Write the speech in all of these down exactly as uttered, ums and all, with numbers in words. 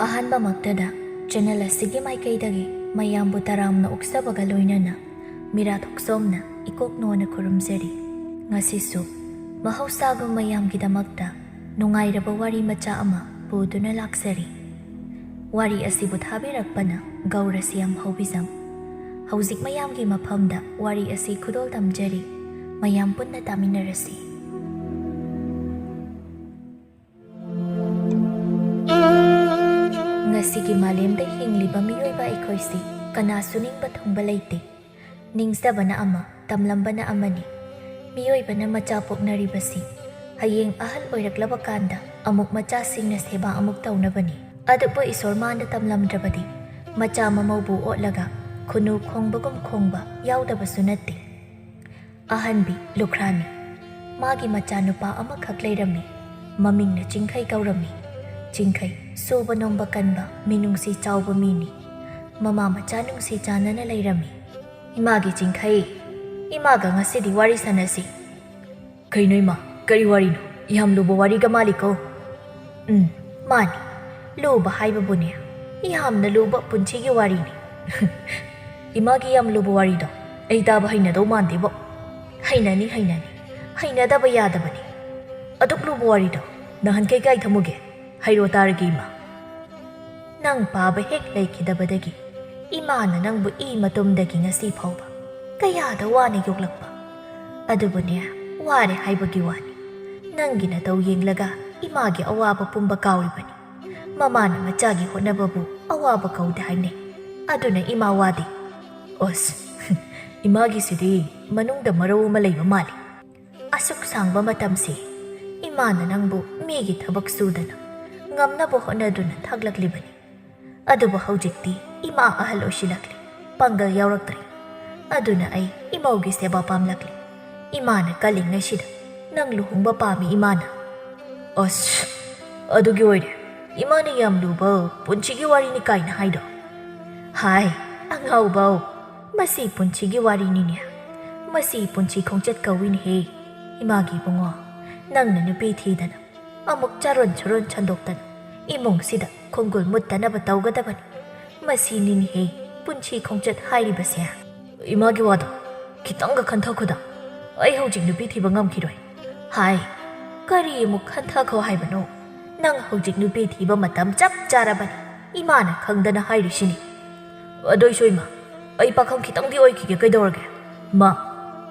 ꯑꯍꯥꯟꯕꯃꯛꯇꯗ channel ꯑꯁꯤꯒꯤ ꯃꯥꯏꯀꯩꯗꯒꯤ ꯃꯌꯥꯝꯕꯨ ꯇꯔꯥꯝꯅ ꯑꯣꯛꯆꯕꯒ ꯂꯣꯏꯅꯅ ꯃꯤꯔꯥ ꯊꯣꯛꯆꯣꯝꯅ ꯏꯀꯣꯛ ꯅꯣꯟꯅ ꯈꯨꯔꯨꯝꯖꯔꯤ꯫ ꯉꯁꯤꯁꯨ ꯃꯍꯧꯁꯥꯒꯨꯝ ꯃꯌꯥꯝꯒꯤꯗꯃꯛꯇ ꯅꯨꯡꯉꯥꯏꯔꯕ ꯋꯥꯔꯤ ꯃꯆꯥ ꯑꯃ ꯄꯨꯗꯨꯅ ꯂꯥꯛꯆꯔꯤ꯫ ꯋꯥꯔꯤ ꯑꯁꯤꯕꯨ ꯊꯥꯕꯤꯔꯛꯄꯅ ꯒꯧꯔꯁꯤꯌꯝ ꯍꯧꯕꯤꯖꯝ꯫ ꯍꯧꯖꯤꯛ ꯃꯌꯥꯝꯒꯤ ꯃꯐꯝꯗ ꯋꯥꯔꯤ ꯑꯁꯤ ꯈꯨꯗꯣꯜ ꯇꯝꯖꯔꯤ꯫ ꯃꯌꯥꯝ ꯄꯨꯟꯅ ꯇꯥꯃꯤꯟꯅꯔꯁꯤ꯫ ꯉꯁꯤꯒꯤ ꯃꯥꯂꯦꯝꯗ ꯍꯤꯡꯂꯤꯕ ꯃꯤꯑꯣꯏꯕ ꯑꯩꯈꯣꯏꯁꯤ ꯀꯅꯥꯁꯨ ꯅꯤꯡꯕ ꯊꯨꯡꯕ ꯂꯩꯇꯦ꯫ ꯅꯤꯡꯖꯕꯅ ꯑꯃ, ꯇꯝꯂꯝꯕꯅ ꯑꯃꯅꯤ꯫ ꯃꯤꯑꯣꯏꯕꯅ ꯃꯆꯥ ꯄꯣꯛꯅꯔꯤꯕꯁꯤ ꯍꯌꯦꯡ ꯑꯍꯜ ꯑꯣꯏꯔꯛꯂꯕ ꯀꯥꯟꯗ ꯑꯃꯨꯛ ꯃꯆꯥꯁꯤꯡꯅ ꯁꯦꯕꯥ ꯑꯃꯨꯛ ꯇꯧꯅꯕꯅꯤ꯫ ꯑꯗꯨꯕꯨ ꯏꯁꯣꯔ ꯃꯥꯅ ꯇꯝꯂꯝꯗ꯭ꯔꯕꯗꯤ ꯃꯆꯥ ꯃꯃꯧꯕꯨ ꯑꯣꯠꯂꯒ ꯈꯨꯅꯨ ꯈꯣꯡꯕꯒꯨꯝ ꯈꯣꯡꯕ ꯌꯥꯎꯗꯕꯁꯨ ꯅꯠꯇꯦ꯫ ꯑꯍꯟꯕꯤ ꯂꯨꯈ꯭ꯔꯥꯅꯤ꯫ ꯃꯥꯒꯤ ꯃꯆꯥꯅꯨꯄꯥ ꯑꯃꯈꯛ ꯂꯩꯔꯝꯃꯤ꯫ ꯃꯃꯤꯡꯅ ꯆꯤꯡꯈꯩ ꯀꯧꯔꯝꯃꯤ꯫ ꯆꯤꯡꯈꯩ ꯁꯨꯕ ꯅꯣꯝꯕ ꯀꯟꯕ, ꯃꯤꯅꯨꯡꯁꯤ ꯆꯥꯎꯕ ꯃꯤꯅꯤ꯫ ꯃꯃꯥ ꯃꯆꯥ ꯅꯨꯡꯁꯤ ꯆꯥꯟꯅꯅ ꯂꯩꯔꯝꯃꯤ꯫ "ꯏꯃꯥꯒꯤ ꯆꯤꯡꯈꯩ, ꯏꯃꯥꯒ ꯉꯁꯤꯗꯤ ꯋꯥꯔꯤ ꯁꯥꯟꯅꯁꯤ꯫" "ꯀꯩꯅꯣ ꯏꯃꯥ, ꯀꯔꯤ ꯋꯥꯔꯤꯅꯣ? ꯌꯥꯝ ꯂꯨꯕ ꯋꯥꯔꯤꯒ ꯃꯥꯜꯂꯤꯀꯣ꯫" "ꯎꯝ, ꯃꯥꯅꯤ꯫ ꯂꯨꯕ ꯍꯥꯏꯕꯕꯨꯅꯦ, ꯌꯥꯝꯅ ꯂꯨꯕ ꯄꯨꯟꯁꯤꯒꯤ ꯋꯥꯔꯤꯅꯤ꯫" "ꯏꯃꯥꯒꯤ ꯌꯥꯝ ꯂꯨꯕ ꯋꯥꯔꯤꯗꯣ ꯑꯩ ꯇꯥꯕ ꯍꯩꯅꯗꯧ ꯃꯥꯟꯗꯦꯕꯣ꯫" "ꯍꯩꯅꯅꯤ, ꯍꯩꯅꯅꯤ꯫ ꯍꯩꯅꯗꯕ ꯌꯥꯗꯕꯅꯤ꯫ ꯑꯗꯨꯛ ꯂꯨꯕ ꯋꯥꯔꯤꯗꯣ ꯅꯍꯥꯟꯈꯩ ꯀꯥꯏ ꯊꯝꯃꯨꯒꯦ? ꯍꯥꯏꯔꯣ ꯇꯥꯔꯒꯦ ꯏꯃꯥ꯫" "ꯅꯪ ꯄꯥꯕ ꯍꯦꯛ ꯂꯩꯈꯤꯗꯕꯗꯒꯤ ꯏꯃꯥꯅ ꯅꯪꯕꯨ ꯏ ꯃꯇꯨꯝꯗꯒꯤ ꯉꯁꯤ ꯐꯥꯎꯕ ꯀꯌꯥꯗ ꯋꯥꯅ ꯌꯣꯛꯂꯛꯄ꯫ ꯑꯗꯨꯕꯨꯅꯦ, ꯋꯥꯔꯦ ꯍꯥꯏꯕꯒꯤ ꯋꯥꯅꯤ꯫ ꯅꯪꯒꯤ ꯅꯇꯧ ꯌꯦꯡꯂꯒ ꯏꯃꯥꯒꯤ ꯑꯋꯥꯕ ꯄꯨꯝꯕ ꯀꯥꯎꯔꯤꯕꯅꯤ꯫ ꯃꯃꯥꯅ ꯃꯆꯥꯒꯤ ꯍꯣꯠꯅꯕꯕꯨ ꯑꯋꯥꯕ ꯀꯧꯗꯦ ꯍꯥꯏꯅꯩ꯫ ꯑꯗꯨꯅ ꯏꯃꯥ ꯋꯥꯗꯦ꯫" "ꯑꯁ, ꯏꯃꯥꯒꯤꯁꯤꯗꯤ ꯃꯅꯨꯡꯗ ꯃꯔꯧ ꯑꯃ ꯂꯩꯕ ꯃꯥꯜꯂꯤ꯫" "ꯑꯁꯨꯛ ꯁꯥꯡꯕ ꯃꯇꯝꯁꯤ ꯏꯃꯥꯅ ꯅꯪꯕꯨ ꯃꯤꯒꯤ ꯊꯕꯛ ꯁꯨꯗꯅ ꯉꯝꯅꯕ ꯍꯣꯠꯅꯗꯨꯅ ꯊꯥꯛꯂꯛꯂꯤꯕꯅꯤ꯫ ꯑꯗꯨꯕꯨ ꯍꯧꯖꯤꯛꯇꯤ ꯏꯃꯥ ꯑꯍꯜ ꯑꯣꯏꯁꯤꯜꯂꯛꯂꯦ, ꯄꯥꯡꯒꯜ ꯌꯥꯎꯔꯛꯇ꯭ꯔꯦ꯫ ꯑꯗꯨꯅ ꯑꯩ ꯏꯃꯧꯒꯤ ꯁꯦꯕꯥ ꯄꯥꯝꯂꯛꯂꯦ꯫ ꯏꯃꯥꯅ ꯀꯜꯂꯤꯉꯩꯁꯤꯗ ꯅꯪ ꯂꯨꯍꯣꯡꯕ ꯄꯥꯝꯃꯤ ꯏꯃꯥꯅ꯫" "ꯑꯁ, ꯑꯗꯨꯒꯤ ꯑꯣꯏꯔꯦ ꯏꯃꯥꯅ ꯌꯥꯝ ꯂꯨꯕ ꯄꯨꯟꯁꯤꯒꯤ ꯋꯥꯔꯤꯅꯤ ꯀꯥꯏꯅ ꯍꯥꯏꯗꯣ?" "ꯍꯥꯏ, ꯑꯉꯥꯎꯕꯧ, ꯃꯁꯤ ꯄꯨꯟꯁꯤꯒꯤ ꯋꯥꯔꯤꯅꯤꯅꯦ꯫ ꯃꯁꯤ ꯄꯨꯟꯁꯤ ꯈꯣꯡꯆꯠ ꯀꯧꯏꯅꯦꯍꯦ꯫ ꯏꯃꯥꯒꯤ ꯏꯕꯨꯡꯉꯣ, ꯅꯪꯅ ꯅꯨꯄꯤ ꯊꯤꯗꯅ ꯑꯃꯨꯛ ꯆꯥꯔꯣꯟ ꯁꯨꯔꯣꯟ ꯁꯟꯗꯣꯛꯇꯅ ꯏꯃꯨꯡꯁꯤꯗ ꯈꯣꯡꯒꯨꯜ ꯃꯨꯠꯇꯅꯕ ꯇꯧꯒꯗꯕꯅꯤ꯫ ꯃꯁꯤꯅꯤꯅꯦꯍꯦ ꯄꯨꯟꯁꯤ ꯈꯣꯡꯆꯠ ꯍꯥꯏꯔꯤꯕꯁꯦ꯫ ꯏꯃꯥꯒꯤ ꯋꯥꯗꯣ ꯈꯤꯇꯪꯒ ꯈꯟꯊꯈꯣꯗ꯫ ꯑꯩ ꯍꯧꯖꯤꯛ ꯅꯨꯄꯤ ꯊꯤꯕ ꯉꯝꯈꯤꯔꯣꯏ꯫ ꯍꯥꯏ, ꯀꯔꯤ ꯑꯃꯨꯛ ꯈꯟꯊꯈꯣ ꯍꯥꯏꯕꯅꯣ? ꯅꯪ ꯍꯧꯖꯤꯛ ꯅꯨꯄꯤ ꯊꯤꯕ ꯃꯇꯝ ꯆꯞ ꯆꯥꯔꯕꯅꯤ꯫ ꯏꯃꯥꯅ ꯈꯪꯗꯅ ꯍꯥꯏꯔꯤꯁꯤꯅꯤ꯫ ꯑꯗꯨꯏꯁꯨ ꯏꯃꯥ, ꯑꯩ ꯄꯥꯈꯪ ꯈꯤꯇꯪꯗꯤ ꯑꯣꯏꯈꯤꯒꯦ, ꯀꯩꯗꯧꯔꯒꯦ? ꯃꯥ,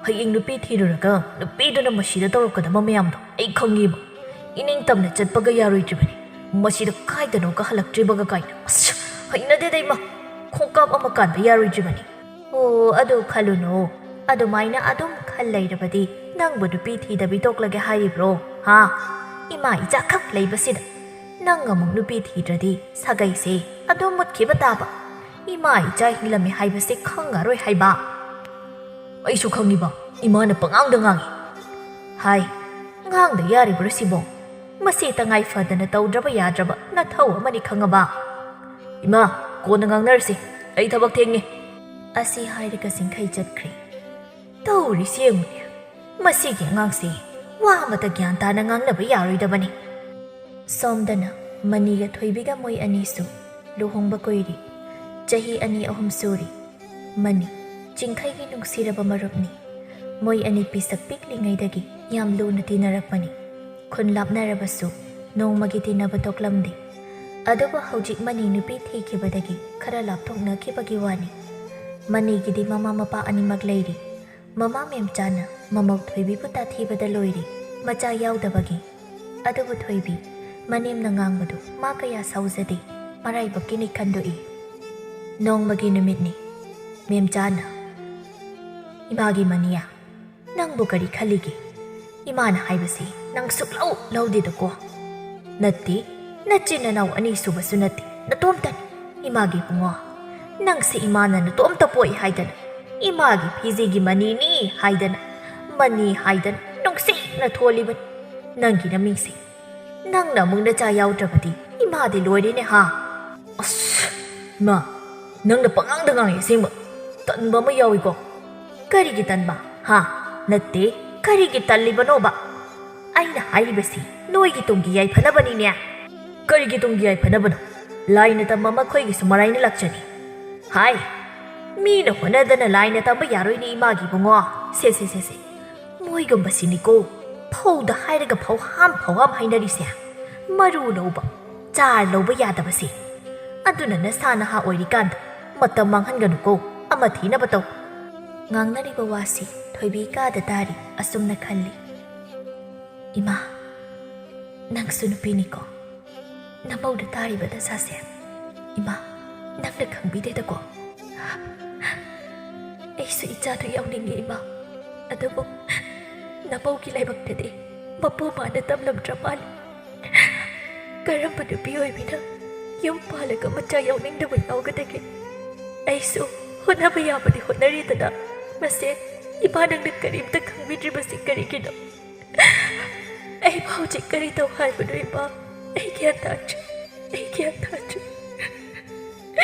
ꯍꯌꯦꯡ ꯅꯨꯄꯤ ꯊꯤꯔꯨꯔꯒ ꯅꯨꯄꯤꯗꯨꯅ ꯃꯁꯤꯗ ꯇꯧꯔꯛꯀꯗꯕ ꯃꯌꯥꯝꯗꯣ ꯑꯩ ꯈꯪꯉꯤꯕ꯫ ꯏꯅꯤꯡ ꯇꯝꯅ ꯆꯠꯄꯒ ꯌꯥꯔꯣꯏꯗ꯭ꯔꯤꯕꯅꯤ꯫ ꯃꯁꯤꯗ ꯀꯥꯏꯗꯅꯣꯒ ꯍꯜꯂꯛꯇ꯭ꯔꯤꯕꯒ ꯀꯥꯏꯅ꯫ ꯑꯁ, ꯍꯩꯅꯗꯦꯗ ꯏꯃꯥ꯫ ꯈꯣꯡꯀꯥꯞ ꯑꯃ ꯀꯥꯟꯕ ꯌꯥꯔꯣꯏꯗ꯭ꯔꯤꯕꯅꯤ꯫ ꯑꯣ, ꯑꯗꯨ ꯈꯜꯂꯨꯅꯨ꯫ ꯑꯗꯨꯃꯥꯏꯅ ꯑꯗꯨꯝ ꯈꯜ ꯂꯩꯔꯕꯗꯤ ꯅꯪꯕꯨ ꯅꯨꯄꯤ ꯊꯤꯗꯕꯤ ꯇꯣꯛꯂꯒꯦ ꯍꯥꯏꯔꯤꯕ꯭ꯔꯣ? ꯍꯥ? ꯏꯃꯥ ꯏꯆꯥꯈꯛ ꯂꯩꯕꯁꯤꯗ ꯅꯪ ꯑꯃꯨꯛ ꯅꯨꯄꯤ ꯊꯤꯗ꯭ꯔꯗꯤ ꯁꯥꯒꯩꯁꯦ ꯑꯗꯨꯝ ꯃꯨꯠꯈꯤꯕ ꯇꯥꯕ꯫ ꯏꯃꯥ ꯏꯆꯥ ꯍꯤꯡꯂꯝꯃꯤ ꯍꯥꯏꯕꯁꯦ ꯈꯪꯉꯔꯣꯏ ꯍꯥꯏꯕ꯫ ꯑꯩꯁꯨ ꯈꯪꯉꯤꯕ, ꯏꯃꯥꯅ ꯄꯉꯥꯡꯗ ꯉꯥꯡꯉꯤ꯫ ꯍꯥꯏ, ꯉꯥꯡꯗ ꯌꯥꯔꯤꯕ꯭ꯔꯥ ꯁꯤꯕꯣ? ꯃꯁꯤ ꯇꯉꯥꯏ ꯐꯗꯅ ꯇꯧꯗ꯭ꯔꯕ ꯌꯥꯗ꯭ꯔꯕ ꯅꯊꯧ ꯑꯃꯅꯤ ꯈꯪꯉꯕ? ꯏꯃꯥ, ꯀꯣꯟꯅ ꯉꯥꯡꯅꯔꯁꯤ, ꯑꯩ ꯊꯕꯛ ꯊꯦꯡꯉꯦ꯫ ꯑꯁꯤ ꯍꯥꯏꯔꯒ ꯁꯤꯡꯈꯩ ꯆꯠꯈ꯭ꯔꯦ꯫ ꯇꯧꯔꯤꯁꯤ ꯌꯦꯡꯉꯨꯅꯦ, ꯃꯁꯤꯒꯤ ꯑꯉꯥꯡꯁꯤ ꯋꯥ ꯑꯃꯇ ꯒ꯭ꯌꯥꯟ ꯇꯥꯅ ꯉꯥꯡꯅꯕ ꯌꯥꯔꯣꯏꯗꯕꯅꯤ꯫ ꯁꯣꯝꯗꯅ ꯃꯅꯤꯒ ꯊꯣꯏꯕꯤꯒ ꯃꯣꯏ ꯑꯅꯤꯁꯨ ꯂꯨꯍꯣꯡꯕ ꯀꯨꯏꯔꯦ꯫ ꯆꯍꯤ ꯑꯅꯤ ꯑꯍꯨꯝ ꯁꯨꯔꯦ꯫ ꯃꯅꯤ ꯆꯤꯡꯈꯩꯒꯤ ꯅꯨꯡꯁꯤꯔꯕ ꯃꯔꯨꯞꯅꯤ꯫ ꯃꯣꯏ ꯑꯅꯤ ꯄꯤꯁꯛ ꯄꯤꯛꯂꯤꯉꯩꯗꯒꯤ ꯌꯥꯝ ꯂꯨꯅ ꯇꯤꯟꯅꯔꯛꯄꯅꯤ꯫ ꯈꯨꯟ ꯂꯥꯞꯅꯔꯕꯁꯨ ꯅꯣꯡꯃꯒꯤ ꯇꯤꯟꯅꯕ ꯇꯣꯛꯂꯝꯗꯦ꯫ ꯑꯗꯨꯕꯨ ꯍꯧꯖꯤꯛ ꯃꯅꯤ ꯅꯨꯄꯤ ꯊꯤꯈꯤꯕꯗꯒꯤ ꯈꯔ ꯂꯥꯞꯊꯣꯛꯅꯈꯤꯕꯒꯤ ꯋꯥꯅꯤ꯫ ꯃꯅꯤꯒꯤꯗꯤ ꯃꯃꯥ ꯃꯄꯥ ꯑꯅꯤꯃꯛ ꯂꯩꯔꯤ꯫ ꯃꯃꯥ ꯃꯦꯝꯆꯥꯅ ꯃꯃꯧ ꯊꯣꯏꯕꯤꯕꯨ ꯇꯥꯊꯤꯕꯗ ꯂꯣꯏꯔꯦ, ꯃꯆꯥ ꯌꯥꯎꯗꯕꯒꯤ꯫ ꯑꯗꯨꯕꯨ ꯊꯣꯏꯕꯤ, ꯃꯅꯦꯝꯅ ꯉꯥꯡꯕꯗꯨ ꯃꯥ ꯀꯌꯥ ꯁꯥꯎꯖꯗꯦ, ꯃꯔꯥꯏꯕꯛꯀꯤꯅꯤ ꯈꯟꯗꯣꯛꯏ꯫ ꯅꯣꯡꯃꯒꯤ ꯅꯨꯃꯤꯠꯅꯤ꯫ ꯃꯦꯝꯆꯥꯅ, "ꯏꯃꯥꯒꯤ ꯃꯅꯤꯌꯥ, ꯅꯪꯕꯨ ꯀꯔꯤ ꯈꯜꯂꯤꯒꯦ? ꯏꯃꯥꯅ ꯍꯥꯏꯕꯁꯤ ꯅꯪ ꯁꯨꯛꯂꯧ ꯂꯧꯗꯦꯗꯀꯣ?" "ꯅꯠꯇꯦ, ꯅꯆꯤꯟ ꯅꯅꯥꯎ ꯑꯅꯤ ꯁꯨꯕꯁꯨ ꯅꯠꯇꯦ, ꯅꯇꯣꯝꯇꯅꯤ꯫ ꯏꯃꯥꯒꯤ ꯏꯕꯨꯡꯉꯣ, ꯅꯪꯁꯦ ꯏꯃꯥꯅ ꯅꯇꯣꯝꯇ ꯄꯣꯛꯏ ꯍꯥꯏꯗꯅ, ꯏꯃꯥꯒꯤ ꯐꯤꯖꯤꯒꯤ ꯃꯅꯤꯅꯤ ꯍꯥꯏꯗꯅ, ꯃꯅꯤ ꯍꯥꯏꯗꯅ ꯅꯨꯡꯁꯤꯅ ꯊꯣꯜꯂꯤꯕꯅꯤ꯫ ꯅꯪꯒꯤ ꯅꯃꯤꯡꯁꯦ, ꯅꯪꯅ ꯑꯃꯨꯛ ꯅꯆꯥ ꯌꯥꯎꯗ꯭ꯔꯕꯗꯤ ꯏꯃꯥꯗꯤ ꯂꯣꯏꯔꯦꯅꯦ ꯍꯥ?" "ꯑꯁ, ꯏꯃꯥ, ꯅꯪꯅ ꯄꯉꯥꯡꯗ ꯉꯥꯡꯉꯤ ꯑꯁꯦꯡꯕ꯫ ꯇꯟꯕ ꯑꯃ ꯌꯥꯎꯏꯀꯣ꯫" "ꯀꯔꯤꯒꯤ ꯇꯟꯕ? ꯍꯥ? ꯅꯠꯇꯦ, ꯀꯔꯤꯒꯤ ꯇꯜꯂꯤꯕꯅꯣꯕ? ꯑꯩꯅ ꯍꯥꯏꯔꯤꯕꯁꯤ ꯅꯣꯏꯒꯤ ꯇꯨꯡꯒꯤ ꯌꯥꯏꯐꯅꯕꯅꯤꯅꯦ꯫" ꯀꯔꯤꯒꯤ ꯇꯨꯡꯒꯤ ꯌꯥꯏꯐꯅꯕꯅꯣ? ꯂꯥꯏꯅ ꯇꯝꯕ ꯃꯈꯣꯏꯒꯤꯁꯨ ꯃꯔꯥꯏꯅ ꯂꯥꯛꯆꯅꯤ꯫ ꯍꯥꯏ, ꯃꯤꯅ ꯍꯣꯠꯅꯗꯅ ꯂꯥꯏꯅ ꯇꯝꯕ ꯌꯥꯔꯣꯏꯅꯦ ꯏꯃꯥꯒꯤ ꯏꯕꯨꯡꯉꯣ꯫ ꯁꯦ, ꯁꯦ, ꯁꯦ, ꯁꯦ꯫ ꯃꯣꯏꯒꯨꯝꯕꯁꯤꯅꯤꯀꯣ ꯐꯧꯗ ꯍꯥꯏꯔꯒ ꯐꯧꯍꯥꯝ ꯐꯧꯍꯥꯝ ꯍꯥꯏꯅꯔꯤꯁꯦ꯫ ꯃꯔꯨ ꯂꯧꯕ, ꯆꯥꯔ ꯂꯧꯕ ꯌꯥꯗꯕꯁꯦ꯫ ꯑꯗꯨꯅ ꯅꯁꯥ ꯅꯍꯥ ꯑꯣꯏꯔꯤꯀꯥꯟꯗ ꯃꯇꯝ ꯃꯥꯡꯍꯟꯒꯅꯨꯀꯣ, ꯑꯃ ꯊꯤꯅꯕ ꯇꯧ꯫ ꯉꯥꯡꯅꯔꯤꯕ ꯋꯥꯁꯤ ꯊꯣꯏꯕꯤ ꯀꯥꯗ ꯇꯥꯔꯤ꯫ ꯑꯁꯨꯝꯅ ꯈꯜꯂꯤ, "ꯏꯃꯥ, ꯅꯪꯁꯨ ꯅꯨꯄꯤꯅꯤꯀꯣ, ꯅꯃꯧꯗ ꯇꯥꯔꯤꯕ ꯗꯁꯥꯁꯦ ꯏꯃꯥ, ꯅꯪꯅ ꯈꯪꯕꯤꯗꯦꯗꯀꯣ?" "ꯑꯩꯁꯨ ꯏꯆꯥꯗꯨ ꯌꯥꯎꯅꯤꯡꯉꯤ ꯏꯃꯥ, ꯑꯗꯨꯕꯨ ꯅꯃꯧꯒꯤ ꯂꯥꯏꯕꯛꯇꯗꯤ ꯃꯄꯨ ꯃꯥꯅ ꯇꯝꯂꯝꯗ꯭ꯔ ꯃꯥꯜꯂꯦ꯫ ꯀꯔꯝꯕ ꯅꯨꯄꯤ ꯑꯣꯏꯕꯤꯅ ꯌꯨꯝ ꯄꯥꯜꯂꯒ ꯃꯆꯥ ꯌꯥꯎꯅꯤꯡꯗꯕ ꯌꯥꯎꯒꯗꯒꯦ? ꯑꯩꯁꯨ ꯍꯣꯠꯅꯕ ꯌꯥꯕꯗꯤ ꯍꯣꯠꯅꯔꯤꯗꯅ, ꯃꯁꯦ ꯏꯃꯥ ꯅꯪꯅ ꯀꯔꯤꯝꯇ ꯈꯪꯕꯤꯗ꯭ꯔꯤꯕꯁꯤ ꯀꯔꯤꯒꯤꯅꯣ? ꯑꯩꯕꯨ ꯍꯧꯖꯤꯛ ꯀꯔꯤ ꯇꯧ ꯍꯥꯏꯕꯅꯣ ꯏꯃꯥ? ꯑꯩ ꯒ꯭ꯌꯥꯟ ꯇꯥꯗ꯭ꯔꯦ, ꯑꯩ ꯒ꯭ꯌꯥꯟ ꯇꯥꯗ꯭ꯔꯦ꯫"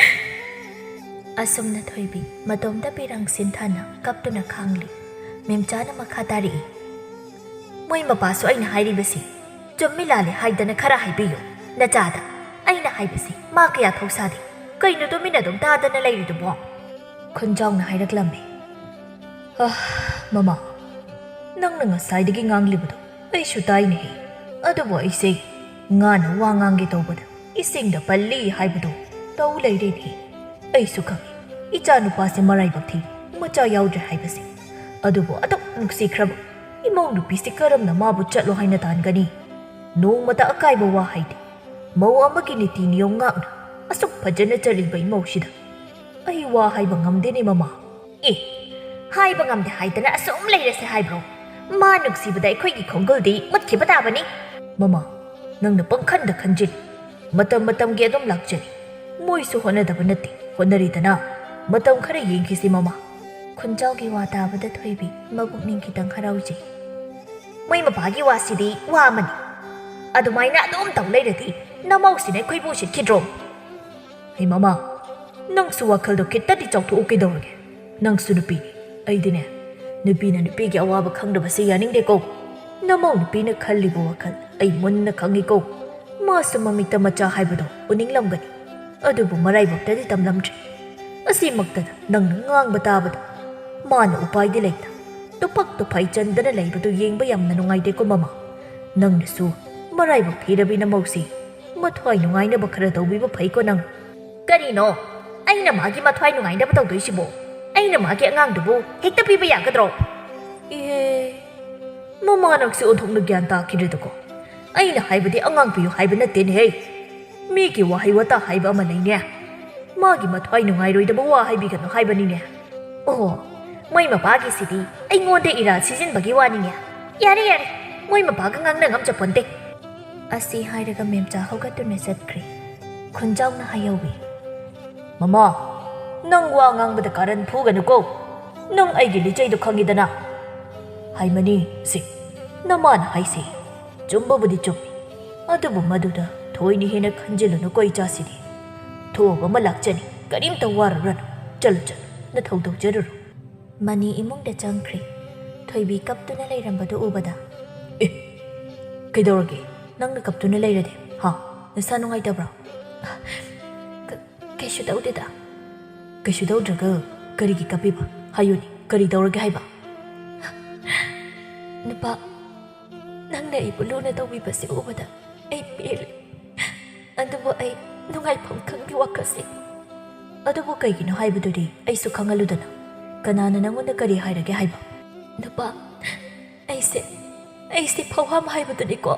ꯑꯁꯨꯝꯅ ꯊꯣꯏꯕꯤ ꯃꯇꯣꯝꯇ ꯄꯤꯔꯪ ꯁꯤꯟꯊꯥꯅ ꯀꯞꯇꯨꯅ ꯈꯥꯡꯂꯤ꯫ ꯃꯦꯝꯆꯥꯅ ꯃꯈꯥ ꯇꯥꯔꯛꯏ, "ꯃꯣꯏ ꯃꯄꯥꯁꯨ ꯑꯩꯅ ꯍꯥꯏꯔꯤꯕꯁꯤ ꯆꯨꯝꯃꯤ ꯂꯥꯜꯂꯤ ꯍꯥꯏꯗꯅ ꯈꯔ ꯍꯥꯏꯕꯤꯌꯨ ꯅꯆꯥꯗ꯫ ꯑꯩꯅ ꯍꯥꯏꯕꯁꯤ ꯃꯥ ꯀꯌꯥ ꯊꯧꯁꯥꯗꯦ꯫ ꯀꯩꯅꯣ ꯇꯨꯃꯤꯟꯅ ꯑꯗꯨꯝ ꯇꯥꯗꯅ ꯂꯩꯔꯤꯗꯨꯕꯣ?" ꯈꯨꯟꯖꯥꯎꯅ ꯍꯥꯏꯔꯛꯂꯝꯃꯤ꯫ "ꯑꯍ, ꯃꯃꯥ, ꯅꯪꯅ ꯉꯁꯥꯏꯗꯒꯤ ꯉꯥꯡꯂꯤꯕꯗꯣ ꯑꯩꯁꯨ ꯇꯥꯏꯅꯦꯍꯦ꯫ ꯑꯗꯨꯕꯨ ꯑꯩꯁꯦ ꯉꯥꯅ ꯋꯥ ꯉꯥꯡꯒꯦ ꯇꯧꯕꯗ ꯏꯁꯤꯡꯗ ꯄꯜꯂꯤ ꯍꯥꯏꯕꯗꯣ ꯇꯧ ꯂꯩꯔꯦꯅꯦ꯫ ꯑꯩꯁꯨ ꯈꯪꯏ, ꯏꯆꯥ ꯅꯨꯄꯥꯁꯦ ꯃꯔꯥꯏꯕꯛ ꯊꯤ, ꯃꯆꯥ ꯌꯥꯎꯗ꯭ꯔꯦ ꯍꯥꯏꯕꯁꯦ꯫ ꯑꯗꯨꯕꯨ ꯑꯗꯨꯛ ꯅꯨꯡꯁꯤꯈ꯭ꯔꯕ ꯏꯃꯧ ꯅꯨꯄꯤꯁꯦ ꯀꯔꯝꯅ ꯃꯥꯕꯨ ꯆꯠꯂꯣ ꯍꯥꯏꯅ ꯇꯥꯟꯒꯅꯤ? ꯅꯣꯡꯃꯇ ꯑꯀꯥꯏꯕ ꯋꯥ ꯍꯥꯏꯗꯦ꯫ ꯃꯧ ꯑꯃꯒꯤ ꯅꯤꯇꯤ ꯅꯤꯌꯣꯝ ꯉꯥꯛꯅ ꯑꯁꯨꯛ ꯐꯖꯅ ꯆꯠꯂꯤꯕ ꯏꯃꯧꯁꯤꯗ ꯑꯩ ꯋꯥ ꯍꯥꯏꯕ ꯉꯝꯗꯦꯅꯦ, ꯃꯃꯥ꯫" "ꯑꯦ, ꯍꯥꯏꯕ ꯉꯝꯗꯦ ꯍꯥꯏꯗꯅ ꯑꯁꯨꯝ ꯂꯩꯔꯁꯦ ꯍꯥꯏꯕ꯭ꯔꯣ? ꯃꯥ ꯅꯨꯡꯁꯤꯕꯗ ꯑꯩꯈꯣꯏꯒꯤ ꯈꯣꯡꯒꯨꯜꯗꯤ ꯃꯨꯠꯈꯤꯕ ꯇꯥꯕꯅꯤ꯫" "ꯃꯃꯥ, ꯅꯪꯅ ꯄꯪꯈꯟꯗ ꯈꯟꯖꯤꯜꯂꯤ꯫ ꯃꯇꯝ ꯃꯇꯝꯒꯤ ꯑꯗꯨꯝ ꯂꯥꯛꯆꯔꯤ꯫ ꯃꯣꯏꯁꯨ ꯍꯣꯠꯅꯗꯕ ꯅꯠꯇꯦ, ꯍꯣꯠꯅꯔꯤꯗꯅ꯫ ꯃꯇꯝ ꯈꯔ ꯌꯦꯡꯈꯤꯁꯤ, ꯃꯃꯥ꯫" ꯈꯨꯟꯖꯥꯎꯒꯤ ꯋꯥ ꯇꯥꯕꯗ ꯊꯣꯏꯕꯤ ꯃꯕꯨꯛꯅꯤꯡ ꯈꯤꯇꯪ ꯍꯔꯥꯎꯖꯩ꯫ "ꯃꯣꯏ ꯃꯄꯥꯒꯤ ꯋꯥꯁꯤꯗꯤ ꯋꯥ ꯑꯃꯅꯤ꯫ ꯑꯗꯨꯃꯥꯏꯅ ꯑꯗꯨꯝ ꯇꯧ ꯂꯩꯔꯗꯤ ꯅꯃꯧꯁꯤꯅ ꯑꯩꯈꯣꯏꯕꯨ ꯎꯁꯤꯠꯈꯤꯗ꯭ꯔꯣ?" "ꯍꯩ ꯃꯃꯥ, ꯅꯪꯁꯨ ꯋꯥꯈꯜꯗꯣ ꯈꯤꯇꯗꯤ ꯆꯥꯎꯊꯣꯛꯎ ꯀꯩꯗꯧꯔꯒꯦ? ꯅꯪꯁꯨ ꯅꯨꯄꯤꯅꯤ, ꯑꯩꯗꯤꯅꯦ, ꯅꯨꯄꯤꯅ ꯅꯨꯄꯤꯒꯤ ꯑꯋꯥꯕ ꯈꯪꯗꯕꯁꯦ ꯌꯥꯅꯤꯡꯗꯦꯀꯣ꯫ ꯅꯃꯧ ꯅꯨꯄꯤꯅ ꯈꯜꯂꯤꯕ ꯋꯥꯈꯜ ꯑꯩ ꯃꯨꯟꯅ ꯈꯪꯉꯤꯀꯣ꯫ ꯃꯥꯁꯨ ꯃꯃꯤꯠꯇ ꯃꯆꯥ ꯍꯥꯏꯕꯗꯣ ꯎꯅꯤꯡꯂꯝꯒꯅꯤ, ꯑꯗꯨꯕꯨ ꯃꯔꯥꯏꯕꯛꯇꯗꯤ ꯇꯝꯂꯝꯗ꯭ꯔꯤ꯫ ꯑꯁꯤꯃꯛꯇꯗ ꯅꯪꯅ ꯉꯥꯡꯕ ꯇꯥꯕꯗ ꯃꯥꯅ ꯎꯄꯥꯏꯗꯤ ꯂꯩꯇ ꯇꯨꯄꯛ ꯇꯨꯐꯥꯏ ꯆꯟꯗꯅ ꯂꯩꯕꯗꯨ ꯌꯦꯡꯕ ꯌꯥꯝꯅ ꯅꯨꯡꯉꯥꯏꯇꯦꯀꯣ ꯃꯃꯥ꯫ ꯅꯪꯅꯁꯨ ꯃꯔꯥꯏꯕꯛ ꯊꯤꯔꯕꯤ ꯅꯃꯧꯁꯤ ꯃꯊ꯭ꯋꯥꯏ ꯅꯨꯡꯉꯥꯏꯅꯕ ꯈꯔ ꯇꯧꯕꯤꯕ ꯐꯩꯀꯣ ꯅꯪ꯫ ꯀꯔꯤꯅꯣ? ꯑꯩꯅ ꯃꯥꯒꯤ ꯃꯊ꯭ꯋꯥꯏ ꯅꯨꯡꯉꯥꯏꯅꯕ ꯇꯧꯗꯣꯏꯁꯤꯕꯣ? ꯑꯩꯅ ꯃꯥꯒꯤ ꯑꯉꯥꯡꯗꯨꯕꯨ ꯍꯦꯛꯇ ꯄꯤꯕ ꯌꯥꯒꯗ꯭ꯔꯣ? ꯏꯍꯦ, ꯃꯃꯥ ꯅꯪꯁꯦ ꯑꯣꯟꯊꯣꯛꯅ ꯒ꯭ꯌꯥꯟ ꯇꯥꯈꯤꯗ꯭ꯔꯦꯗꯀꯣ꯫ ꯑꯩꯅ ꯍꯥꯏꯕꯗꯤ ꯑꯉꯥꯡ ꯄꯤꯌꯨ ꯍꯥꯏꯕ ꯅꯠꯇꯦꯅꯦꯍꯦ꯫ ꯃꯤꯒꯤ ꯋꯥꯍꯩ ꯋꯥꯇꯥ ꯍꯥꯏꯕ ꯑꯃ ꯂꯩꯅꯦ꯫ ꯃꯥꯒꯤ ꯃꯊ꯭ꯋꯥꯏ ꯅꯨꯡꯉꯥꯏꯔꯣꯏꯗꯕ ꯋꯥ ꯍꯥꯏꯕꯤꯒꯅꯨ ꯍꯥꯏꯕꯅꯤꯅꯦ꯫ ꯑꯣꯍꯣ, ꯃꯣꯏ ꯃꯄꯥꯒꯤꯁꯤꯗꯤ ꯑꯩꯉꯣꯟꯗ ꯏꯔꯥ ꯁꯤꯖꯤꯟꯕꯒꯤ ꯋꯥꯅꯤꯅꯦ꯫ ꯌꯥꯔꯦ, ꯌꯥꯔꯦ, ꯃꯣꯏ ꯃꯄꯥꯒ ꯉꯥꯡꯅ ꯉꯝꯖꯄꯣꯟꯇꯦ꯫ ꯑꯁꯤ ꯍꯥꯏꯔꯒ ꯃꯦꯝꯆꯥ ꯍꯧꯒꯠꯇꯨꯅ ꯆꯠꯈ꯭ꯔꯦ꯫ ꯈꯨꯟꯖꯥꯎꯅ ꯍꯥꯏꯍꯧꯏ, "ꯃꯃꯥ, ꯅꯪ ꯋꯥ ꯉꯥꯡꯕꯗ ꯀꯥꯔꯟ ꯐꯨꯒꯅꯨꯀꯣ꯫ ꯅꯪ ꯑꯩꯒꯤ ꯂꯤꯆꯩꯗꯣ ꯈꯪꯉꯤꯗꯅ꯫" ꯍꯥꯏꯃꯅꯤ, ꯁꯤ ꯅꯃꯥꯅ ꯍꯥꯏꯁꯦ ꯆꯨꯝꯕꯕꯨꯗꯤ ꯆꯨꯝꯃꯤ, ꯑꯗꯨꯕꯨ ꯃꯗꯨꯗ ꯊꯣꯏꯅ ꯍꯦꯟꯅ ꯈꯟꯖꯤꯜꯂꯨꯅꯨꯀꯣ ꯏꯆꯥꯁꯤꯗꯤ꯫ ꯊꯣꯛꯑꯕ ꯑꯃ ꯂꯥꯛꯆꯅꯤ, ꯀꯔꯤꯝꯇ ꯋꯥꯔꯨꯔꯅꯨ꯫ ꯆꯠꯂꯨ, ꯆꯠꯂꯨ, ꯅꯊꯧ ꯇꯧꯖꯔꯨꯔꯣ꯫ ꯃꯅꯤ ꯏꯃꯨꯡꯗ ꯆꯪꯈ꯭ꯔꯦ꯫ ꯊꯣꯏꯕꯤ ꯀꯞꯇꯨꯅ ꯂꯩꯔꯝꯕꯗꯨ ꯎꯕꯗ, "ꯑꯦ, ꯀꯩꯗꯧꯔꯒꯦ? ꯅꯪꯅ ꯀꯞꯇꯨꯅ ꯂꯩꯔꯗꯤ, ꯍꯥ? ꯅꯁꯥ ꯅꯨꯡꯉꯥꯏꯇꯕ꯭ꯔꯣ?" "ꯀ-, ꯀꯩꯁꯨ ꯇꯧꯗꯦꯗ꯫" "ꯀꯩꯁꯨ ꯇꯧꯗ꯭ꯔꯒ ꯀꯔꯤꯒꯤ ꯀꯞꯄꯤꯕ? ꯍꯥꯏꯌꯨꯅꯦ, ꯀꯔꯤ ꯇꯧꯔꯒꯦ ꯍꯥꯏꯕ?" "ꯅꯨꯄꯥ, ꯅꯪꯅ ꯑꯩꯕꯨ ꯂꯨꯅ ꯇꯧꯕꯤꯕꯁꯤ ꯎꯕꯗ ꯑꯩ ꯄꯦꯜꯂꯦ꯫ ꯑꯗꯨꯕꯨ ꯑꯩ ꯅꯨꯡꯉꯥꯏꯐꯝ ꯈꯪꯗꯦ ꯋꯥꯈꯜꯁꯦ꯫" "ꯑꯗꯨꯕꯨ ꯀꯩꯒꯤꯅꯣ ꯍꯥꯏꯕꯗꯨꯗꯤ ꯑꯩꯁꯨ ꯈꯪꯍꯜꯂꯨꯗꯅ꯫ ꯀꯅꯥꯅ ꯅꯪꯉꯣꯟꯗ ꯀꯔꯤ ꯍꯥꯏꯔꯒꯦ ꯍꯥꯏꯕ?" "ꯅꯨꯄꯥ, ꯑꯩꯁꯦ, ꯑꯩꯁꯦ ꯐꯧꯍꯥꯝ ꯍꯥꯏꯕꯗꯨꯅꯤꯀꯣ꯫"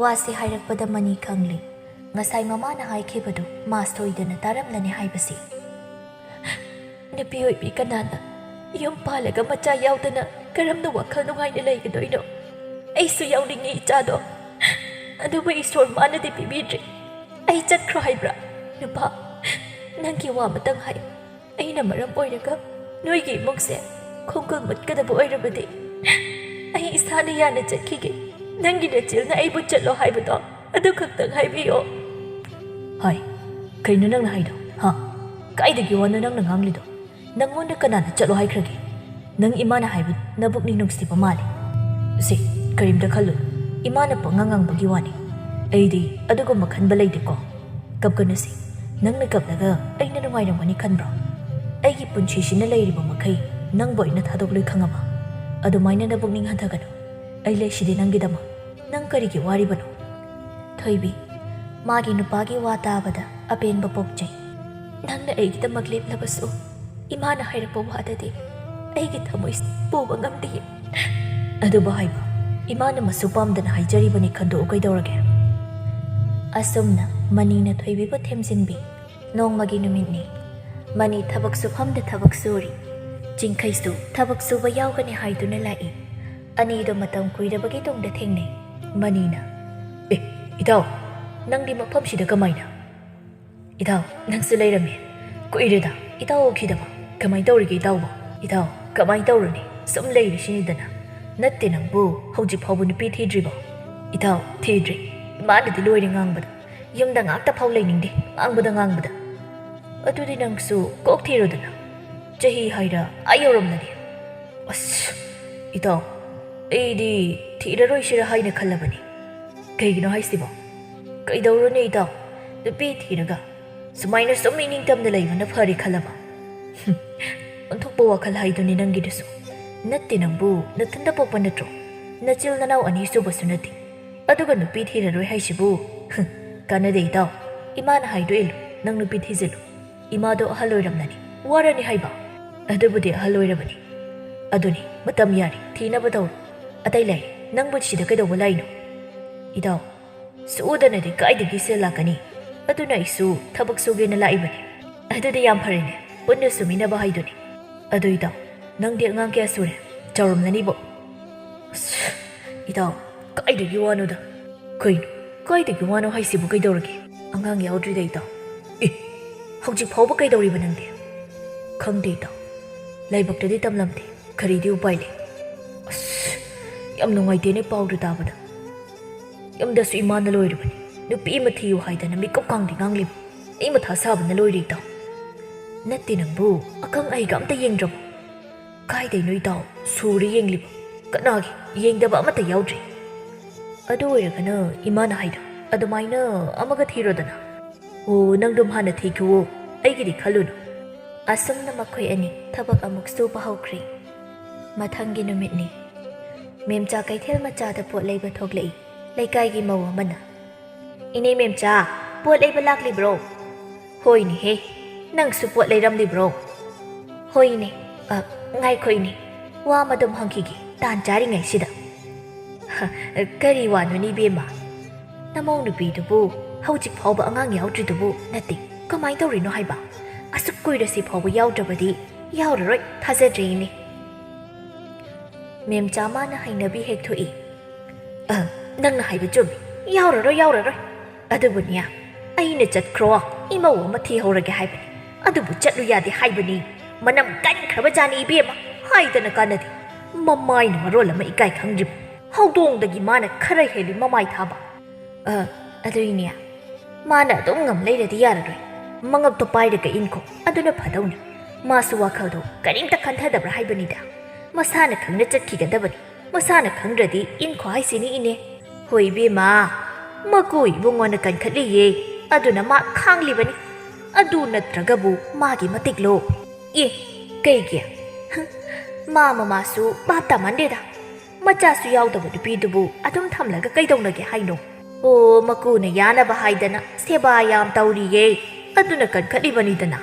ꯋꯥꯁꯤ ꯍꯥꯏꯔꯛꯄꯗ ꯃꯅꯤ ꯈꯪꯂꯤ꯫ ꯉꯁꯥꯏ ꯃꯃꯥꯅ ꯍꯥꯏꯈꯤꯕꯗꯨ ꯃꯥ ꯁꯣꯏꯗꯅ ꯇꯥꯔꯝꯂꯅꯤ ꯍꯥꯏꯕꯁꯤ꯫ "ꯅꯨꯄꯤ ꯑꯣꯏꯕꯤ ꯀꯅꯥꯅ ꯌꯨꯝ ꯄꯥꯜꯂꯒ ꯃꯆꯥ ꯌꯥꯎꯗꯅ ꯀꯔꯝꯅ ꯋꯥꯈꯜ ꯅꯨꯡꯉꯥꯏꯅ ꯂꯩꯒꯗꯣꯏꯅꯣ? ꯑꯩꯁꯨ ꯌꯥꯎꯅꯤꯡꯉꯤ ꯏꯆꯥꯗꯣ꯫ ꯑꯗꯨꯕꯨ ꯏꯁꯣꯔ ꯃꯥꯅꯗꯤ ꯄꯤꯕꯤꯗ꯭ꯔꯦ꯫ ꯑꯩ ꯆꯠꯈ꯭ꯔꯣ ꯍꯥꯏꯕ꯭ꯔꯥ? ꯅꯨꯄꯥ, ꯅꯪꯒꯤ ꯋꯥ ꯑꯃꯇꯪ ꯍꯥꯏꯌꯨ꯫ ꯑꯩꯅ ꯃꯔꯝ ꯑꯣꯏꯔꯒ ꯅꯣꯏꯒꯤ ꯏꯃꯨꯡꯁꯦ ꯈꯣꯡꯒꯨꯜ ꯃꯨꯠꯀꯗꯕ ꯑꯣꯏꯔꯕꯗꯤ ꯑꯩ ꯏꯁꯥꯅ ꯌꯥꯅ ꯆꯠꯈꯤꯒꯦ꯫ ꯅꯪꯒꯤ ꯅꯆꯦꯜꯅ ꯑꯩꯕꯨ ꯆꯠꯂꯣ ꯍꯥꯏꯕꯗꯣ ꯑꯗꯨ ꯈꯛꯇꯪ ꯍꯥꯏꯕꯤꯌꯣ꯫" "ꯍꯥꯏ, ꯀꯩꯅꯣ ꯅꯪꯅ ꯍꯥꯏꯗꯣ? ꯍꯥ? ꯀꯥꯏꯗꯒꯤ ꯋꯥꯅꯣ ꯅꯪꯅ ꯉꯥꯡꯂꯤꯗꯣ? ꯅꯪꯉꯣꯟꯗ ꯀꯅꯥꯅ ꯆꯠꯂꯣ ꯍꯥꯏꯈ꯭ꯔꯒꯦ? ꯅꯪ ꯏꯃꯥꯅ ꯍꯥꯏꯕ ꯅꯕꯨꯛꯅꯤꯡ ꯅꯨꯡꯁꯤꯕ ꯃꯥꯜꯂꯦ꯫" "ꯁꯦ, ꯀꯔꯤꯝꯇ ꯈꯜꯂꯨ꯫ ꯏꯃꯥꯅ ꯄꯪꯉꯥꯡ ꯉꯥꯡꯕꯒꯤ ꯋꯥꯅꯤ꯫ ꯑꯩꯗꯤ ꯑꯗꯨꯒꯨꯝꯕ ꯈꯟꯕ ꯂꯩꯇꯦꯀꯣ꯫ ꯀꯞꯀꯅꯨꯁꯦ꯫ ꯅꯪꯅ ꯀꯞꯂꯒ ꯑꯩꯅ ꯅꯨꯡꯉꯥꯏꯔꯝꯒꯅꯤ ꯈꯟꯕ꯭ꯔꯣ? ꯑꯩꯒꯤ ꯄꯨꯟꯁꯤꯁꯤꯅ ꯂꯩꯔꯤꯕ ꯃꯈꯩ ꯅꯪꯕꯨ ꯑꯩꯅ ꯊꯥꯗꯣꯛꯂꯣꯏ ꯈꯪꯉꯕ? ꯑꯗꯨꯃꯥꯏꯅ ꯅꯕꯨꯛꯅꯤꯡ ꯍꯟꯊꯒꯅꯨ꯫ ꯑꯩ ꯂꯩꯁꯤꯗꯤ ꯅꯪꯒꯤꯗꯃꯛ꯫ ꯅꯪ ꯀꯔꯤꯒꯤ ꯋꯥꯔꯤꯕꯅꯣ? ꯊꯣꯏꯕꯤ, ꯃꯥꯒꯤ ꯅꯨꯄꯥꯒꯤ ꯋꯥ ꯇꯥꯕꯗ ꯑꯄꯦꯟꯕ ꯄꯣꯛꯆꯩ꯫ ꯅꯪꯅ ꯑꯩꯒꯤꯗꯃꯛ ꯂꯦꯞꯂꯕꯁꯨ, ꯏꯃꯥꯅ ꯍꯥꯏꯔꯛꯄ ꯋꯥꯗꯗꯤ ꯑꯩꯒꯤ ꯊꯃꯣꯏ ꯄꯨꯕ ꯉꯝꯗꯦ꯫ ꯑꯗꯨꯕꯨ ꯍꯥꯏꯕ, ꯏꯃꯥꯅ ꯃꯁꯨ ꯄꯥꯝꯗꯅ ꯍꯥꯏꯖꯔꯤꯕꯅꯤ, ꯈꯟꯗꯣꯛꯎ ꯀꯩꯗꯧꯔꯒꯦ? ꯑꯁꯨꯝꯅ ꯃꯅꯤꯅ ꯊꯣꯏꯕꯤꯕꯨ ꯊꯦꯝꯖꯤꯟꯕꯤ꯫ ꯅꯣꯡꯃꯒꯤ ꯅꯨꯃꯤꯠꯅꯤ꯫ ꯃꯅꯤ ꯊꯕꯛ ꯁꯨꯐꯝꯗ ꯊꯕꯛ ꯁꯨꯔꯤ꯫ ꯆꯤꯡꯈꯩꯁꯨ ꯊꯕꯛ ꯁꯨꯕ ꯌꯥꯎꯒꯅꯤ ꯍꯥꯏꯗꯨꯅ ꯂꯥꯛꯏ꯫ ꯑꯅꯤꯗꯣ ꯃꯇꯝ ꯀꯨꯏꯔꯕꯒꯤ ꯇꯨꯡꯗ ꯊꯦꯡꯅꯩ꯫ ꯃꯅꯤꯅ, "ꯑꯦ, ꯏꯇꯥꯎ, ꯅꯪꯗꯤ ꯃꯐꯝꯁꯤꯗ ꯀꯃꯥꯏꯅ?" "ꯏꯇꯥꯎ, ꯅꯪꯁꯨ ꯂꯩꯔꯝꯃꯦ꯫ ꯀꯨꯏꯔꯦꯗ ꯏꯇꯥꯎ ꯎꯈꯤꯗꯕ꯫ ꯀꯃꯥꯏ ꯇꯧꯔꯤꯒꯦ ꯏꯇꯥꯎꯕꯣ?" "ꯏꯇꯥꯎ, ꯀꯃꯥꯏ ꯇꯧꯔꯨꯅꯤ? ꯁꯨꯝ ꯂꯩꯔꯤꯁꯤꯅꯤꯗꯅ꯫ ꯅꯠꯇꯦ ꯅꯪꯕꯨ, ꯍꯧꯖꯤꯛ ꯐꯥꯎꯕ ꯅꯨꯄꯤ ꯊꯤꯗ꯭ꯔꯤꯕꯣ?" "ꯏꯇꯥꯎ, ꯊꯤꯗ꯭ꯔꯤ꯫ ꯏꯃꯥꯅꯗꯤ ꯂꯣꯏꯔꯦ ꯉꯥꯡꯕꯗ꯫ ꯌꯨꯝꯗ ꯉꯥꯛꯇ ꯐꯥꯎ ꯂꯩꯅꯤꯡꯗꯦ, ꯉꯥꯡꯕꯗ ꯉꯥꯡꯕꯗ꯫ ꯑꯗꯨꯗꯤ ꯅꯪꯁꯨ ꯀꯣꯛ ꯊꯤꯔꯣꯗꯅ꯫ ꯆꯍꯤ ꯍꯥꯏꯔ ꯑꯥ ꯌꯧꯔꯝꯂꯅꯤ꯫" "ꯑꯁ, ꯏꯇꯥꯎ, ꯑꯩꯗꯤ ꯊꯤꯔꯔꯣꯏꯁꯤꯔ ꯍꯥꯏꯅ ꯈꯜꯂꯕꯅꯤ꯫" "ꯀꯩꯒꯤꯅꯣ ꯍꯥꯏꯁꯤꯕꯣ?" "ꯀꯩꯗꯧꯔꯨꯅꯤ ꯏꯇꯥꯎ, ꯅꯨꯄꯤ ꯊꯤꯔꯒ ꯁꯨꯃꯥꯏꯅ ꯁꯨꯝ ꯏꯅꯤꯡꯇꯝꯅ ꯂꯩꯕꯅ ꯐꯔꯦ ꯈꯜꯂꯕ?" "ꯍꯨꯝ, ꯑꯣꯟꯊꯣꯛꯄ ꯋꯥꯈꯜ ꯍꯥꯏꯗꯨꯅꯤ ꯅꯪꯒꯤꯗꯨꯁꯨ꯫ ꯅꯠꯇꯦ ꯅꯪꯕꯨ, ꯅꯊꯟꯇ ꯄꯣꯛꯄ ꯅꯠꯇ꯭ꯔꯣ? ꯅꯆꯤꯜ ꯅꯅꯥꯎ ꯑꯅꯤ ꯁꯨꯕꯁꯨ ꯅꯠꯇꯦ꯫ ꯑꯗꯨꯒ ꯅꯨꯄꯤ ꯊꯤꯔꯔꯣꯏ ꯍꯥꯏꯁꯤꯕꯨ?" "ꯍꯨꯝ, ꯀꯥꯟꯅꯗꯦ ꯏꯇꯥꯎ, ꯏꯃꯥꯅ ꯍꯥꯏꯗꯣ ꯏꯜꯂꯨ, ꯅꯪ ꯅꯨꯄꯤ ꯊꯤꯖꯤꯜꯂꯨ꯫ ꯏꯃꯥꯗꯣ ꯑꯍꯜ ꯑꯣꯏꯔꯝꯂꯅꯤ, ꯋꯥꯔꯅꯤ ꯍꯥꯏꯕ꯫" "ꯑꯗꯨꯕꯨꯗꯤ ꯑꯍꯜ ꯑꯣꯏꯔꯕꯅꯤ꯫ ꯑꯗꯨꯅꯤ, ꯃꯇꯝ ꯌꯥꯔꯦ, ꯊꯤꯅꯕ ꯇꯧꯔꯣ꯫ ꯑꯇꯩ ꯂꯩ, ꯅꯪꯕꯨ ꯁꯤꯗ ꯀꯩꯗꯧꯕ ꯂꯥꯛꯏꯅꯣ?" "ꯏꯇꯥꯎ, ꯁꯨꯗꯅꯗꯤ ꯀꯥꯏꯗꯒꯤ ꯁꯦꯜ ꯂꯥꯛꯀꯅꯤ? ꯑꯗꯨꯅ ꯑꯩꯁꯨ ꯊꯕꯛ ꯁꯨꯒꯦꯅ ꯂꯥꯛꯏꯕꯅꯤ꯫" "ꯑꯗꯨꯗꯤ ꯌꯥꯝ ꯐꯔꯦꯅꯦ, ꯄꯨꯟꯅ ꯁꯨꯃꯤꯟꯅꯕ ꯍꯥꯏꯗꯨꯅꯤ꯫ ꯑꯗꯨ ꯏꯇꯥꯎ, ꯅꯪꯗꯤ ꯑꯉꯥꯡ ꯀꯌꯥ ꯁꯨꯔꯦ? ꯆꯥꯎꯔꯝꯂꯅꯤꯕꯣ꯫" "ꯑꯁ, ꯏꯇꯥꯎ, ꯀꯥꯏꯗꯒꯤ ꯋꯥꯅꯣꯗ?" "ꯀꯩꯅꯣ, ꯀꯥꯏꯗꯒꯤ ꯋꯥꯅꯣ ꯍꯥꯏꯁꯤꯕꯨ ꯀꯩꯗꯧꯔꯒꯦ? ꯑꯉꯥꯡ ꯌꯥꯎꯗ꯭ꯔꯤꯗ ꯏꯇꯥꯎ꯫" "ꯑꯦ, ꯍꯧꯖꯤꯛ ꯐꯥꯎꯕ ꯀꯩꯗꯧꯔꯤꯕ ꯅꯪꯗꯤ?" "ꯈꯪꯗꯦ ꯏꯇꯥꯎ, ꯂꯥꯏꯕꯛꯇꯗꯤ ꯇꯝꯂꯝꯗꯦ, ꯀꯔꯤꯗꯤ ꯎꯄꯥꯏ ꯂꯩ꯫" "ꯑꯁ, ꯌꯥꯝ ꯅꯨꯡꯉꯥꯏꯇꯦꯅꯦ ꯄꯥꯎꯗꯨ ꯇꯥꯕꯗ꯫ ꯌꯨꯝꯗꯁꯨ ꯏꯃꯥꯅ ꯂꯣꯏꯔꯕꯅꯤ, ꯅꯨꯄꯤ ꯑꯃ ꯊꯤꯌꯨ ꯍꯥꯏꯗꯅ ꯃꯤꯀꯨꯞ ꯀꯥꯡꯗꯤ ꯉꯥꯡꯂꯤꯕ꯫ ꯑꯩ ꯃꯊꯥ ꯁꯥꯕꯅ ꯂꯣꯏꯔꯦ ꯏꯇꯥꯎ꯫" "ꯅꯠꯇꯦ ꯅꯪꯕꯨ, ꯑꯈꯪ ꯑꯍꯩꯒ ꯑꯝꯇ ꯌꯦꯡꯗ꯭ꯔꯕꯣ?" "ꯀꯥꯏꯗꯩꯅꯣ ꯏꯇꯥꯎ, ꯁꯨꯔꯦ ꯌꯦꯡꯂꯤꯕ꯫ ꯀꯅꯥꯒꯤ? ꯌꯦꯡꯗꯕ ꯑꯃꯠꯇ ꯌꯥꯎꯗ꯭ꯔꯤ꯫" "ꯑꯗꯨ ꯑꯣꯏꯔꯒꯅ ꯏꯃꯥꯅ ꯍꯥꯏꯗꯣ ꯑꯗꯨꯃꯥꯏꯅ ꯑꯃꯒ ꯊꯤꯔꯣꯗꯅ꯫ ꯑꯣ, ꯅꯪꯗꯨꯝ ꯍꯥꯟꯅ ꯊꯤꯈꯤꯋꯣ, ꯑꯩꯒꯤꯗꯤ ꯈꯜꯂꯨꯅꯨ꯫ ꯑꯁꯨꯝꯅ ꯃꯈꯣꯏ ꯑꯅꯤ ꯊꯕꯛ ꯑꯃꯨꯛ ꯁꯨꯕ ꯍꯧꯈ꯭ꯔꯦ꯫ ꯃꯊꯪꯒꯤ ꯅꯨꯃꯤꯠꯅꯤ꯫ ꯃꯦꯝꯆꯥ ꯀꯩꯊꯦꯜ ꯃꯆꯥꯗ ꯄꯣꯠ ꯂꯩꯕ ꯊꯣꯛꯂꯛꯏ꯫ ꯂꯩꯀꯥꯏꯒꯤ ꯃꯧ ꯑꯃꯅ, "ꯏꯅꯦ ꯃꯦꯝꯆꯥ, ꯄꯣꯠ ꯂꯩꯕ ꯂꯥꯛꯂꯤꯕ꯭ꯔꯣ?" "ꯍꯣꯏꯅꯦꯍꯦ, ꯅꯪꯁꯨ ꯄꯣꯠ ꯂꯩꯔꯝꯂꯤꯕ꯭ꯔꯣ?" "ꯍꯣꯏꯅꯦ꯫ ꯑ, ꯉꯥꯏꯈꯣ ꯏꯅꯦ, ꯋꯥ ꯑꯃꯗꯨꯝ ꯍꯪꯈꯤꯒꯦ, ꯇꯥꯟ ꯆꯥꯔꯤꯉꯩꯁꯤꯗ꯫" "ꯍ, ꯀꯔꯤ ꯋꯥꯅꯣꯅꯦ ꯏꯕꯦꯝꯃ? ꯅꯃꯧ ꯅꯨꯄꯤꯗꯨꯕꯨ ꯍꯧꯖꯤꯛ ꯐꯥꯎꯕ ꯑꯉꯥꯡ ꯌꯥꯎꯗ꯭ꯔꯤꯗꯨꯕꯨ ꯅꯠꯇꯦ, ꯀꯃꯥꯏ ꯇꯧꯔꯤꯅꯣ ꯍꯥꯏꯕ? ꯑꯁꯨꯛ ꯀꯨꯏꯔꯁꯤ ꯐꯥꯎꯕ ꯌꯥꯎꯗ꯭ꯔꯕꯗꯤ ꯌꯥꯎꯔꯔꯣꯏ, ꯊꯥꯖꯗ꯭ꯔꯦ ꯏꯅꯦ꯫" ꯃꯦꯝꯆꯥ ꯃꯥꯅ ꯍꯩꯅꯕꯤ ꯍꯦꯛ ꯊꯣꯛꯏ꯫ "ꯑ, ꯅꯪꯅ ꯍꯥꯏꯕ ꯆꯨꯝꯃꯤ, ꯌꯥꯎꯔꯔꯣꯏ, ꯌꯥꯎꯔꯔꯣꯏ꯫ ꯑꯗꯨꯕꯨꯅꯦ, ꯑꯩꯅ ꯆꯠꯈ꯭ꯔꯣ, ꯏꯃꯧ ꯑꯃ ꯊꯤꯍꯧꯔꯒꯦ ꯍꯥꯏꯕꯅꯤ꯫ ꯑꯗꯨꯕꯨ ꯆꯠꯂꯨ ꯌꯥꯗꯦ ꯍꯥꯏꯕꯅꯤ꯫ ꯃꯅꯝ ꯀꯟꯈ꯭ꯔꯕ ꯖꯥꯠꯅꯤ ꯏꯕꯦꯝꯃ, ꯍꯥꯏꯗꯅ ꯀꯥꯟꯅꯗꯦ꯫ ꯃꯃꯥꯏꯅ ꯃꯔꯣꯜ ꯑꯃ ꯏꯀꯥꯏ ꯈꯪꯗ꯭ꯔꯤꯕ꯫ ꯍꯧꯗꯣꯡꯗꯒꯤ ꯃꯥꯅ ꯈꯔ ꯍꯦꯜꯂꯤ ꯃꯃꯥꯏ ꯊꯥꯕ꯫ ꯑ, ꯑꯗꯨꯏꯅꯦ, ꯃꯥꯅ ꯑꯗꯨꯝ ꯉꯝ ꯂꯩꯔꯗꯤ ꯌꯥꯔꯔꯣꯏ꯫ ꯃꯉꯛꯇꯣ ꯄꯥꯏꯔꯒ ꯏꯟꯈꯣ, ꯑꯗꯨꯅ ꯐꯗꯧꯅꯤ꯫ ꯃꯥꯁꯨ ꯋꯥꯈꯜꯗꯣ ꯀꯔꯤꯝꯇ ꯈꯟꯊꯗꯕ꯭ꯔꯥ ꯍꯥꯏꯕꯅꯤꯗ꯫ ꯃꯁꯥꯅ ꯈꯪꯅ ꯆꯠꯈꯤꯒꯗꯕꯅꯤ꯫ ꯃꯁꯥꯅ ꯈꯪꯗ꯭ꯔꯗꯤ ꯏꯟꯈꯣ ꯍꯥꯏꯁꯤꯅꯤ ꯏꯅꯦ꯫" "ꯍꯣꯏ ꯏꯕꯦꯝꯃ, ꯃꯀꯨ ꯏꯕꯨꯡꯉꯣꯅ ꯀꯟꯈꯠꯂꯤꯌꯦ, ꯑꯗꯨꯅ ꯃꯥ ꯈꯥꯡꯂꯤꯕꯅꯤ꯫ ꯑꯗꯨ ꯅꯠꯇ꯭ꯔꯒꯕꯨ ꯃꯥꯒꯤ ꯃꯇꯤꯛꯂꯣ?" "ꯑꯦ, ꯀꯩꯒꯤ? ꯍ, ꯃꯥ ꯃꯃꯥꯁꯨ ꯚꯥꯞ ꯇꯥꯃꯟꯗꯦꯗ꯫ ꯃꯆꯥꯁꯨ ꯌꯥꯎꯗꯕ ꯅꯨꯄꯤꯗꯨꯕꯨ ꯑꯗꯨꯝ ꯊꯝꯂꯒ ꯀꯩꯗꯧꯅꯒꯦ ꯍꯥꯏꯅꯣ?" "ꯑꯣ, ꯃꯀꯨꯅ ꯌꯥꯅꯕ ꯍꯥꯏꯗꯅ ꯁꯦꯕꯥ ꯌꯥꯝ ꯇꯧꯔꯤꯌꯦ, ꯑꯗꯨꯅ ꯀꯟꯈꯠꯂꯤꯕꯅꯤꯗꯅ꯫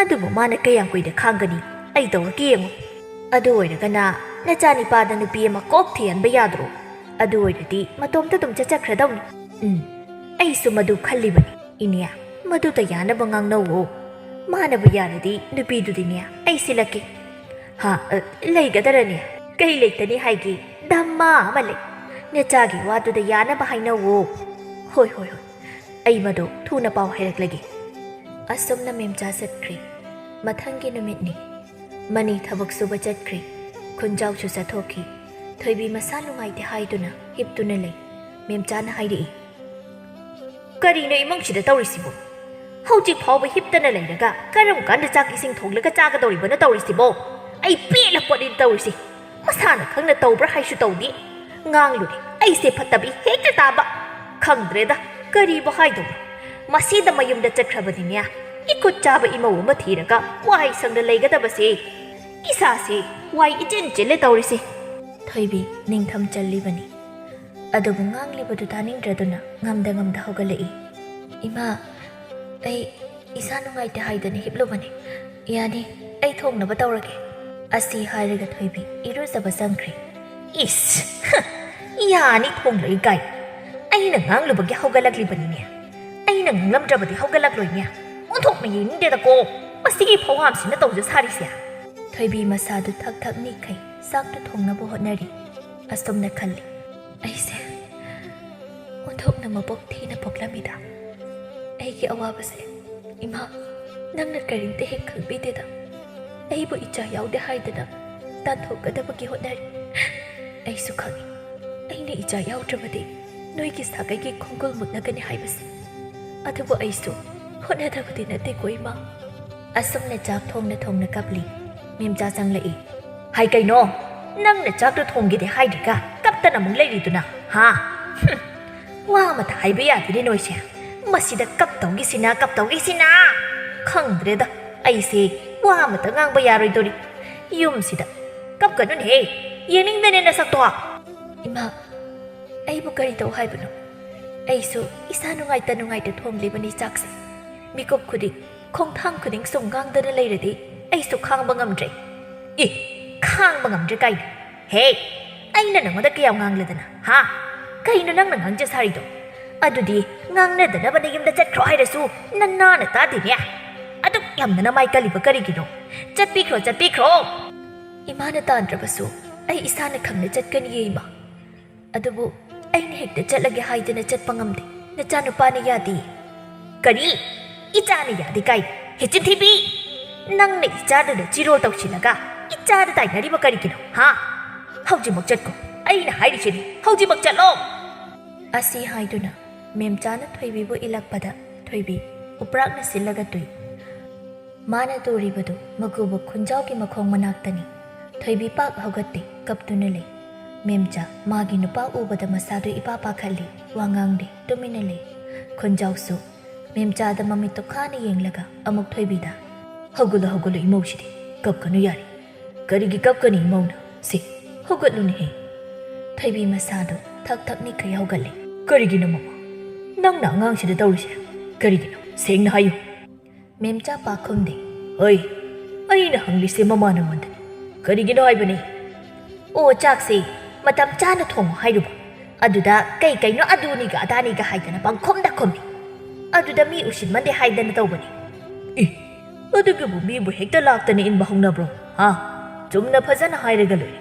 ꯑꯗꯨꯕꯨ ꯃꯥꯅ ꯀꯌꯥꯝ ꯀꯨꯏꯅ ꯈꯥꯡꯒꯅꯤ? ꯑꯩ ꯇꯧꯔꯛꯀꯦ ꯌꯦꯡꯉꯨ꯫ ꯑꯗꯨ ꯑꯣꯏꯔꯒꯅ ꯅꯆꯥꯅꯤꯄꯥꯗ ꯅꯨꯄꯤ ꯑꯃ ꯀꯣꯛ ꯊꯤꯍꯟꯕ ꯌꯥꯗ꯭ꯔꯣ? ꯑꯗꯨ ꯑꯣꯏꯔꯗꯤ ꯃꯇꯣꯝꯇ ꯑꯗꯨꯝ ꯆꯠꯆꯈ꯭ꯔꯗꯧꯅꯤ꯫" "ꯎꯝ, ꯑꯩꯁꯨ ꯃꯗꯨ ꯈꯜꯂꯤꯕꯅꯤ ꯏꯅꯦ꯫ ꯃꯗꯨꯗ ꯌꯥꯅꯕ ꯉꯥꯡꯅꯧꯋꯣ꯫ ꯃꯥꯅꯕꯨ ꯌꯥꯔꯗꯤ ꯅꯨꯄꯤꯗꯨꯗꯤꯅꯦ ꯑꯩ ꯁꯤꯜꯂꯛꯀꯦ꯫" "ꯍꯥ, ꯑ, ꯂꯩꯒꯗꯔꯅꯦ? ꯀꯩ ꯂꯩꯇꯅꯤ ꯍꯥꯏꯒꯦ? ꯙꯝꯃꯥ ꯑꯃ ꯂꯩ꯫ ꯅꯆꯥꯒꯤ ꯋꯥꯗꯨꯗ ꯌꯥꯅꯕ ꯍꯥꯏꯅꯧꯋꯣ꯫" "ꯍꯣꯏ, ꯍꯣꯏ, ꯍꯣꯏ꯫ ꯑꯩ ꯃꯗꯣ ꯊꯨꯅ ꯄꯥꯎ ꯍꯥꯏꯔꯛꯂꯒꯦ꯫" ꯑꯁꯨꯝꯅ ꯃꯦꯝꯆꯥ ꯆꯠꯈ꯭ꯔꯦ꯫ ꯃꯊꯪꯒꯤ ꯅꯨꯃꯤꯠꯅꯤ꯫ ꯃꯅꯤ ꯊꯕꯛ ꯁꯨꯕ ꯆꯠꯈ꯭ꯔꯦ꯫ ꯈꯨꯟꯖꯥꯎꯁꯨ ꯆꯠꯊꯣꯛꯈꯤ꯫ ꯊꯣꯏꯕꯤ ꯃꯁꯥ ꯅꯨꯡꯉꯥꯏꯇꯦ ꯍꯥꯏꯗꯨꯅ ꯍꯤꯞꯇꯨꯅ ꯂꯩ꯫ ꯃꯦꯝꯆꯥꯅ ꯍꯥꯏꯔꯛꯏ, "ꯀꯔꯤꯅꯣ ꯏꯃꯨꯡꯁꯤꯗ ꯇꯧꯔꯤꯁꯤꯕꯣ? ꯍꯧꯖꯤꯛ ꯐꯥꯎꯕ ꯍꯤꯞꯇꯅ ꯂꯩꯔꯒ ꯀꯔꯝ ꯀꯥꯟꯗ ꯆꯥꯛ ꯏꯁꯤꯡ ꯊꯣꯡꯂꯒ ꯆꯥꯒꯗꯧꯔꯤꯕꯅꯣ ꯇꯧꯔꯤꯁꯤꯕꯣ? ꯑꯩ ꯄꯦꯜꯂ ꯄꯣꯠꯅꯤ ꯇꯧꯔꯤꯁꯤ꯫ ꯃꯁꯥꯅ ꯈꯪꯅ ꯇꯧꯕ꯭ꯔꯥ ꯍꯥꯏꯁꯨ ꯇꯧꯗꯦ꯫ ꯉꯥꯡꯂꯨꯔꯦ, ꯑꯩꯁꯦ ꯐꯠꯇꯕꯤ ꯍꯦꯛꯇ ꯇꯥꯕ꯫ ꯈꯪꯗ꯭ꯔꯦꯗ, ꯀꯔꯤꯕꯨ ꯍꯥꯏꯗꯧꯅꯣ꯫ ꯃꯁꯤꯗ ꯃꯌꯨꯝꯗ ꯆꯠꯈ꯭ꯔꯕꯅꯤꯅꯦ꯫ ꯏꯈꯨꯠ ꯆꯥꯕ ꯏꯃꯧ ꯑꯃ ꯊꯤꯔꯒ ꯋꯥꯏ ꯁꯪꯅ ꯂꯩꯒꯗꯕꯁꯦ꯫ ꯏꯁꯥꯁꯦ ꯋꯥꯏ ꯏꯆꯤꯟ ꯆꯤꯜꯂꯦ ꯇꯧꯔꯤꯁꯦ꯫ ꯊꯣꯏꯕꯤ ꯅꯤꯡꯊꯝ ꯆꯜꯂꯤꯕꯅꯤ꯫ ꯑꯗꯨꯕꯨ ꯉꯥꯡꯂꯤꯕꯗꯨ ꯇꯥꯅꯤꯡꯗ꯭ꯔꯗꯨꯅ ꯉꯝꯗ ꯉꯝꯗ ꯍꯧꯒꯠꯂꯛꯏ꯫ "ꯏꯃꯥ, ꯑꯩ ꯏꯁꯥ ꯅꯨꯡꯉꯥꯏꯇꯦ ꯍꯥꯏꯗꯅ ꯍꯤꯞꯂꯨꯕꯅꯤ꯫ ꯌꯥꯅꯤ, ꯑꯩ ꯊꯣꯡꯅꯕ ꯇꯧꯔꯒꯦ"꯫ ꯑꯁꯤ ꯍꯥꯏꯔꯒ ꯊꯣꯏꯕꯤ ꯏꯔꯨꯖꯕ ꯆꯪꯈ꯭ꯔꯦ꯫ "ꯏꯁ! ꯍ! ꯌꯥꯅꯤ ꯊꯣꯡꯂꯛꯏ ꯀꯥꯏ꯫ ꯑꯩꯅ ꯉꯥꯡꯂꯨꯕꯒꯤ ꯍꯧꯒꯠꯂꯛꯂꯤꯕꯅꯤꯅꯦ꯫ ꯑꯩꯅ ꯉꯥꯡꯂꯝꯗ꯭ꯔꯕꯗꯤ ꯍꯧꯒꯠꯂꯛꯂꯣꯏꯅꯦ꯫ ꯑꯣꯟꯊꯣꯛꯅ ꯌꯦꯡꯅꯤꯡꯗꯦꯗꯀꯣ, ꯃꯁꯤꯒꯤ ꯐꯧꯍꯥꯝꯁꯤꯅ ꯇꯧꯖ ꯁꯥꯔꯤꯁꯦ"꯫ ꯊꯣꯏꯕꯤ ꯃꯁꯥꯗꯨ ꯊꯛ ꯊꯛ ꯅꯤꯛꯈꯩ ꯆꯥꯛꯇꯨ ꯊꯣꯡꯅꯕ ꯍꯣꯠꯅꯔꯤ꯫ ꯑꯁꯨꯝꯅ ꯈꯜꯂꯤ, "ꯑꯩꯁꯦ ꯑꯣꯟꯊꯣꯛꯅ ꯃꯄꯣꯛ ꯊꯤꯅ ꯄꯣꯛꯂꯝꯃꯤꯗ꯫ ꯑꯩꯒꯤ ꯑꯋꯥꯕꯁꯦ ꯏꯃꯥ, ꯅꯪꯅ ꯀꯔꯤꯝꯇ ꯍꯦꯛ ꯈꯪꯕꯤꯗꯦꯗ꯫ ꯑꯩꯕꯨ ꯏꯆꯥ ꯌꯥꯎꯗꯦ ꯍꯥꯏꯗꯅ ꯇꯥꯟꯊꯣꯛꯀꯗꯕꯒꯤ ꯍꯣꯠꯅꯔꯤ꯫ ꯑꯩꯁꯨ ꯈꯪꯏ, ꯑꯩꯅ ꯏꯆꯥ ꯌꯥꯎꯗ꯭ꯔꯕꯗꯤ ꯅꯣꯏꯒꯤ ꯁꯥꯒꯩꯒꯤ ꯈꯣꯡꯒꯨꯜ ꯃꯨꯠꯂꯒꯅꯤ ꯍꯥꯏꯕꯁꯦ꯫ ꯑꯗꯨꯕꯨ ꯑꯩꯁꯨ ꯍꯣꯠꯅꯗꯕꯗꯤ ꯅꯠꯇꯦꯀꯣ ꯏꯃꯥ"꯫ ꯑꯁꯨꯝꯅ ꯆꯥꯛ ꯊꯣꯡꯅ ꯊꯣꯡꯅ ꯀꯞꯂꯤ꯫ ꯃꯦꯝꯆꯥ ꯆꯪꯂꯛꯏ꯫ "ꯍꯥꯏ ꯀꯩꯅꯣ? ꯅꯪꯅ ꯆꯥꯛꯇꯣ ꯊꯣꯡꯒꯦꯗꯤ ꯍꯥꯏꯗ꯭ꯔꯒ ꯀꯞꯇꯅ ꯑꯃꯨꯛ ꯂꯩꯔꯤꯗꯨꯅ, ꯍꯥ? ꯍꯨꯝ, ꯋꯥ ꯑꯃꯇ ꯍꯥꯏꯕ ꯌꯥꯗꯦꯅꯦ ꯅꯣꯏꯁꯦ꯫ ꯃꯁꯤꯗ ꯀꯞꯇꯧꯒꯤꯁꯤꯅ, ꯀꯞꯇꯧꯒꯤꯁꯤꯅ꯫ ꯈꯪꯗ꯭ꯔꯦꯗ, ꯑꯩꯁꯦ ꯋꯥ ꯑꯃꯇ ꯉꯥꯡꯕ ꯌꯥꯔꯣꯏꯗꯧꯔꯤ꯫ ꯌꯨꯝꯁꯤꯗ ꯀꯞꯀꯅꯨꯅꯦꯍꯦ, ꯌꯦꯡꯅꯤꯡꯗꯦꯅꯦ ꯅꯁꯛꯇꯣ"꯫ "ꯏꯃꯥ, ꯑꯩꯕꯨ ꯀꯔꯤ ꯇꯧ ꯍꯥꯏꯕꯅꯣ? ꯑꯩꯁꯨ ꯏꯁꯥ ꯅꯨꯡꯉꯥꯏꯇ ꯅꯨꯡꯉꯥꯏꯇ ꯊꯣꯡꯂꯤꯕꯅꯤ ꯆꯥꯛꯁꯦ꯫ ꯃꯤꯀꯨꯞ ꯈꯨꯗꯤꯡ, ꯈꯣꯡꯊꯥꯡ ꯈꯨꯗꯤꯡ ꯁꯨꯝ ꯉꯥꯡꯗꯅ ꯂꯩꯔꯗꯤ ꯑꯩꯁꯨ ꯈꯥꯡꯕ ꯉꯝꯗ꯭ꯔꯦ"꯫ "ꯑꯦ, ꯈꯥꯡꯕ ꯉꯝꯗ꯭ꯔꯦ ꯀꯥꯏꯅ? ꯍꯦ, ꯑꯩꯅ ꯅꯪꯉꯣꯟꯗ ꯀꯌꯥꯝ ꯉꯥꯡꯂꯗꯅ, ꯍꯥ? ꯀꯩꯅꯣ ꯅꯪꯅ ꯉꯥꯡꯖ ꯁꯥꯔꯤꯗꯣ? ꯑꯗꯨꯗꯤ ꯉꯥꯡꯅꯗꯅꯕ ꯅꯌꯨꯝꯗ ꯆꯠꯈ꯭ꯔꯣ ꯍꯥꯏꯔꯁꯨ ꯅꯅꯥꯅ ꯇꯥꯗꯦꯅꯦ꯫ ꯑꯗꯨꯛ ꯌꯥꯝꯅ ꯅꯃꯥꯏ ꯀꯜꯂꯤꯕ ꯀꯔꯤꯒꯤꯅꯣ? ꯆꯠꯄꯤꯈ꯭ꯔꯣ, ꯆꯠꯄꯤꯈ꯭ꯔꯣ"꯫ "ꯏꯃꯥꯅ ꯇꯥꯟꯗ꯭ꯔꯕꯁꯨ ꯑꯩ ꯏꯁꯥꯅ ꯈꯪꯅ ꯆꯠꯀꯅꯤꯌꯦ ꯏꯃꯥ꯫ ꯑꯗꯨꯕꯨ ꯑꯩꯅ ꯍꯦꯛꯇ ꯆꯠꯂꯒꯦ ꯍꯥꯏꯗꯅ ꯆꯠꯄ ꯉꯝꯗꯦ꯫ ꯅꯆꯥꯅꯨꯄꯥꯅ ꯌꯥꯗꯦ"꯫ "ꯀꯔꯤ? ꯏꯆꯥꯅ ꯌꯥꯗꯦ ꯀꯥꯏ? ꯍꯦ ꯆꯤꯟꯊꯤꯕꯤ! ꯅꯪꯅ ꯏꯆꯥꯗꯨꯗ ꯆꯤꯔꯣꯜ ꯇꯧꯁꯤꯜꯂꯒ ꯏꯆꯥꯗ ꯇꯥꯏꯅꯔꯤꯕ ꯀꯔꯤꯒꯤꯅꯣ, ꯍꯥ? ꯍꯧꯖꯤꯛꯃꯛ ꯆꯠꯈꯣ꯫ ꯑꯩꯅ ꯍꯥꯏꯔꯤꯁꯤꯅꯤ, ꯍꯧꯖꯤꯛꯃꯛ ꯆꯠꯂꯣ!" ꯑꯁꯤ ꯍꯥꯏꯗꯨꯅ ꯃꯦꯝꯆꯥꯅ ꯊꯣꯏꯕꯤꯕꯨ ꯏꯜꯂꯛꯄꯗ ꯊꯣꯏꯕꯤ ꯎꯄ꯭ꯔꯥꯛꯅ ꯁꯤꯜꯂꯒ ꯇꯨꯏ꯫ ꯃꯥꯅ ꯇꯨꯔꯤꯕꯗꯨ ꯃꯀꯨꯕꯣꯛ ꯈꯨꯟꯖꯥꯎꯒꯤ ꯃꯈꯣꯡ ꯃꯅꯥꯛꯇꯅꯤ꯫ ꯊꯣꯏꯕꯤ ꯄꯥꯛ ꯍꯧꯒꯠꯇꯦ, ꯀꯞꯇꯨꯅ ꯂꯩ꯫ ꯃꯦꯝꯆꯥ ꯃꯥꯒꯤ ꯅꯨꯄꯥ ꯎꯕꯗ ꯃꯁꯥꯗꯨ ꯏꯄꯥ ꯄꯥꯈꯠꯂꯤ꯫ ꯋꯥ ꯉꯥꯡꯗꯦ, ꯇꯨꯃꯤꯟꯅ ꯂꯩ꯫ ꯈꯨꯟꯖꯥꯎꯁꯨ ꯃꯦꯝꯆꯥꯗ ꯃꯃꯤꯠꯇꯨ ꯈꯥꯅ ꯌꯦꯡꯂꯒ ꯑꯃꯨꯛ ꯊꯣꯏꯕꯤꯗ, "ꯍꯧꯒꯠꯂꯨ, ꯍꯧꯒꯠꯂꯨ, ꯏꯃꯧꯁꯤꯗꯤ꯫ ꯀꯞꯀꯅꯨ ꯌꯥꯔꯦ꯫ ꯀꯔꯤꯒꯤ ꯀꯞꯀꯅꯤ ꯏꯃꯧꯅ? ꯁꯤ, ꯍꯧꯒꯠꯂꯨꯅꯦꯍꯦ꯫" ꯊꯣꯏꯕꯤ ꯃꯁꯥꯗꯨ ꯊꯛ ꯊꯛ ꯅꯤꯛꯈꯩ ꯍꯧꯒꯠꯂꯦ꯫ "ꯀꯔꯤꯒꯤꯅꯣ ꯃꯃꯥ? ꯅꯪꯅ ꯑꯉꯥꯡꯁꯤꯗ ꯇꯧꯔꯤꯁꯦ ꯀꯔꯤꯒꯤꯅꯣ? ꯁꯦꯡꯅ ꯍꯥꯏꯌꯨ꯫" ꯃꯦꯝꯆꯥ ꯄꯥꯛ ꯈꯨꯝꯗꯦ꯫ "ꯍꯣꯏ, ꯑꯩꯅ ꯍꯪꯂꯤꯁꯦ ꯃꯃꯥ ꯅꯉꯣꯟꯗꯅꯤ꯫ ꯀꯔꯤꯒꯤꯅꯣ ꯍꯥꯏꯕꯅꯤ?" "ꯑꯣ, ꯆꯥꯛꯁꯦ ꯃꯇꯝ ꯆꯥꯅ ꯊꯣꯡꯉꯣ ꯍꯥꯏꯔꯨꯕ꯫ ꯑꯗꯨꯗ ꯀꯩ ꯀꯩꯅꯣ ꯑꯗꯨꯅꯤꯒ ꯑꯗꯥꯅꯤꯒ ꯍꯥꯏꯗꯅ ꯄꯪꯈꯨꯝꯗ ꯈꯨꯝꯃꯤ꯫ ꯑꯗꯨꯗ ꯃꯤ ꯎꯁꯤꯠꯃꯟꯗꯦ ꯍꯥꯏꯗꯅ ꯇꯧꯕꯅꯤ꯫" "ꯏ, ꯑꯗꯨꯒꯤꯕꯨ ꯃꯤꯕꯨ ꯍꯦꯛꯇ ꯂꯥꯛꯇꯅ ꯏꯟꯕ ꯍꯧꯅꯕ꯭ꯔꯣ? ꯍꯥ? ꯆꯨꯝꯅ ꯐꯖꯅ ꯍꯥꯏꯔꯒ ꯂꯣꯏꯔꯦ꯫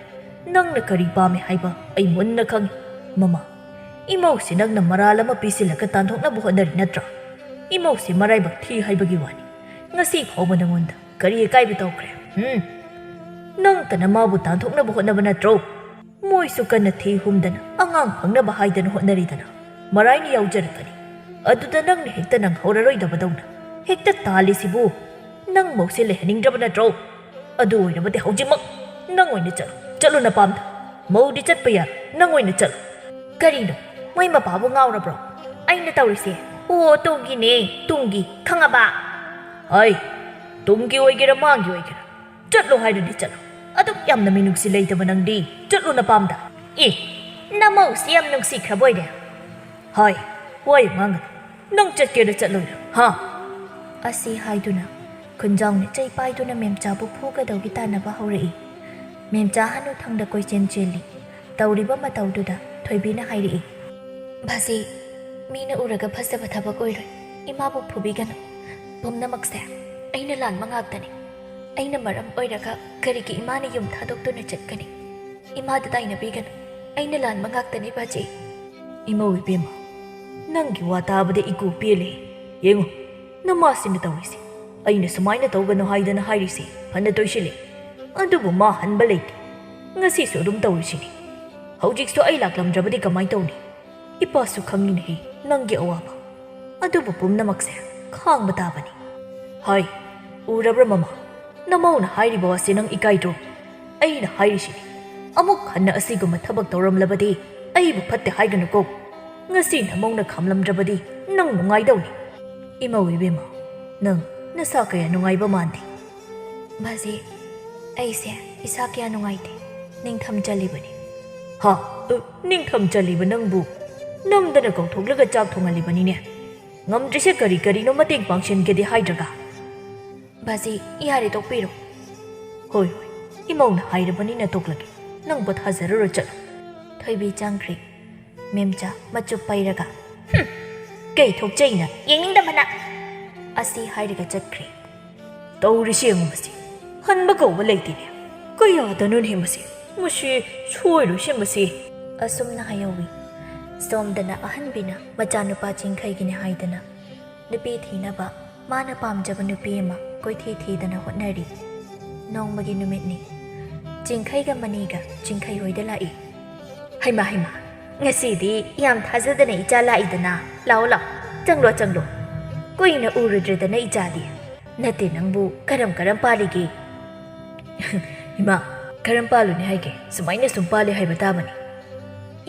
ꯅꯪꯅ ꯀꯔꯤ ꯄꯥꯝꯃꯤ ꯍꯥꯏꯕ ꯑꯩ ꯃꯨꯟꯅ ꯈꯪꯉꯤ, ꯃꯃꯥ꯫ ꯏꯃꯧꯁꯤ ꯅꯪꯅ ꯃꯔꯥꯜ ꯑꯃ ꯄꯤꯁꯤꯜꯂꯒ ꯇꯥꯟꯊꯣꯛꯅꯕ ꯍꯣꯠꯅꯔꯤ ꯅꯠꯇ꯭ꯔꯥ? ꯏꯃꯧꯁꯤ ꯃꯔꯥꯏꯕꯛ ꯊꯤ ꯍꯥꯏꯕꯒꯤ ꯋꯥꯅꯤ꯫ ꯉꯁꯤ ꯐꯥꯎꯕ ꯅꯉꯣꯟꯗ ꯀꯔꯤ ꯑꯀꯥꯏꯕ ꯇꯧꯈ꯭ꯔꯦ? ꯍꯨꯝ? ꯅꯪꯇꯅ ꯃꯥꯕꯨ ꯇꯥꯟꯊꯣꯛꯅꯕ ꯍꯣꯠꯅꯕ ꯅꯠꯇ꯭ꯔꯣ? ꯃꯣꯏꯁꯨ ꯀꯟꯅ ꯊꯤ ꯍꯨꯝꯗꯅ ꯑꯉꯥꯡ ꯐꯪꯅꯕ ꯍꯥꯏꯗꯅ ꯍꯣꯠꯅꯔꯤꯗꯅ꯫ ꯃꯔꯥꯏꯅ ꯌꯥꯎꯖꯔꯛꯀꯅꯤ꯫ ꯑꯗꯨꯗ ꯅꯪꯅ ꯍꯦꯛꯇ ꯅꯪꯍꯧꯔꯔꯣꯏꯗꯕꯗꯧꯅ ꯍꯦꯛꯇ ꯇꯥꯜꯂꯤꯁꯤꯕꯨ? ꯅꯪ ꯃꯧꯁꯦ ꯂꯩꯍꯟꯅꯤꯡꯗ꯭ꯔꯕ ꯅꯠꯇ꯭ꯔꯣ? ꯑꯗꯨ ꯑꯣꯏꯔꯕꯗꯤ ꯍꯧꯖꯤꯛꯃꯛ ꯅꯪ ꯑꯣꯏꯅ ꯆꯠꯂꯣ꯫ ꯆꯠꯂꯣ ꯅꯄꯥꯝꯗ꯫ ꯃꯧꯗꯤ ꯆꯠꯄ ꯌꯥꯔꯣꯏ, ꯅꯪ ꯑꯣꯏꯅ ꯆꯠꯂꯣ꯫" "ꯀꯔꯤꯅꯣ? ꯃꯣꯏ ꯃꯄꯥꯕꯨ ꯉꯥꯎꯔꯕ꯭ꯔꯣ? ꯑꯩꯅ ꯇꯧꯔꯤꯁꯦ꯫ ꯑꯣ, ꯇꯨꯡꯒꯤꯅꯦ, ꯇꯨꯡꯒꯤ꯫ ꯈꯪꯉꯕ?" "ꯍꯥꯏ, ꯇꯨꯡꯒꯤ ꯑꯣꯏꯒꯦꯔꯥ ꯃꯥꯡꯒꯤ ꯑꯣꯏꯒꯦꯔꯥ, ꯆꯠꯂꯣ ꯍꯥꯏꯔꯗꯤ ꯆꯠꯂꯣ꯫ ꯑꯗꯨꯛ ꯌꯥꯝꯅ ꯃꯤꯅꯨꯡꯁꯤ ꯂꯩꯇꯕ ꯅꯪꯗꯤ ꯆꯠꯂꯣ ꯅꯄꯥꯝꯗ꯫" "ꯑꯦ, ꯅꯃꯧꯁꯤ ꯌꯥꯝ ꯅꯨꯡꯁꯤꯈ꯭ꯔꯕ ꯑꯣꯏꯔꯦ꯫" "ꯍꯥꯏ, ꯋꯥ ꯌꯥꯝ ꯉꯥꯡꯒꯅꯨ꯫ ꯅꯪ ꯆꯠꯀꯦꯔꯥ ꯆꯠꯂꯣꯏꯔꯥ, ꯍꯥ?" ꯑꯁꯤ ꯍꯥꯏꯗꯨꯅ ꯈꯨꯟꯖꯥꯎꯅ ꯆꯩ ꯄꯥꯏꯗꯨꯅ ꯃꯦꯝꯆꯥꯕꯨ ꯐꯨꯒꯗꯧꯒꯤ ꯇꯥꯟꯅꯕ ꯍꯧꯔꯛꯏ꯫ ꯃꯦꯝꯆꯥ ꯍꯅꯨꯊꯪꯗ ꯀꯣꯏꯆꯦꯟ ꯆꯦꯜꯂꯤ꯫ ꯇꯧꯔꯤꯕ ꯃꯇꯧꯗꯨꯗ ꯊꯣꯏꯕꯤꯅ ꯍꯥꯏꯔꯛꯏ, "ꯚꯥꯖꯤ, ꯃꯤꯅ ꯎꯔꯒ ꯐꯖꯕ ꯊꯕꯛ ꯑꯣꯏꯔꯣꯏ꯫ ꯏꯃꯥꯕꯨ ꯐꯨꯕꯤꯒꯅꯨ꯫ ꯄꯨꯝꯅꯃꯛꯁꯦ ꯑꯩꯅ ꯂꯥꯟꯕ ꯉꯥꯛꯇꯅꯤ꯫ ꯑꯩꯅ ꯃꯔꯝ ꯑꯣꯏꯔꯒ ꯀꯔꯤꯒꯤ ꯏꯃꯥꯅ ꯌꯨꯝ ꯊꯥꯗꯣꯛꯇꯨꯅ ꯆꯠꯀꯅꯤ? ꯏꯃꯥꯗ ꯇꯥꯏꯅꯕꯤꯒꯅꯨ꯫ ꯑꯩꯅ ꯂꯥꯟꯕ ꯉꯥꯛꯇꯅꯤ, ꯚꯥꯖꯤ꯫" "ꯏꯃꯧ ꯏꯕꯦꯝꯃ, ꯅꯪꯒꯤ ꯋꯥ ꯇꯥꯕꯗ ꯏꯀꯨ ꯄꯦꯜꯂꯦ꯫ ꯌꯦꯡꯉꯨ, ꯅꯃꯥꯁꯤꯅ ꯇꯧꯔꯤꯁꯦ꯫ ꯑꯩꯅ ꯁꯨꯃꯥꯏꯅ ꯇꯧꯒꯅꯨ ꯍꯥꯏꯗꯅ ꯍꯥꯏꯔꯤꯁꯦ ꯐꯅ ꯇꯣꯏꯁꯤꯜꯂꯦ꯫ ꯑꯗꯨꯕꯨ ꯃꯥ ꯍꯟꯕ ꯂꯩꯇꯦ꯫ ꯉꯁꯤꯁꯨ ꯑꯗꯨꯝ ꯇꯧꯔꯤꯁꯤꯅꯤ꯫ ꯍꯧꯖꯤꯛꯁꯨ ꯑꯩ ꯂꯥꯛꯂꯝꯗ꯭ꯔꯕꯗꯤ ꯀꯃꯥꯏ ꯇꯧꯅꯤ? ꯏꯄꯥꯁꯨ ꯈꯪꯉꯤꯅꯦꯍꯦ ꯅꯪꯒꯤ ꯑꯋꯥꯕ꯫ ꯑꯗꯨꯕꯨ ꯄꯨꯝꯅꯃꯛꯁꯦ ꯈꯥꯡꯕ ꯇꯥꯕꯅꯤ꯫" "ꯍꯥꯏ, ꯎꯔꯕ꯭ꯔꯥ ꯃꯃꯥ? ꯅꯃꯧꯅ ꯍꯥꯏꯔꯤꯕ ꯋꯥꯁꯦ ꯅꯪ ꯏꯀꯥꯏꯗ꯭ꯔꯣ? ꯑꯩꯅ ꯍꯥꯏꯔꯤꯁꯤꯅꯤ, ꯑꯃꯨꯛ ꯍꯟꯅ ꯑꯁꯤꯒꯨꯝꯕ ꯊꯕꯛ ꯇꯧꯔꯝꯂꯕꯗꯤ ꯑꯩꯕꯨ ꯐꯠꯇꯦ ꯍꯥꯏꯒꯅꯨꯀꯣ꯫ ꯉꯁꯤ ꯅꯃꯧꯅ ꯈꯥꯝꯂꯝꯗ꯭ꯔꯕꯗꯤ ꯅꯪ ꯅꯨꯡꯉꯥꯏꯗꯧꯅꯤ꯫ ꯏꯃꯧ ꯏꯕꯦꯝꯃ, ꯅꯪ ꯅꯁꯥ ꯀꯌꯥ ꯅꯨꯡꯉꯥꯏꯕ ꯃꯥꯟꯗꯦ꯫ ꯕꯥꯖꯤ, ꯑꯩꯁꯦ ꯏꯁꯥ ꯀꯌꯥ ꯅꯨꯡꯉꯥꯏꯇꯦ꯫ ꯅꯤꯡꯊꯝ ꯆꯜꯂꯤꯕꯅꯤ꯫ ꯍꯥ? ꯑ, ꯅꯤꯡꯊꯝ ꯆꯜꯂꯤꯕ ꯅꯪꯕꯨ ꯅꯝꯗꯅ ꯀꯧꯊꯣꯛꯂꯒ ꯆꯥꯛ ꯊꯣꯡꯍꯜꯂꯤꯕꯅꯤꯅꯦ꯫ ꯉꯝꯗ꯭ꯔꯤꯁꯦ ꯀꯔꯤ ꯀꯔꯤꯅꯣ ꯃꯇꯦꯡ ꯄꯥꯡꯁꯤꯟꯒꯦꯗꯤ ꯍꯥꯏꯗ꯭ꯔꯒ? ꯕꯥꯖꯤ, ꯌꯥꯔꯦ, ꯇꯣꯛꯄꯤꯔꯣ꯫ ꯍꯣꯏ, ꯍꯣꯏ, ꯏꯃꯧꯅ ꯍꯥꯏꯔꯕꯅꯤꯅ ꯇꯣꯛꯂꯒꯦ꯫ ꯅꯪ ꯄꯣꯊꯥꯖꯔꯨꯔꯣ, ꯆꯠꯂꯣ꯫ ꯊꯣꯏꯕꯤ ꯆꯪꯈ꯭ꯔꯦ꯫ ꯃꯦꯝꯆꯥ ꯃꯆꯨꯞ ꯄꯩꯔꯒ, "ꯍꯨꯝ, ꯀꯩ ꯊꯣꯛꯆꯩꯅ ꯌꯦꯡꯅꯤꯡꯗꯕꯅ!" ꯑꯁꯤ ꯍꯥꯏꯔꯒ ꯆꯠꯈ꯭ꯔꯦ꯫ ꯇꯧꯔꯤꯁꯤ ꯌꯦꯡꯉꯨ ꯃꯁꯤ, ꯍꯟꯕ ꯀꯧꯕ ꯂꯩꯇꯦꯅꯦ꯫ ꯀꯌꯥꯗꯅꯣꯅꯦ ꯃꯁꯤ? ꯃꯁꯤ ꯁꯣꯏꯔꯣꯏꯁꯦ ꯃꯁꯤ꯫ ꯑꯁꯨꯝꯅ ꯍꯥꯏꯍꯧꯋꯤ꯫ ꯁꯣꯝꯗꯅ ꯑꯍꯟꯕꯤꯅ ꯃꯆꯥꯅꯨꯄꯥ ꯆꯤꯡꯈꯩꯒꯤꯅꯦ ꯍꯥꯏꯗꯅ ꯅꯨꯄꯤ ꯊꯤꯅꯕ ꯃꯥꯅ ꯄꯥꯝꯖꯕ ꯅꯨꯄꯤ ꯑꯃ ꯀꯣꯏꯊꯤ ꯊꯤꯗꯅ ꯍꯣꯠꯅꯔꯤ꯫ ꯅꯣꯡꯃꯒꯤ ꯅꯨꯃꯤꯠꯅꯤ꯫ ꯆꯤꯡꯈꯩꯒ ꯃꯅꯤꯒ ꯆꯤꯡꯈꯩ ꯍꯣꯏꯗ ꯂꯥꯛꯏ꯫ "ꯍꯩꯃꯥ, ꯍꯩꯃꯥ, ꯉꯁꯤꯗꯤ ꯌꯥꯝ ꯊꯥꯖꯗꯅ ꯏꯆꯥ ꯂꯥꯛꯏꯗꯅ꯫ ꯂꯥꯛꯑꯣ, ꯂꯥꯛꯑꯣ, ꯆꯪꯂꯣ, ꯆꯪꯂꯣ꯫ ꯀꯨꯏꯅ ꯎꯔꯨꯗ꯭ꯔꯦꯗꯅ ꯏꯆꯥꯗꯤ꯫ ꯅꯠꯇꯦ, ꯅꯪꯕꯨ ꯀꯔꯝ ꯀꯔꯝ ꯄꯥꯜꯂꯤꯒꯦ?" "ꯏꯃꯥ, ꯀꯔꯝ ꯄꯥꯜꯂꯨꯅꯤ ꯍꯥꯏꯒꯦ? ꯁꯨꯃꯥꯏꯅ ꯁꯨꯝ ꯄꯥꯜꯂꯤ ꯍꯥꯏꯕ ꯇꯥꯕꯅꯤ꯫"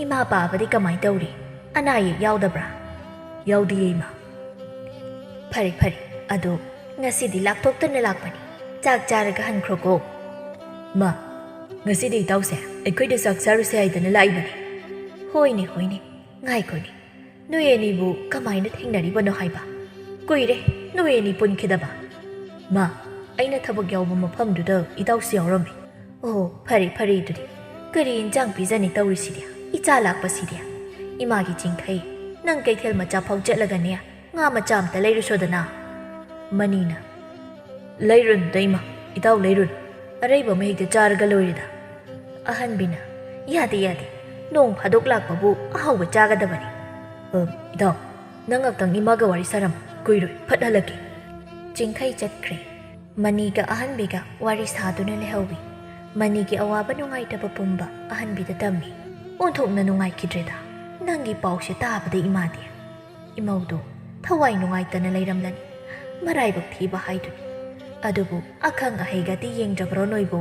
"ꯏꯃꯥ ꯄꯥꯕꯗꯤ ꯀꯃꯥꯏ ꯇꯧꯔꯤ? ꯑꯅꯥ ꯑꯌꯦꯛ ꯌꯥꯎꯗꯕ꯭ꯔꯥ?" "ꯌꯥꯎꯗꯤꯌꯦ, ꯏꯃꯥ꯫" "ꯐꯔꯦ, ꯐꯔꯦ꯫ ꯑꯗꯣ ꯉꯁꯤꯗꯤ ꯂꯥꯛꯊꯣꯛꯇꯅ ꯂꯥꯛꯄꯅꯤ꯫ ꯆꯥꯛ ꯆꯥꯔꯒ ꯍꯟꯈ꯭ꯔꯣꯀꯣ꯫" "ꯃꯥ, ꯉꯁꯤꯗꯤ ꯏꯇꯥꯎꯁꯦ ꯑꯩꯈꯣꯏꯗ ꯆꯥꯛ ꯆꯥꯔꯨꯁꯦ ꯍꯥꯏꯗꯅ ꯂꯥꯛꯏꯕꯅꯤ꯫" "ꯍꯣꯏꯅꯦ, ꯍꯣꯏꯅꯦ꯫ ꯉꯥꯏꯈꯣꯅꯦ꯫ ꯅꯣꯏ ꯑꯅꯤꯕꯨ ꯀꯃꯥꯏꯅ ꯊꯦꯡꯅꯔꯤꯕꯅꯣ ꯍꯥꯏꯕ? ꯀꯨꯏꯔꯦ ꯅꯣꯏ ꯑꯅꯤ ꯄꯨꯟꯈꯤꯗꯕ꯫" "ꯃꯥ, ꯑꯩꯅ ꯊꯕꯛ ꯌꯥꯎꯕ ꯃꯐꯝꯗꯨꯗ ꯏꯇꯥꯎꯁꯨ ꯌꯥꯎꯔꯝꯃꯤ꯫" "ꯑꯣ, ꯐꯔꯦ, ꯐꯔꯦ ꯑꯗꯨꯗꯤ꯫ ꯀꯔꯤ ꯏꯟꯖꯥꯡ ꯄꯤꯖꯅꯤ ꯇꯧꯔꯤꯁꯤꯗꯤ? ꯏꯆꯥ ꯂꯥꯛꯄꯁꯤꯗꯤ꯫ ꯏꯃꯥꯒꯤ ꯆꯤꯡꯈꯩ, ꯅꯪ ꯀꯩꯊꯦꯜ ꯃꯆꯥ ꯐꯥꯎ ꯆꯠꯂꯒꯅꯦ, ꯉꯥ ꯃꯆꯥ ꯑꯝꯇ ꯂꯩꯔꯨꯁꯣꯗꯅ꯫" ꯃꯅꯤꯅ, "ꯂꯩꯔꯨꯅꯨꯗ ꯏꯃꯥ, ꯏꯇꯥꯎ ꯂꯩꯔꯨꯅꯨ꯫ ꯑꯔꯩꯕ ꯑꯃ ꯍꯦꯛꯇ ꯆꯥꯔꯒ ꯂꯣꯏꯔꯦꯗ꯫" ꯑꯍꯟꯕꯤꯅ, "ꯌꯥꯗꯦ, ꯌꯥꯗꯦ꯫ ꯅꯣꯡ ꯐꯥꯗꯣꯛ ꯂꯥꯛꯄꯕꯨ ꯑꯍꯥꯎꯕ ꯆꯥꯒꯗꯕꯅꯤ꯫ ꯑ, ꯏꯇꯥꯎ, ꯅꯪ ꯉꯥꯛꯇꯪ ꯏꯃꯥꯒ ꯋꯥꯔꯤ ꯁꯥꯔꯝꯃꯨ꯫ ꯀꯨꯏꯔꯣꯏ, ꯐꯠ ꯍꯜꯂꯛꯀꯦ꯫" ꯆꯤꯡꯈꯩ ꯆꯠꯈ꯭ꯔꯦ꯫ ꯃꯅꯤꯒ ꯑꯍꯟꯕꯤꯒ ꯋꯥꯔꯤ ꯁꯥꯗꯨꯅ ꯂꯩꯍꯧꯏ꯫ ꯃꯅꯤꯒꯤ ꯑꯋꯥꯕ ꯅꯨꯡꯉꯥꯏꯇꯕ ꯄꯨꯝꯕ ꯑꯍꯟꯕꯤꯗ ꯇꯝꯃꯤ꯫ ꯑꯣꯟꯊꯣꯛꯅ ꯅꯨꯡꯉꯥꯏꯈꯤꯗ꯭ꯔꯦꯗ ꯅꯪꯒꯤ ꯄꯥꯎꯁꯦ ꯇꯥꯕꯗ ꯏꯃꯥꯗꯤ꯫ ꯏꯃꯧꯗꯣ ꯊꯋꯥꯏ ꯅꯨꯡꯉꯥꯏꯇꯅ ꯂꯩꯔꯝꯂꯅꯤ꯫ ꯃꯔꯥꯏꯕꯛ ꯊꯤꯕ ꯍꯥꯏꯗꯨꯅꯤ꯫ ꯑꯗꯨꯕꯨ ꯑꯈꯪ ꯑꯍꯩꯒꯗꯤ ꯌꯦꯡꯗ꯭ꯔꯕ꯭ꯔꯣ ꯅꯣꯏꯕꯨ?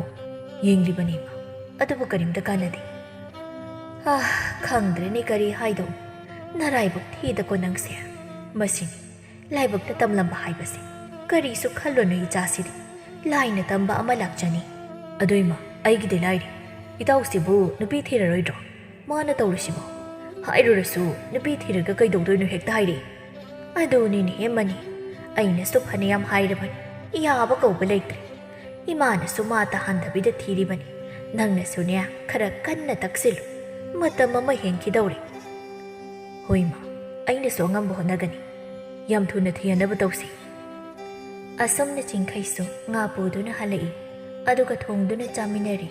ꯌꯦꯡꯂꯤꯕꯅꯤ ꯏꯃꯥ꯫ ꯑꯗꯨꯕꯨ ꯀꯔꯤꯝꯇ ꯀꯥꯟꯅꯗꯦ꯫ ꯑꯥ, ꯈꯪꯗ꯭ꯔꯦꯅꯦ ꯀꯔꯤ ꯍꯥꯏꯗꯧ꯫ ꯅꯔꯥꯏꯕꯛ ꯊꯤꯗꯀꯣ ꯅꯪꯁꯦ꯫ ꯃꯁꯤꯅꯤ ꯂꯥꯏꯕꯛꯅ ꯇꯝꯂꯝꯕ ꯍꯥꯏꯕꯁꯦ꯫ ꯀꯔꯤꯁꯨ ꯈꯜꯂꯨꯅꯨ ꯏꯆꯥꯁꯤꯗꯤ꯫ ꯂꯥꯏꯅ ꯇꯝꯕ ꯑꯃ ꯂꯥꯛꯆꯅꯤ꯫ ꯑꯗꯨ ꯏꯃꯥ, ꯑꯩꯒꯤꯗꯤ ꯂꯥꯏꯔꯤ꯫ ꯏꯇꯥꯎꯁꯤꯕꯨ ꯅꯨꯄꯤ ꯊꯤꯔꯔꯣꯏꯗ꯭ꯔꯣ? ꯃꯥꯅ ꯇꯧꯔꯤꯁꯤꯕꯣ? ꯍꯥꯏꯔꯨꯔꯁꯨ ꯅꯨꯄꯤ ꯊꯤꯔꯒ ꯀꯩꯗꯧꯗꯣꯏꯅꯣ ꯍꯦꯛꯇ ꯍꯥꯏꯔꯛꯏ꯫ ꯑꯗꯨꯅꯤꯅꯦꯍꯦ ꯃꯅꯤ, ꯑꯩꯅꯁꯨ ꯐꯅꯌꯥꯝ ꯍꯥꯏꯔꯕꯅꯤ, ꯌꯥꯕ ꯀꯧꯕ ꯂꯩꯇ꯭ꯔꯦ꯫ ꯏꯃꯥꯅꯁꯨ ꯃꯥ ꯇꯥꯍꯟꯗꯕꯤꯗ ꯊꯤꯔꯤꯕꯅꯤ꯫ ꯅꯪꯅꯁꯨꯅꯦ ꯈꯔ ꯀꯟꯅ ꯇꯛꯁꯤꯜꯂꯨ, ꯃꯇꯝ ꯑꯃ ꯍꯦꯟꯈꯤꯗꯧꯔꯦ꯫ ꯍꯣꯏ ꯏꯃꯥ, ꯑꯩꯅꯁꯨ ꯑꯉꯝꯕ ꯍꯣꯠꯅꯒꯅꯤ꯫ ꯌꯥꯝ ꯊꯨꯅ ꯊꯤꯍꯟꯅꯕ ꯇꯧꯁꯤ꯫ ꯑꯁꯨꯝꯅ ꯆꯤꯡꯈꯩꯁꯨ ꯉꯥ ꯄꯨꯗꯨꯅ ꯍꯜꯂꯛꯏ, ꯑꯗꯨꯒ ꯊꯣꯡꯗꯨꯅ ꯆꯥꯃꯤꯟꯅꯔꯤ,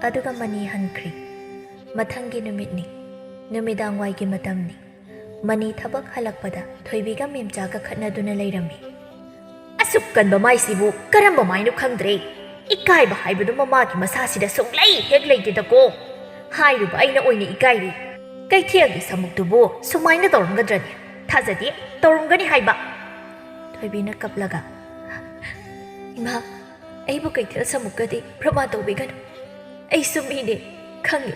ꯑꯗꯨꯒ ꯃꯅꯤ ꯍꯟꯈ꯭ꯔꯤ꯫ ꯃꯊꯪꯒꯤ ꯅꯨꯃꯤꯠꯅꯤ, ꯅꯨꯃꯤꯗꯥꯡꯋꯥꯏꯒꯤ ꯃꯇꯝꯅꯤ꯫ ꯃꯅꯤ ꯊꯕꯛ ꯍꯜꯂꯛꯄꯗ ꯊꯣꯏꯕꯤꯒ ꯃꯦꯝꯆꯥꯒ ꯈꯠꯅꯗꯨꯅ ꯂꯩꯔꯝꯃꯤ꯫ ꯑꯁꯨꯛ ꯀꯟꯕ ꯃꯥꯏꯁꯤꯕꯨ ꯀꯔꯝꯕ ꯃꯥꯏꯅꯣ ꯈꯪꯗ꯭ꯔꯦ꯫ ꯏꯀꯥꯏꯕ ꯍꯥꯏꯕꯗꯨ ꯃꯃꯥꯒꯤ ꯃꯁꯥꯁꯤꯗ ꯁꯨꯡꯂꯩ ꯍꯦꯛ ꯂꯩꯇꯦꯗꯀꯣ꯫ ꯍꯥꯏꯔꯨꯕ ꯑꯩꯅ ꯑꯣꯏꯅ ꯏꯀꯥꯏꯔꯦ꯫ ꯀꯩꯊꯦꯜꯒꯤ ꯁꯃꯨꯛꯇꯨꯕꯨ ꯁꯨꯃꯥꯏꯅ ꯇꯧꯔꯝꯒꯗ꯭ꯔꯅꯦ? ꯊꯥꯖꯗꯦ, ꯇꯧꯔꯝꯒꯅꯤ ꯍꯥꯏꯕ꯫ ꯊꯣꯏꯕꯤꯅ ꯀꯞꯂꯒ, "ꯏꯃꯥ, ꯑꯩꯕꯨ ꯀꯩꯊꯦꯜ ꯁꯃꯨꯛꯀꯗꯤ ꯄ꯭ꯔꯃꯥ ꯇꯧꯕꯤꯒꯅꯨ꯫ ꯑꯩꯁꯨ ꯃꯤꯅꯦ, ꯈꯪꯉꯤ꯫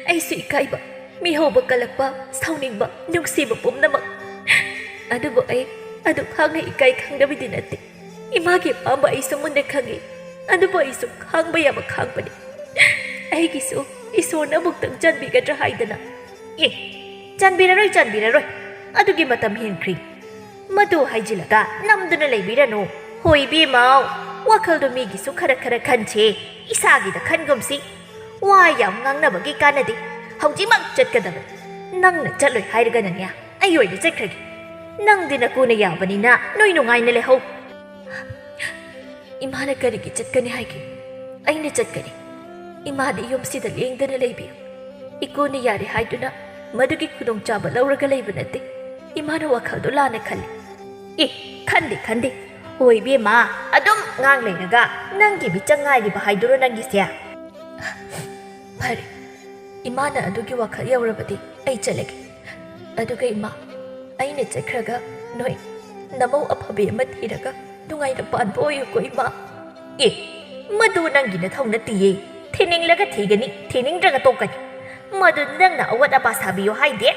ꯑꯩꯁꯨ ꯏꯀꯥꯏꯕ, ꯃꯤꯍꯧꯕ ꯀꯜꯂꯛꯄ, ꯁꯥꯎꯅꯤꯡꯕ, ꯅꯨꯡꯁꯤꯕ ꯄꯨꯝꯅꯃꯛ꯫ ꯑꯗꯨꯕꯨ ꯑꯩ ꯑꯗꯨ ꯈꯥꯡꯅ ꯏꯀꯥꯏ ꯈꯪꯗꯕꯗꯤ ꯅꯠꯇꯦ꯫ ꯏꯃꯥꯒꯤ ꯑꯄꯥꯝꯕ ꯑꯩꯁꯨ ꯃꯨꯟꯅ ꯈꯪꯉꯤ꯫ ꯑꯗꯨꯕꯨ ꯑꯩꯁꯨ ꯈꯥꯡꯕ ꯌꯥꯕ ꯈꯥꯡꯕꯅꯤ꯫ ꯑꯩꯒꯤꯁꯨ ꯏꯁꯣꯔꯅ ꯑꯃꯨꯛꯇꯪ ꯆꯟꯕꯤꯒꯗ꯭ꯔꯥ ꯍꯥꯏꯗꯅ꯫" "ꯑꯦ, ꯆꯟꯕꯤꯔꯔꯣꯏ, ꯆꯟꯕꯤꯔꯔꯣꯏ꯫ ꯑꯗꯨꯒꯤ ꯃꯇꯝ ꯍꯦꯟꯈ꯭ꯔꯤ꯫ ꯃꯗꯨ ꯍꯥꯏꯖꯤꯜꯂꯒ ꯅꯝꯗꯨꯅ ꯂꯩꯕꯤꯔꯅꯨ꯫ ꯍꯣꯏ ꯏꯕꯦꯝꯃꯧ, ꯋꯥꯈꯜꯗꯣ ꯃꯤꯒꯤꯁꯨ ꯈꯔ ꯈꯔ ꯈꯟꯁꯦ, ꯏꯁꯥꯒꯤꯗ ꯈꯟꯒꯨꯝꯁꯤ꯫ ꯋꯥ ꯌꯥꯝ ꯉꯥꯡꯅꯕꯒꯤ ꯀꯥꯟꯅꯗꯦ꯫ ꯍꯧꯖꯤꯛꯃꯛ ꯆꯠꯀꯗꯕꯅꯤ꯫ ꯅꯪꯅ ꯆꯠꯂꯣꯏ ꯍꯥꯏꯔꯒꯅꯅꯦ, ꯑꯩ ꯑꯣꯏꯅ ꯆꯠꯈ꯭ꯔꯒꯦ꯫ ꯅꯪꯗꯤ ꯅꯀꯨꯅ ꯌꯥꯕꯅꯤꯅ ꯅꯣꯏ ꯅꯨꯡꯉꯥꯏꯅ ꯂꯩꯍꯧ꯫" "ꯏꯃꯥꯅ ꯀꯔꯤꯒꯤ ꯆꯠꯀꯅꯤ ꯍꯥꯏꯒꯦ? ꯑꯩꯅ ꯆꯠꯀꯅꯤ꯫ ꯏꯃꯥꯗꯤ ꯌꯨꯝꯁꯤꯗ ꯂꯦꯡꯗꯅ ꯂꯩꯕꯤꯌꯨ꯫ ꯏꯀꯣꯅ ꯌꯥꯔꯦ ꯍꯥꯏꯗꯨꯅ ꯃꯗꯨꯒꯤ ꯈꯨꯗꯣꯡꯆꯥꯕ ꯂꯧꯔꯒ ꯂꯩꯕ ꯅꯠꯇꯦ꯫ ꯏꯃꯥꯅ ꯋꯥꯈꯜꯗꯣ ꯂꯥꯟꯅ ꯈꯜꯂꯤ꯫" "ꯑꯦ, ꯈꯟꯗꯦ, ꯈꯟꯗꯦ꯫ ꯍꯣꯏ ꯏꯕꯦꯝꯃ, ꯑꯗꯨꯝ ꯉꯥꯡ ꯂꯩꯔꯒ ꯅꯪꯒꯤ ꯃꯤꯆꯪ ꯉꯥꯏꯔꯤꯕ ꯍꯥꯏꯗꯨꯔꯣ ꯅꯪꯒꯤꯁꯦ?" "ꯐꯔꯦ, ꯏꯃꯥꯅ ꯑꯗꯨꯒꯤ ꯋꯥꯈꯜ ꯌꯧꯔꯕꯗꯤ ꯑꯩ ꯆꯠꯂꯒꯦ꯫ ꯑꯗꯨꯒ ꯏꯃꯥ, ꯑꯩꯅ ꯆꯠꯈ꯭ꯔꯒ ꯅꯣꯏ ꯅꯃꯧ ꯑꯐꯕꯤ ꯑꯃ ꯊꯤꯔꯒ ꯅꯨꯡꯉꯥꯏꯅ ꯄꯥꯟꯕ ꯑꯣꯏꯌꯨꯀꯣ ꯏꯃꯥ꯫" "ꯑꯦ, ꯃꯗꯨ ꯅꯪꯒꯤ ꯅꯊꯧ ꯅꯠꯇꯤꯌꯦ꯫ ꯊꯤꯅꯤꯡꯂꯒ ꯊꯤꯒꯅꯤ, ꯊꯤꯅꯤꯡꯗ꯭ꯔꯒ ꯇꯣꯛꯀꯅꯤ꯫ ꯃꯗꯨ ꯅꯪꯅ ꯑꯋꯥꯠ ꯑꯄꯥ ꯁꯥꯕꯤꯌꯨ ꯍꯥꯏꯗꯦ꯫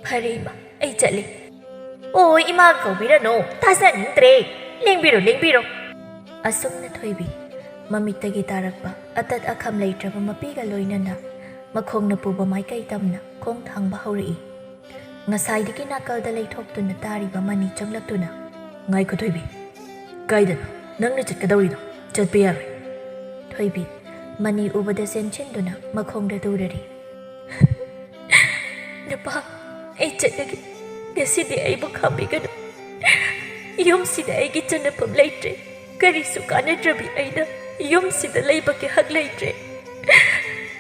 ꯐꯔꯦ ꯏꯃꯥ, ꯑꯩ ꯆꯠꯂꯤ꯫ ꯑꯣ, ꯏꯃꯥ ꯀꯧꯕꯤꯔꯅꯨ, ꯇꯥꯖꯅꯤꯡꯗ꯭ꯔꯦ꯫ ꯂꯦꯡꯕꯤꯔꯣ, ꯂꯦꯡꯕꯤꯔꯣ꯫ ꯑꯁꯨꯝꯅ ꯊꯣꯏꯕꯤ ꯃꯃꯤꯠꯇꯒꯤ ꯇꯥꯔꯛꯄ ꯑꯇꯠ ꯑꯈꯝ ꯂꯩꯇ꯭ꯔꯕ ꯃꯄꯤꯒ ꯂꯣꯏꯅꯅ ꯃꯈꯣꯡꯅ ꯄꯨꯕ ꯃꯥꯏꯀꯩ ꯇꯝꯅ ꯈꯣꯡ ꯊꯥꯡꯕ ꯍꯧꯔꯛꯏ꯫ ꯉꯁꯥꯏꯗꯒꯤ ꯅꯥꯀꯜꯗ ꯂꯩꯊꯣꯛꯇꯨꯅ ꯇꯥꯔꯤꯕ ꯃꯅꯤ ꯆꯪꯂꯛꯇꯨꯅ, "ꯉꯥꯏꯈꯣ ꯊꯣꯏꯕꯤ, ꯀꯥꯏꯗꯅꯣ ꯅꯪꯅ ꯆꯠꯀꯗꯧꯔꯤꯗꯣ? ꯆꯠꯄ ꯌꯥꯔꯣꯏ꯫" ꯊꯣꯏꯕꯤ ꯃꯅꯤ ꯎꯕꯗ ꯆꯦꯟꯁꯤꯟꯗꯨꯅ ꯃꯈꯣꯡꯗ ꯇꯨꯔꯔꯤ꯫ "ꯅꯨꯄꯥ, ꯑꯩ ꯆꯠꯂꯒꯦ꯫ ꯉꯁꯤꯗꯤ ꯑꯩꯕꯨ ꯈꯥꯝꯕꯤꯒꯅꯨ꯫ ꯌꯨꯝꯁꯤꯗ ꯑꯩꯒꯤ ꯆꯟꯅꯐꯝ ꯂꯩꯇ꯭ꯔꯦ꯫ ꯀꯔꯤꯁꯨ ꯀꯥꯟꯅꯗ꯭ꯔꯕꯤ ꯑꯩꯅ ꯌꯨꯝꯁꯤꯗ ꯂꯩꯕꯒꯤ ꯍꯛ ꯂꯩꯇ꯭ꯔꯦ꯫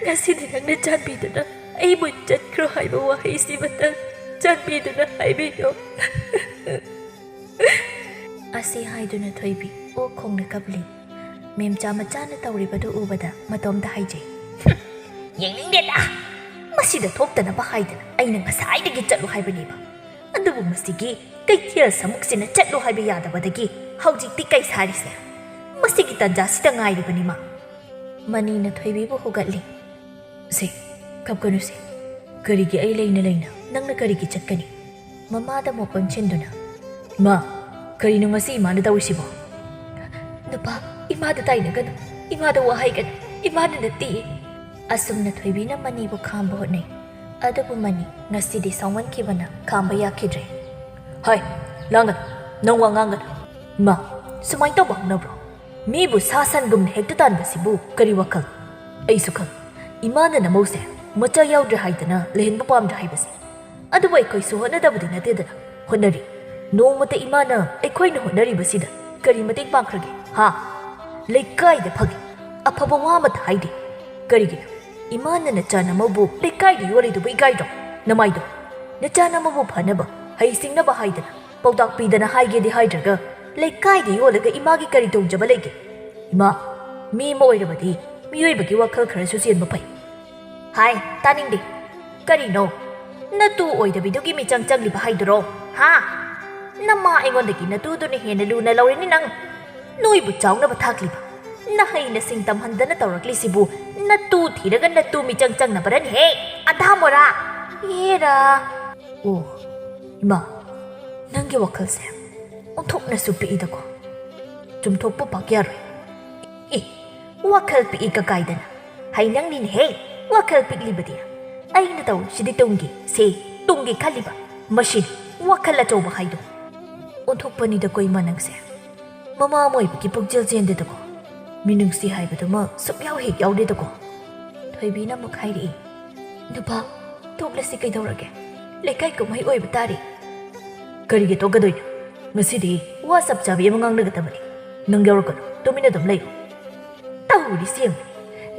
ꯉꯁꯤꯗꯤ ꯅꯪꯅ ꯆꯥꯟꯕꯤꯗꯨꯅ ꯑꯩꯕꯨ ꯆꯠꯈ꯭ꯔꯣ ꯍꯥꯏꯕ ꯋꯥꯍꯩꯁꯤꯃꯇꯪ ꯆꯥꯟꯕꯤꯗꯨꯅ ꯍꯥꯏꯕꯤꯌꯨ꯫" ꯑꯁꯤ ꯍꯥꯏꯗꯨꯅ ꯊꯣꯏꯕꯤ ꯑꯣꯛ ꯈꯣꯡꯅ ꯀꯞꯂꯤ꯫ ꯃꯦꯝꯆꯥ ꯃꯆꯥꯅ ꯇꯧꯔꯤꯕꯗꯨ ꯎꯕꯗ ꯃꯇꯣꯝꯇ ꯍꯥꯏꯖꯩ, "ꯍꯨꯝ, ꯌꯦꯡꯅꯤꯡꯗꯦꯗ꯫ ꯃꯁꯤꯗ ꯊꯣꯛꯇꯅꯕ ꯍꯥꯏꯗꯅ ꯑꯩꯅ ꯉꯁꯥꯏꯗꯒꯤ ꯆꯠꯂꯨ ꯍꯥꯏꯕꯅꯦꯕ꯫ ꯑꯗꯨꯕꯨ ꯃꯁꯤꯒꯤ ꯀꯩꯊꯦꯜ ꯁꯃꯨꯛꯁꯤꯅ ꯆꯠꯂꯨ ꯍꯥꯏꯕ ꯌꯥꯗꯕꯗꯒꯤ ꯍꯧꯖꯤꯛꯇꯤ ꯀꯩ ꯁꯥꯔꯤꯁꯦ? ꯃꯁꯤꯒꯤ ꯇꯥꯟꯖꯥꯁꯤꯗ ꯉꯥꯏꯔꯤꯕꯅꯤ ꯃꯥ꯫" ꯃꯅꯤꯅ ꯊꯣꯏꯕꯤꯕꯨ ꯍꯧꯒꯠꯂꯤ꯫ "ꯁꯦ, ꯀꯞꯀꯅꯨꯁꯦ꯫ ꯀꯔꯤꯒꯤ ꯑꯩ ꯂꯩꯅ ꯂꯩꯅ ꯅꯪꯅ ꯀꯔꯤꯒꯤ ꯆꯠꯀꯅꯤ?" ꯃꯃꯥꯗ ꯑꯃꯨꯛ ꯑꯣꯟꯁꯤꯟꯗꯨꯅ, "ꯏꯃꯥ, ꯀꯔꯤꯅꯣ ꯉꯁꯤ ꯏꯃꯥꯅ ꯇꯧꯔꯤꯁꯤꯕꯣ?" "ꯅꯨꯄꯥ, ꯏꯃꯥꯗ ꯇꯥꯏꯅꯒꯅꯨ꯫ ꯏꯃꯥꯗ ꯋꯥ ꯍꯥꯏꯒꯅꯨ꯫ ꯏꯃꯥꯅ ꯅꯠꯇꯦ꯫" ꯑꯁꯨꯝꯅ ꯊꯣꯏꯕꯤꯅ ꯃꯅꯤꯕꯨ ꯈꯥꯝꯕ ꯍꯣꯠꯅꯩ꯫ ꯑꯗꯨꯕꯨ ꯃꯅꯤ ꯉꯁꯤꯗꯤ ꯁꯥꯎꯃꯟꯈꯤꯕꯅ ꯈꯥꯝꯕ ꯌꯥꯈꯤꯗ꯭ꯔꯦ꯫ "ꯍꯥꯏ, ꯂꯥꯡꯒꯅꯨ꯫ ꯅꯪ ꯋꯥ ꯉꯥꯡꯒꯅꯨ꯫ ꯏꯃꯥ, ꯁꯨꯃꯥꯏꯅ ꯇꯧꯕ ꯍꯧꯅꯕ꯭ꯔꯣ? ꯃꯤꯕꯨ ꯁꯥ ꯁꯟꯒꯨꯝꯅ ꯍꯦꯛꯇ ꯇꯥꯟꯕꯁꯤꯕꯨ ꯀꯔꯤ ꯋꯥꯈꯜ? ꯑꯩꯁꯨ ꯈꯪ꯫ ꯏꯃꯥꯅ ꯅꯃꯧꯁꯦ ꯃꯆꯥ ꯌꯥꯎꯗ꯭ꯔꯦ ꯍꯥꯏꯗꯅ ꯂꯩꯍꯟꯕ ꯄꯥꯝꯗ꯭ꯔꯦ ꯍꯥꯏꯕꯁꯦ꯫ ꯑꯗꯨꯕꯨ ꯑꯩꯈꯣꯏꯁꯨ ꯍꯣꯠꯅꯗꯕꯗꯤ ꯅꯠꯇꯦꯗꯅ꯫ ꯍꯣꯠꯅꯔꯤ꯫ ꯅꯣꯡꯃꯇ ꯏꯃꯥꯅ ꯑꯩꯈꯣꯏꯅ ꯍꯣꯠꯅꯔꯤꯕꯁꯤꯗ ꯀꯔꯤ ꯃꯇꯦꯡ ꯄꯥꯡꯈ꯭ꯔꯒꯦ? ꯍꯥ? ꯂꯩꯀꯥꯏꯗ ꯐꯒꯦ ꯑꯐꯕ ꯋꯥ ꯑꯃꯠꯇ ꯍꯥꯏꯗꯦ꯫ ꯀꯔꯤꯒꯤꯅꯣ? ꯏꯃꯥꯅ ꯅꯆꯥ ꯅꯃꯧꯕꯨ ꯂꯩꯀꯥꯏꯗ ꯌꯣꯜꯂꯤꯗꯨꯕꯨ ꯏꯀꯥꯏꯗ꯭ꯔꯣ? ꯅꯃꯥꯏꯗꯣ꯫ ꯅꯆꯥ ꯅꯃꯧꯕꯨ ꯐꯅꯕ, ꯍꯩꯁꯤꯡꯅꯕ ꯍꯥꯏꯗꯅ ꯄꯥꯎꯇꯥꯛ ꯄꯤꯗꯅ ꯍꯥꯏꯒꯦꯗꯤ ꯍꯥꯏꯗ꯭ꯔꯒ ꯂꯩꯀꯥꯏꯗ ꯌꯣꯜꯂꯒ ꯏꯃꯥꯒꯤ ꯀꯔꯤ ꯇꯣꯡꯖꯕ ꯂꯩꯒꯦ? ꯏꯃꯥ, ꯃꯤ ꯑꯃ ꯑꯣꯏꯔꯕꯗꯤ ꯃꯤꯑꯣꯏꯕꯒꯤ ꯋꯥꯈꯜ ꯈꯔꯁꯨ ꯆꯦꯟꯕ ꯐꯩ꯫ ꯍꯥꯏ, ꯇꯥꯅꯤꯡꯗꯦ꯫ ꯀꯔꯤꯅꯣ? ꯅꯇꯨ ꯑꯣꯏꯗꯕꯤꯗꯨꯒꯤ ꯃꯤꯆꯪ ꯆꯪꯂꯤꯕ ꯍꯥꯏꯗꯨꯔꯣ? ꯍꯥ? ꯅꯃꯥ ꯑꯩꯉꯣꯟꯗꯒꯤ ꯅꯇꯨꯗꯨꯅ ꯍꯦꯟꯅ ꯂꯨꯅ ꯂꯧꯔꯤꯅꯤ ꯅꯪ꯫ ꯅꯣꯏꯕꯨ ꯆꯥꯎꯅꯕ ꯊꯥꯛꯂꯤꯕ꯫ ꯅꯍꯩ ꯅꯁꯤꯡ ꯇꯝꯍꯟꯗꯅ ꯇꯧꯔꯛꯂꯤꯁꯤꯕꯨ ꯅꯇꯨ ꯊꯤꯔꯒ ꯅꯇꯨ ꯃꯤꯆꯪ ꯆꯪꯅꯕꯔꯅꯦꯍꯦ, ꯑꯙꯥ ꯃꯣꯔꯥ? ꯍꯦꯔꯥ꯫ ꯑꯣ, ꯏꯃꯥ, ꯅꯪꯒꯤ ꯋꯥꯈꯜꯁꯦ ꯑꯣꯟꯊꯣꯛꯅꯁꯨ ꯄꯤꯛꯏꯗꯀꯣ꯫ ꯆꯨꯝꯊꯣꯛꯄ ꯄꯥꯛ ꯌꯥꯔꯣꯏ꯫ ꯑꯦ, ꯋꯥꯈꯜ ꯄꯤꯛꯏ ꯀꯀꯥꯏꯗꯅ꯫ ꯍꯩ ꯅꯪꯅꯤꯅꯦꯍꯦ, ꯋꯥꯈꯜ ꯄꯤꯛꯂꯤꯕꯗꯤ꯫ ꯑꯩꯅ ꯇꯧꯔꯤꯁꯤꯗꯤ ꯇꯨꯡꯒꯤ, ꯁꯦ, ꯇꯨꯡꯒꯤ ꯈꯜꯂꯤꯕ꯫ ꯃꯁꯤꯅꯤ ꯋꯥꯈꯜ ꯑꯆꯧꯕ ꯍꯥꯏꯗꯣ꯫ ꯑꯣꯟꯊꯣꯛꯄꯅꯤꯗꯀꯣ ꯏꯃꯥ ꯅꯪꯁꯦ꯫ ꯃꯃꯥ ꯑꯃ ꯑꯣꯏꯕꯒꯤ ꯄꯨꯛꯆꯦꯜ ꯆꯦꯟꯗꯦꯗꯀꯣ꯫ ꯃꯤꯅꯨꯡꯁꯤ ꯍꯥꯏꯕꯗꯨꯃ ꯁꯨꯛꯌꯥꯎ ꯍꯦꯛ ꯌꯥꯎꯗꯦꯗꯀꯣ꯫ ꯊꯣꯏꯕꯤꯅ ꯑꯃꯨꯛ ꯍꯥꯏꯔꯛꯏ, "ꯅꯨꯄꯥ, ꯇꯣꯛꯂꯁꯤ ꯀꯩꯗꯧꯔꯒꯦ? ꯂꯩꯀꯥꯏ ꯀꯨꯝꯍꯩ ꯑꯣꯏꯕ ꯇꯥꯔꯦ꯫" "ꯀꯔꯤꯒꯤ ꯇꯣꯛꯀꯗꯣꯏꯅꯣ? ꯉꯁꯤꯗꯤ ꯋꯥ ꯆꯞ ꯆꯥꯕꯤ ꯑꯃ ꯉꯥꯡꯅꯒꯗꯕꯅꯤ꯫ ꯅꯪ ꯌꯥꯎꯔꯛꯀꯅꯨ, ꯇꯨꯃꯤꯟꯅ ꯑꯗꯨꯝ ꯂꯩꯌꯨ꯫" ꯇꯧꯔꯤꯁꯤ ꯌꯦꯡꯉꯨ,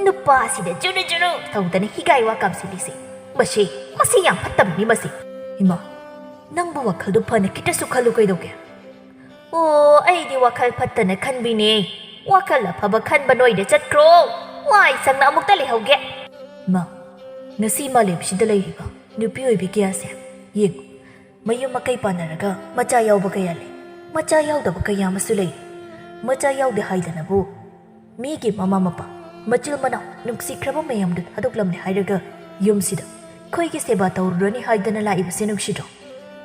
ꯅꯨꯄꯥꯁꯤꯗ ꯖꯨꯔꯨ ꯖꯨꯔꯨ ꯇꯧꯗꯅ ꯍꯤꯒꯥꯏ ꯋꯥ ꯀꯥꯝꯁꯤꯜꯂꯤꯁꯦ꯫ ꯃꯁꯤ, ꯃꯁꯤ ꯌꯥꯝ ꯐꯠꯇꯕꯅꯤ ꯃꯁꯤ꯫ ꯏꯃꯥ, ꯅꯪꯕꯨ ꯋꯥꯈꯜꯗꯨ ꯐꯅ ꯈꯤꯇꯁꯨ ꯈꯜꯂꯨ ꯀꯩꯗꯧꯒꯦ? ꯑꯣ, ꯑꯩꯗꯤ ꯋꯥꯈꯜ ꯐꯠꯇꯅ ꯈꯟꯕꯤꯅꯦ꯫ ꯋꯥꯈꯜ ꯑꯐꯕ ꯈꯟꯕ ꯅꯣꯏꯗ ꯆꯠꯈ꯭ꯔꯣ꯫ ꯋꯥꯏ ꯁꯪꯅ ꯑꯃꯨꯛꯇ ꯂꯩꯍꯧꯒꯦ꯫ ꯃꯥ, ꯉꯁꯤ ꯃꯥꯂꯦꯝꯁꯤꯗ ꯂꯩꯔꯤꯕ ꯅꯨꯄꯤ ꯑꯣꯏꯕꯤ ꯀꯌꯥꯁꯦ ꯌꯦꯡꯉꯨ꯫ ꯃꯌꯨꯝ ꯃꯀꯩ ꯄꯥꯟꯅꯔꯒ ꯃꯆꯥ ꯌꯥꯎꯕ ꯀꯌꯥ ꯂꯩ꯫ ꯃꯆꯥ ꯌꯥꯎꯗꯕ ꯀꯌꯥ ꯑꯃꯁꯨ ꯂꯩ꯫ ꯃꯆꯥ ꯌꯥꯎꯗꯦ ꯍꯥꯏꯗꯅꯕꯨ ꯃꯤꯒꯤ ꯃꯃꯥ ꯃꯄꯥ, ꯃꯆꯤꯜ ꯃꯅꯥꯎ, ꯅꯨꯡꯁꯤꯈ꯭ꯔꯕ ꯃꯌꯥꯝꯗꯨ ꯊꯥꯗꯣꯛꯂꯝꯂꯦ ꯍꯥꯏꯔꯒ ꯌꯨꯝꯁꯤꯗ ꯑꯩꯈꯣꯏꯒꯤ ꯁꯦꯕꯥ ꯇꯧꯔꯨꯔꯅꯤ ꯍꯥꯏꯗꯅ ꯂꯥꯛꯏꯕꯁꯦ ꯅꯨꯡꯁꯤꯗ꯭ꯔꯣ?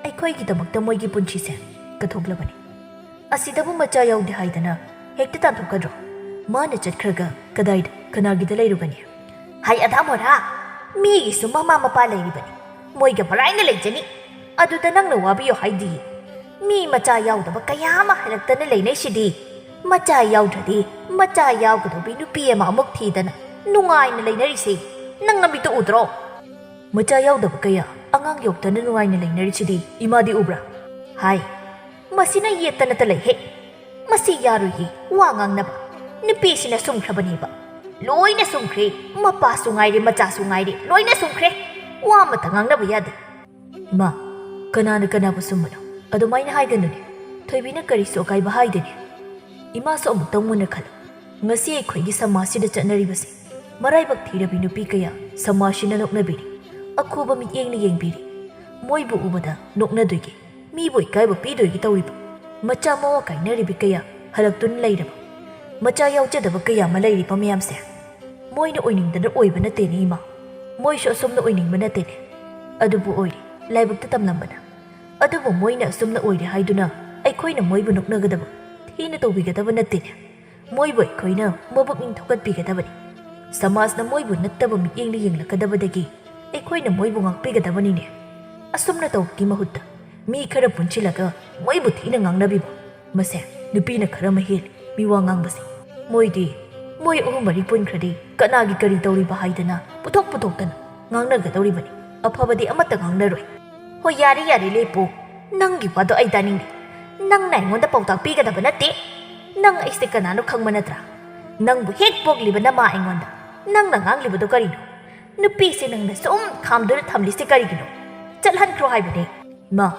ꯑꯩꯈꯣꯏꯒꯤꯗꯃꯛꯇ ꯃꯣꯏꯒꯤ ꯄꯨꯟꯁꯤꯁꯦ ꯀꯠꯊꯣꯛꯂꯕꯅꯤ꯫ ꯑꯁꯤꯗꯕꯨ ꯃꯆꯥ ꯌꯥꯎꯗꯦ ꯍꯥꯏꯗꯅ ꯍꯦꯛꯇ ꯇꯥꯟꯊꯣꯛꯀꯗ꯭ꯔꯣ? ꯃꯥꯅ ꯆꯠꯈ꯭ꯔꯒ ꯀꯗꯥꯏꯗ, ꯀꯅꯥꯒꯤꯗ ꯂꯩꯔꯨꯒꯅꯤ? ꯍꯥꯏ ꯑꯙꯥ ꯃꯣꯔꯥ, ꯃꯤꯒꯤꯁꯨ ꯃꯃꯥ ꯃꯄꯥ ꯂꯩꯔꯤꯕꯅꯤ, ꯃꯣꯏꯒ ꯃꯔꯥꯏꯅ ꯂꯩꯖꯅꯤ꯫ ꯑꯗꯨꯗ ꯅꯪꯅ ꯋꯥꯕꯤꯌꯣ ꯍꯥꯏꯗꯤ? ꯃꯤ ꯃꯆꯥ ꯌꯥꯎꯗꯕ ꯀꯌꯥ ꯑꯃ ꯍꯜꯂꯛꯇꯅ ꯂꯩꯅꯩꯁꯤꯗꯤ꯫ ꯃꯆꯥ ꯌꯥꯎꯗ꯭ꯔꯗꯤ ꯃꯆꯥ ꯌꯥꯎꯒꯗꯧꯕꯤ ꯅꯨꯄꯤ ꯑꯃ ꯑꯃꯨꯛ ꯊꯤꯗꯅ ꯅꯨꯡꯉꯥꯏꯅ ꯂꯩꯅꯔꯤꯁꯦ ꯅꯪ ꯅꯃꯤꯠꯇ ꯎꯗ꯭ꯔꯣ? ꯃꯆꯥ ꯌꯥꯎꯗꯕ ꯀꯌꯥ ꯑꯉꯥꯡ ꯌꯣꯛꯇꯅ ꯅꯨꯡꯉꯥꯏꯅ ꯂꯩꯅꯔꯤꯁꯤꯗꯤ ꯏꯃꯥꯗꯤ ꯎꯕ꯭ꯔꯥ? ꯍꯥꯏ, ꯃꯁꯤꯅ ꯌꯦꯠꯇꯅꯇ ꯂꯩꯍꯦ꯫ ꯃꯁꯤ ꯌꯥꯔꯣꯏꯌꯦ ꯋꯥ ꯉꯥꯡꯅꯕ꯫ ꯅꯨꯄꯤꯁꯤꯅ ꯁꯨꯝꯈ꯭ꯔꯕꯅꯦꯕ꯫ ꯂꯣꯏꯅ ꯁꯨꯝꯈ꯭ꯔꯦ꯫ ꯃꯄꯥꯁꯨ ꯉꯥꯏꯔꯦ, ꯃꯆꯥꯁꯨ ꯉꯥꯏꯔꯦ, ꯂꯣꯏꯅ ꯁꯨꯝꯈ꯭ꯔꯦ꯫ ꯋꯥ ꯑꯃꯇ ꯉꯥꯡꯅꯕ ꯌꯥꯗꯦ꯫ ꯏꯃꯥ, ꯀꯅꯥꯅ ꯀꯅꯥꯕꯨ ꯁꯨꯝꯕꯅꯣ? ꯑꯗꯨꯃꯥꯏꯅ ꯍꯥꯏꯒꯅꯨꯅꯦ꯫ ꯊꯣꯏꯕꯤꯅ ꯀꯔꯤꯁꯨ ꯑꯀꯥꯏꯕ ꯍꯥꯏꯗꯦꯅꯦ꯫ ꯏꯃꯥꯁꯨ ꯑꯃꯨꯛꯇꯪ ꯃꯨꯟꯅ ꯈꯜꯂꯨ꯫ ꯉꯁꯤ ꯑꯩꯈꯣꯏꯒꯤ ꯁꯃꯥꯖꯁꯤꯗ ꯆꯠꯅꯔꯤꯕꯁꯦ, ꯃꯔꯥꯏꯕꯛ ꯊꯤꯔꯕꯤ ꯅꯨꯄꯤ ꯀꯌꯥ ꯁꯃꯥꯖꯁꯤꯅ ꯅꯣꯛꯅꯕꯤꯔꯤ, ꯑꯈꯨꯕ ꯃꯤꯠꯌꯦꯡꯅ ꯌꯦꯡꯕꯤꯔꯤ꯫ ꯃꯣꯏꯕꯨ ꯎꯕꯗ ꯅꯣꯛꯅꯗꯣꯏꯒꯤ, ꯃꯤꯕꯨ ꯏꯀꯥꯏꯕ ꯄꯤꯗꯣꯏꯒꯤ ꯇꯧꯔꯤꯕ꯫ ꯃꯆꯥ ꯃꯋꯥ ꯀꯥꯏꯅꯔꯤꯕꯤ ꯀꯌꯥ ꯍꯜꯂꯛꯇꯨꯅ ꯂꯩꯔꯕ꯫ ꯃꯆꯥ ꯌꯥꯎꯖꯗꯕ ꯀꯌꯥ ꯑꯃ ꯂꯩꯔꯤꯕ ꯃꯌꯥꯝꯁꯦ꯫ ꯃꯣꯏꯅ ꯑꯣꯏꯅꯤꯡꯗꯅ ꯑꯣꯏꯕ ꯅꯠꯇꯦꯅꯦ ꯏꯃꯥ, ꯃꯣꯏꯁꯨ ꯑꯁꯣꯝꯅ ꯑꯣꯏꯅꯤꯡꯕ ꯅꯠꯇꯦꯅꯦ꯫ ꯑꯗꯨꯕꯨ ꯑꯣꯏꯔꯤ, ꯂꯥꯏꯕꯛꯇ ꯇꯝꯂꯝꯕꯅ꯫ ꯑꯗꯨꯕꯨ ꯃꯣꯏꯅ ꯑꯁꯨꯝꯅ ꯑꯣꯏꯔꯦ ꯍꯥꯏꯗꯨꯅ ꯑꯩꯈꯣꯏꯅ ꯃꯣꯏꯕꯨ ꯅꯣꯛꯅꯒꯗꯕ, ꯊꯤꯅ ꯇꯧꯕꯤꯒꯗꯕ ꯅꯠꯇꯦꯅꯦ꯫ ꯃꯣꯏꯕꯨ ꯑꯩꯈꯣꯏꯅ ꯃꯕꯨꯛꯅꯤꯡ ꯊꯧꯒꯠꯄꯤꯒꯗꯕꯅꯤ꯫ ꯁꯃꯥꯖꯅ ꯃꯣꯏꯕꯨ ꯅꯠꯇꯕ ꯃꯤꯠꯌꯦꯡꯗ ꯌꯦꯡꯂꯛꯀꯗꯕꯗꯒꯤ ꯑꯩꯈꯣꯏꯅ ꯃꯣꯏꯕꯨ ꯉꯥꯛꯄꯤꯒꯗꯕꯅꯤꯅꯦ꯫ ꯑꯁꯨꯝꯅ ꯇꯧꯕꯒꯤ ꯃꯍꯨꯠꯇ ꯃꯤ ꯈꯔ ꯄꯨꯟꯁꯤꯜꯂꯒ ꯃꯣꯏꯕꯨ ꯊꯤꯅ ꯉꯥꯡꯅꯕꯤꯕ, ꯃꯁꯦ ꯅꯨꯄꯤꯅ ꯈꯔ ꯑꯃ ꯍꯦꯜꯂꯤ ꯃꯤꯋꯥ ꯉꯥꯡꯕꯁꯦ꯫ ꯃꯣꯏꯗꯤ, ꯃꯣꯏ ꯑꯍꯨꯝ ꯃꯔꯤ ꯄꯨꯟꯈ꯭ꯔꯗꯤ ꯀꯅꯥꯒꯤ ꯀꯔꯤ ꯇꯧꯔꯤꯕ ꯍꯥꯏꯗꯅ ꯄꯨꯊꯣꯛ ꯄꯨꯊꯣꯛꯇꯅ ꯉꯥꯡꯅꯒꯗꯧꯔꯤꯕꯅꯤ꯫ ꯑꯐꯕꯗꯤ ꯑꯃꯠꯇ ꯉꯥꯡꯅꯔꯣꯏ꯫ ꯍꯣꯏ, ꯌꯥꯔꯦ, ꯌꯥꯔꯦ, ꯂꯦꯞꯄꯨ꯫ ꯅꯪꯒꯤ ꯋꯥꯗꯣ ꯑꯩ ꯇꯥꯅꯤꯡꯗꯦ꯫ ꯅꯪꯅ ꯑꯩꯉꯣꯟꯗ ꯄꯥꯎꯇꯥꯛ ꯄꯤꯒꯗꯕ ꯅꯠꯇꯦ꯫ ꯅꯪ ꯑꯩꯁꯦ ꯀꯅꯥꯅꯣ ꯈꯪꯕ ꯅꯠꯇ꯭ꯔꯥ? ꯅꯪꯕꯨ ꯍꯦꯛ ꯄꯣꯛꯂꯤꯕ ꯅꯃꯥ ꯑꯩꯉꯣꯟꯗ ꯅꯪꯅ ꯉꯥꯡꯂꯤꯕꯗꯣ ꯀꯔꯤꯅꯣ? ꯅꯨꯄꯤꯁꯦ ꯅꯪꯅ ꯁꯨꯝ ꯈꯥꯝꯗꯨꯅ ꯊꯝꯂꯤꯁꯦ ꯀꯔꯤꯒꯤꯅꯣ? ꯆꯠꯍꯟꯈ꯭ꯔꯣ ꯍꯥꯏꯕꯅꯦ꯫ ꯏꯃꯥ,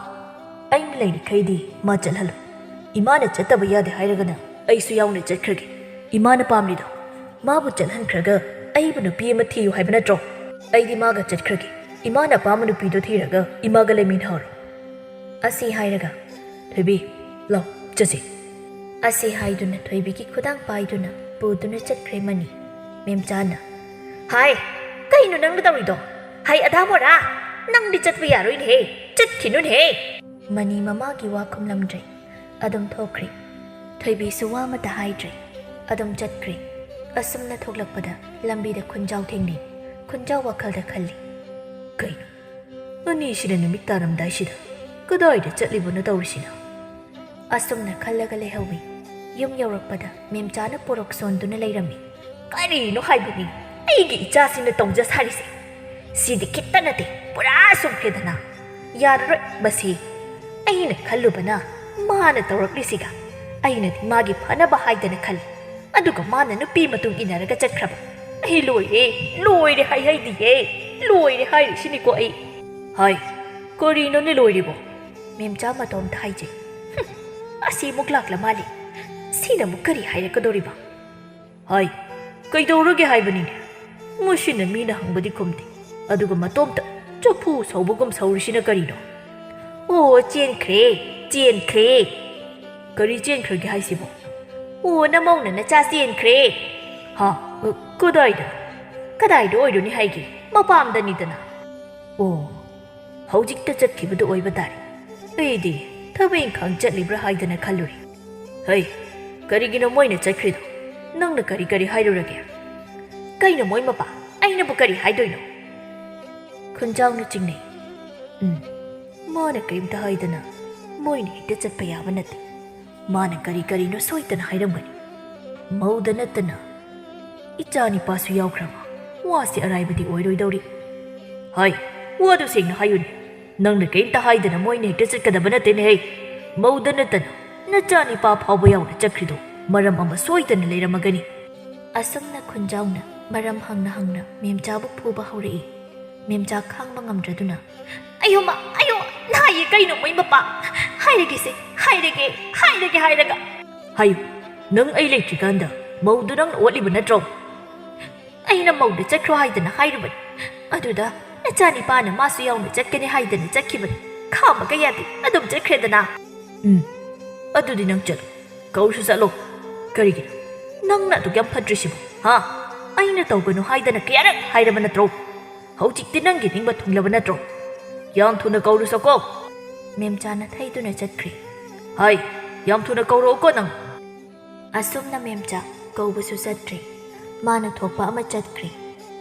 ꯑꯩꯅ ꯂꯩꯔꯤꯈꯩꯗꯤ ꯃꯥ ꯆꯠꯍꯜꯂꯨ꯫ ꯏꯃꯥꯅ ꯆꯠꯇꯕ ꯌꯥꯗꯦ ꯍꯥꯏꯔꯒꯅ ꯑꯩꯁꯨ ꯌꯥꯎꯅ ꯆꯠꯈ꯭ꯔꯒꯦ꯫ ꯏꯃꯥꯅ ꯄꯥꯝꯂꯤꯗꯣ꯫ ꯃꯥꯕꯨ ꯆꯠꯍꯟꯈ꯭ꯔꯒ ꯑꯩꯕꯨ ꯅꯨꯄꯤ ꯑꯃ ꯊꯤꯌꯨ ꯍꯥꯏꯕ ꯅꯠꯇ꯭ꯔꯣ? ꯑꯩꯗꯤ ꯃꯥꯒ ꯆꯠꯈ꯭ꯔꯒꯦ꯫ ꯏꯃꯥꯅ ꯑꯄꯥꯝꯕ ꯅꯨꯄꯤꯗꯣ ꯊꯤꯔꯒ ꯏꯃꯥꯒ ꯂꯩꯃꯤꯟꯅꯍꯧꯔꯣ꯫ ꯑꯁꯤ ꯍꯥꯏꯔꯒ, "ꯊꯣꯏꯕꯤ, ꯂꯥꯎ, ꯆꯠꯁꯤ꯫" ꯑꯁꯤ ꯍꯥꯏꯗꯨꯅ ꯊꯣꯏꯕꯤꯒꯤ ꯈꯨꯗꯥꯡ ꯄꯥꯏꯗꯨꯅ ꯄꯨꯗꯨꯅ ꯆꯠꯈ꯭ꯔꯦ ꯃꯅꯤ꯫ ꯃꯦꯝꯆꯥꯅ, "ꯍꯥꯏ, ꯀꯩꯅꯣ ꯅꯪꯅ ꯇꯧꯔꯤꯗꯣ? ꯍꯥꯏ, ꯑꯗꯥ ꯃꯣꯔꯥ, ꯅꯪꯗꯤ ꯆꯠꯄ ꯌꯥꯔꯣꯏꯅꯦꯍꯦ, ꯆꯠꯈꯤꯅꯨꯅꯦꯍꯦ!" ꯃꯅꯤ ꯃꯃꯥꯒꯤ ꯋꯥ ꯈꯨꯝꯂꯝꯗ꯭ꯔꯦ꯫ ꯑꯗꯨꯝ ꯊꯣꯛꯈ꯭ꯔꯦ꯫ ꯊꯣꯏꯕꯤꯁꯨ ꯋꯥ ꯑꯃꯠꯇ ꯍꯥꯏꯗ꯭ꯔꯦ꯫ ꯑꯗꯨꯝ ꯆꯠꯈ꯭ꯔꯦ꯫ ꯑꯁꯨꯝꯅ ꯊꯣꯛꯂꯛꯄꯗ ꯂꯝꯕꯤꯗ ꯈꯨꯟꯖꯥꯎ ꯊꯦꯡꯅꯩ꯫ ꯈꯨꯟꯖꯥꯎ ꯋꯥꯈꯜꯗ ꯈꯜꯂꯤ, "ꯀꯩꯅꯣ, ꯑꯅꯤꯁꯤꯅ ꯅꯨꯃꯤꯠ ꯇꯥꯔꯝꯗꯥꯏꯁꯤꯗ ꯀꯗꯥꯏꯗ ꯆꯠꯂꯤꯕꯅꯣ ꯇꯧꯔꯤꯁꯤꯅ?" ꯑꯁꯨꯝꯅ ꯈꯜꯂꯒ ꯂꯩꯍꯧꯏ꯫ ꯌꯨꯝ ꯌꯧꯔꯛꯄꯗ ꯃꯦꯝꯆꯥꯅ ꯄꯣꯔꯣꯛ ꯁꯣꯟꯗꯨꯅ ꯂꯩꯔꯝꯃꯤ꯫ "ꯀꯔꯤꯅꯣ ꯍꯥꯏꯕꯅꯤ ꯑꯩꯒꯤ ꯏꯆꯥꯁꯤꯡꯅ ꯇꯧꯖ ꯁꯥꯔꯤꯁꯦ? ꯁꯤꯗꯤ ꯈꯤꯠꯇ ꯅꯠꯇꯦ, ꯄꯨꯔꯥ ꯁꯨꯝꯈ꯭ꯔꯦꯗꯅ꯫ ꯌꯥꯔꯔꯣꯏ ꯃꯁꯤ꯫ ꯑꯩꯅ ꯈꯜꯂꯨꯕꯅ ꯃꯥꯅ ꯇꯧꯔꯛꯂꯤꯁꯤꯒ ꯑꯩꯅꯗꯤ ꯃꯥꯒꯤ ꯐꯅꯕ ꯍꯥꯏꯗꯅ ꯈꯜꯂꯤ꯫ ꯑꯗꯨꯒ ꯃꯥꯅ ꯅꯨꯄꯤ ꯃꯇꯨꯡ ꯏꯟꯅꯔꯒ ꯆꯠꯈ꯭ꯔꯕ꯫ ꯑꯩ ꯂꯣꯏꯔꯦ, ꯂꯣꯏꯔꯦ ꯍꯥꯏ ꯍꯥꯏꯗꯤꯌꯦ, ꯂꯣꯏꯔꯦ ꯍꯥꯏꯔꯤꯁꯤꯅꯤꯀꯣ ꯑꯩ꯫ ꯍꯥꯏ, ꯀꯔꯤꯅꯣꯅꯦ ꯂꯣꯏꯔꯤꯕꯣ?" ꯃꯦꯝꯆꯥ ꯃꯇꯣꯝꯇ ꯍꯥꯏꯖꯩ꯫ "ꯍꯨꯝ, ꯑꯁꯤ ꯑꯃꯨꯛ ꯂꯥꯛꯂ ꯃꯥꯜꯂꯤ꯫ ꯁꯤꯅ ꯑꯃꯨꯛ ꯀꯔꯤ ꯍꯥꯏꯔꯛꯀꯗꯧꯔꯤꯕ?" ꯍꯥꯏ, ꯀꯩꯗꯧꯔꯒꯦ ꯍꯥꯏꯕꯅꯤꯅꯦ? ꯃꯁꯤꯅ ꯃꯤꯅ ꯍꯪꯕꯗꯤ ꯈꯨꯝꯗꯦ, ꯑꯗꯨꯒ ꯃꯇꯣꯝꯇ ꯆꯐꯨ ꯁꯧꯕꯒꯨꯝ ꯁꯧꯔꯤꯁꯤꯅ ꯀꯔꯤꯅꯣ? ꯑꯣ, ꯆꯦꯟꯈ꯭ꯔꯦ, ꯆꯦꯟꯈ꯭ꯔꯦ꯫ ꯀꯔꯤ ꯆꯦꯟꯈ꯭ꯔꯒꯦ ꯍꯥꯏꯁꯤꯕꯣ? ꯑꯣ, ꯅꯃꯧꯅ ꯅꯆꯥ ꯆꯦꯟꯈ꯭ꯔꯦ꯫ ꯍꯥ? ꯑ, ꯀꯗꯥꯏꯗ? ꯀꯗꯥꯏꯗ ꯑꯣꯏꯔꯨꯅꯤ ꯍꯥꯏꯒꯦ? ꯃꯄꯥꯝꯗꯅꯤꯗꯅ꯫ ꯑꯣ, ꯍꯧꯖꯤꯛꯇ ꯆꯠꯈꯤꯕꯗꯨ ꯑꯣꯏꯕ ꯇꯥꯔꯦ꯫ ꯑꯩꯗꯤ ꯊꯕꯛ ꯏꯪꯈꯥꯡ ꯆꯠꯂꯤꯕ꯭ꯔꯥ ꯍꯥꯏꯗꯅ ꯈꯜꯂꯨꯔꯦ꯫ ꯍꯩ, ꯀꯔꯤꯒꯤꯅꯣ ꯃꯣꯏꯅ ꯆꯠꯈ꯭ꯔꯤꯗꯣ? ꯅꯪꯅ ꯀꯔꯤ ꯀꯔꯤ ꯍꯥꯏꯔꯨꯔꯒꯦ? ꯀꯩꯅꯣ ꯃꯣꯏ ꯃꯄꯥ? ꯑꯩꯅꯕꯨ ꯀꯔꯤ ꯍꯥꯏꯗꯣꯏꯅꯣ? ꯈꯨꯟꯖꯥꯎꯅ ꯆꯤꯡꯅꯩ꯫ ꯎꯝ, ꯃꯥꯅ ꯀꯔꯤꯝꯇ ꯍꯥꯏꯗꯅ ꯃꯣꯏꯅ ꯍꯦꯛꯇ ꯆꯠꯄ ꯌꯥꯕ ꯅꯠꯇꯦ꯫ ꯃꯥꯅ ꯀꯔꯤ ꯀꯔꯤꯅꯣ ꯁꯣꯏꯗꯅ ꯍꯥꯏꯔꯝꯒꯅꯤ꯫ ꯃꯧꯗ ꯅꯠꯇꯅ ꯏꯆꯥ ꯅꯤꯄꯥꯁꯨ ꯌꯥꯎꯈ꯭ꯔꯕ꯫ ꯋꯥꯁꯤ ꯑꯔꯥꯏꯕꯗꯤ ꯑꯣꯏꯔꯣꯏꯗꯧꯔꯤ꯫ ꯍꯥꯏ, ꯋꯥꯗꯨ ꯁꯦꯡꯅ ꯍꯥꯏꯌꯨꯅꯦ꯫ ꯅꯪꯅ ꯀꯔꯤꯝꯇ ꯍꯥꯏꯗꯅ ꯃꯣꯏꯅ ꯍꯦꯛꯇ ꯆꯠꯀꯗꯕ ꯅꯠꯇꯦꯅꯦꯍꯦ꯫ ꯃꯧꯗ ꯅꯠꯇꯅ ꯅꯆꯥ ꯅꯤꯄꯥ ꯐꯥꯎꯕ ꯌꯥꯎꯅ ꯆꯠꯈ꯭ꯔꯤꯗꯣ ꯃꯔꯝ ꯑꯃ ꯁꯣꯏꯗꯅ ꯂꯩꯔꯝꯃꯒꯅꯤ꯫ ꯑꯁꯨꯝꯅ ꯈꯨꯟꯖꯥꯎꯅ ꯃꯔꯝ ꯍꯪꯅ ꯍꯪꯅ ꯃꯦꯝꯆꯥꯕꯨ ꯐꯨꯕ ꯍꯧꯔꯛꯏ꯫ ꯃꯦꯝꯆꯥ ꯈꯥꯡꯕ ꯉꯝꯗ꯭ꯔꯗꯨꯅ, "ꯑꯌꯣ ꯃꯥ, ꯑꯌꯣ, ꯅꯥꯏꯌꯦ ꯀꯩꯅꯣ ꯃꯣꯏ ꯃꯄꯥ? ꯍꯥꯏꯔꯒꯦꯁꯦ, ꯍꯥꯏꯔꯒꯦ, ꯍꯥꯏꯔꯒꯦ ꯍꯥꯏꯔꯒ꯫" ꯍꯥꯏꯌꯨ, ꯅꯪ ꯑꯩ ꯂꯩꯇ꯭ꯔꯤꯀꯥꯟꯗ ꯃꯧꯗꯨ ꯅꯪꯅ ꯑꯣꯠꯂꯤꯕ ꯅꯠꯇ꯭ꯔꯣ? ꯑꯩꯅ ꯃꯧꯗ ꯆꯠꯈ꯭ꯔꯣ ꯍꯥꯏꯗꯅ ꯍꯥꯏꯔꯨꯕꯅꯤ꯫ ꯑꯗꯨꯗ ꯅꯆꯥꯅꯤꯄꯥꯅ ꯃꯥꯁꯨ ꯌꯥꯎꯅ ꯆꯠꯀꯅꯤ ꯍꯥꯏꯗꯅ ꯆꯠꯈꯤꯕꯅꯤ꯫ ꯈꯥꯝꯕꯒ ꯌꯥꯗꯦ, ꯑꯗꯨꯝ ꯆꯠꯈ꯭ꯔꯦꯗꯅ꯫ ꯎꯝ, ꯑꯗꯨꯗꯤ ꯅꯪ ꯆꯠꯂꯣ, ꯀꯧꯔꯁꯨ ꯆꯠꯂꯣ꯫ ꯀꯔꯤꯒꯤꯅꯣ ꯅꯪꯅ ꯑꯗꯨꯛ ꯌꯥꯝ ꯐꯠꯇ꯭ꯔꯤꯁꯤꯕꯣ? ꯍꯥ? ꯑꯩꯅ ꯇꯧꯒꯅꯨ ꯍꯥꯏꯗꯅ ꯀꯌꯥꯔꯛ ꯍꯥꯏꯔꯕ ꯅꯠꯇ꯭ꯔꯣ? ꯍꯧꯖꯤꯛꯇꯤ ꯅꯪꯒꯤ ꯅꯤꯡꯕ ꯊꯨꯡꯂꯕ ꯅꯠꯇ꯭ꯔꯣ? ꯌꯥꯝ ꯊꯨꯅ ꯀꯧꯔꯨꯁꯣꯀꯣ꯫ ꯃꯦꯝꯆꯥꯅ ꯊꯩꯗꯨꯅ ꯆꯠꯈ꯭ꯔꯦ꯫ ꯍꯥꯏ, ꯌꯥꯝ ꯊꯨꯅ ꯀꯧꯔꯛꯎꯀꯣ ꯅꯪ꯫ ꯑꯁꯨꯝꯅ ꯃꯦꯝꯆꯥ ꯀꯧꯕꯁꯨ ꯆꯠꯇ꯭ꯔꯦ꯫ ꯃꯥꯅ ꯊꯣꯛꯄ ꯑꯃ ꯆꯠꯈ꯭ꯔꯦ꯫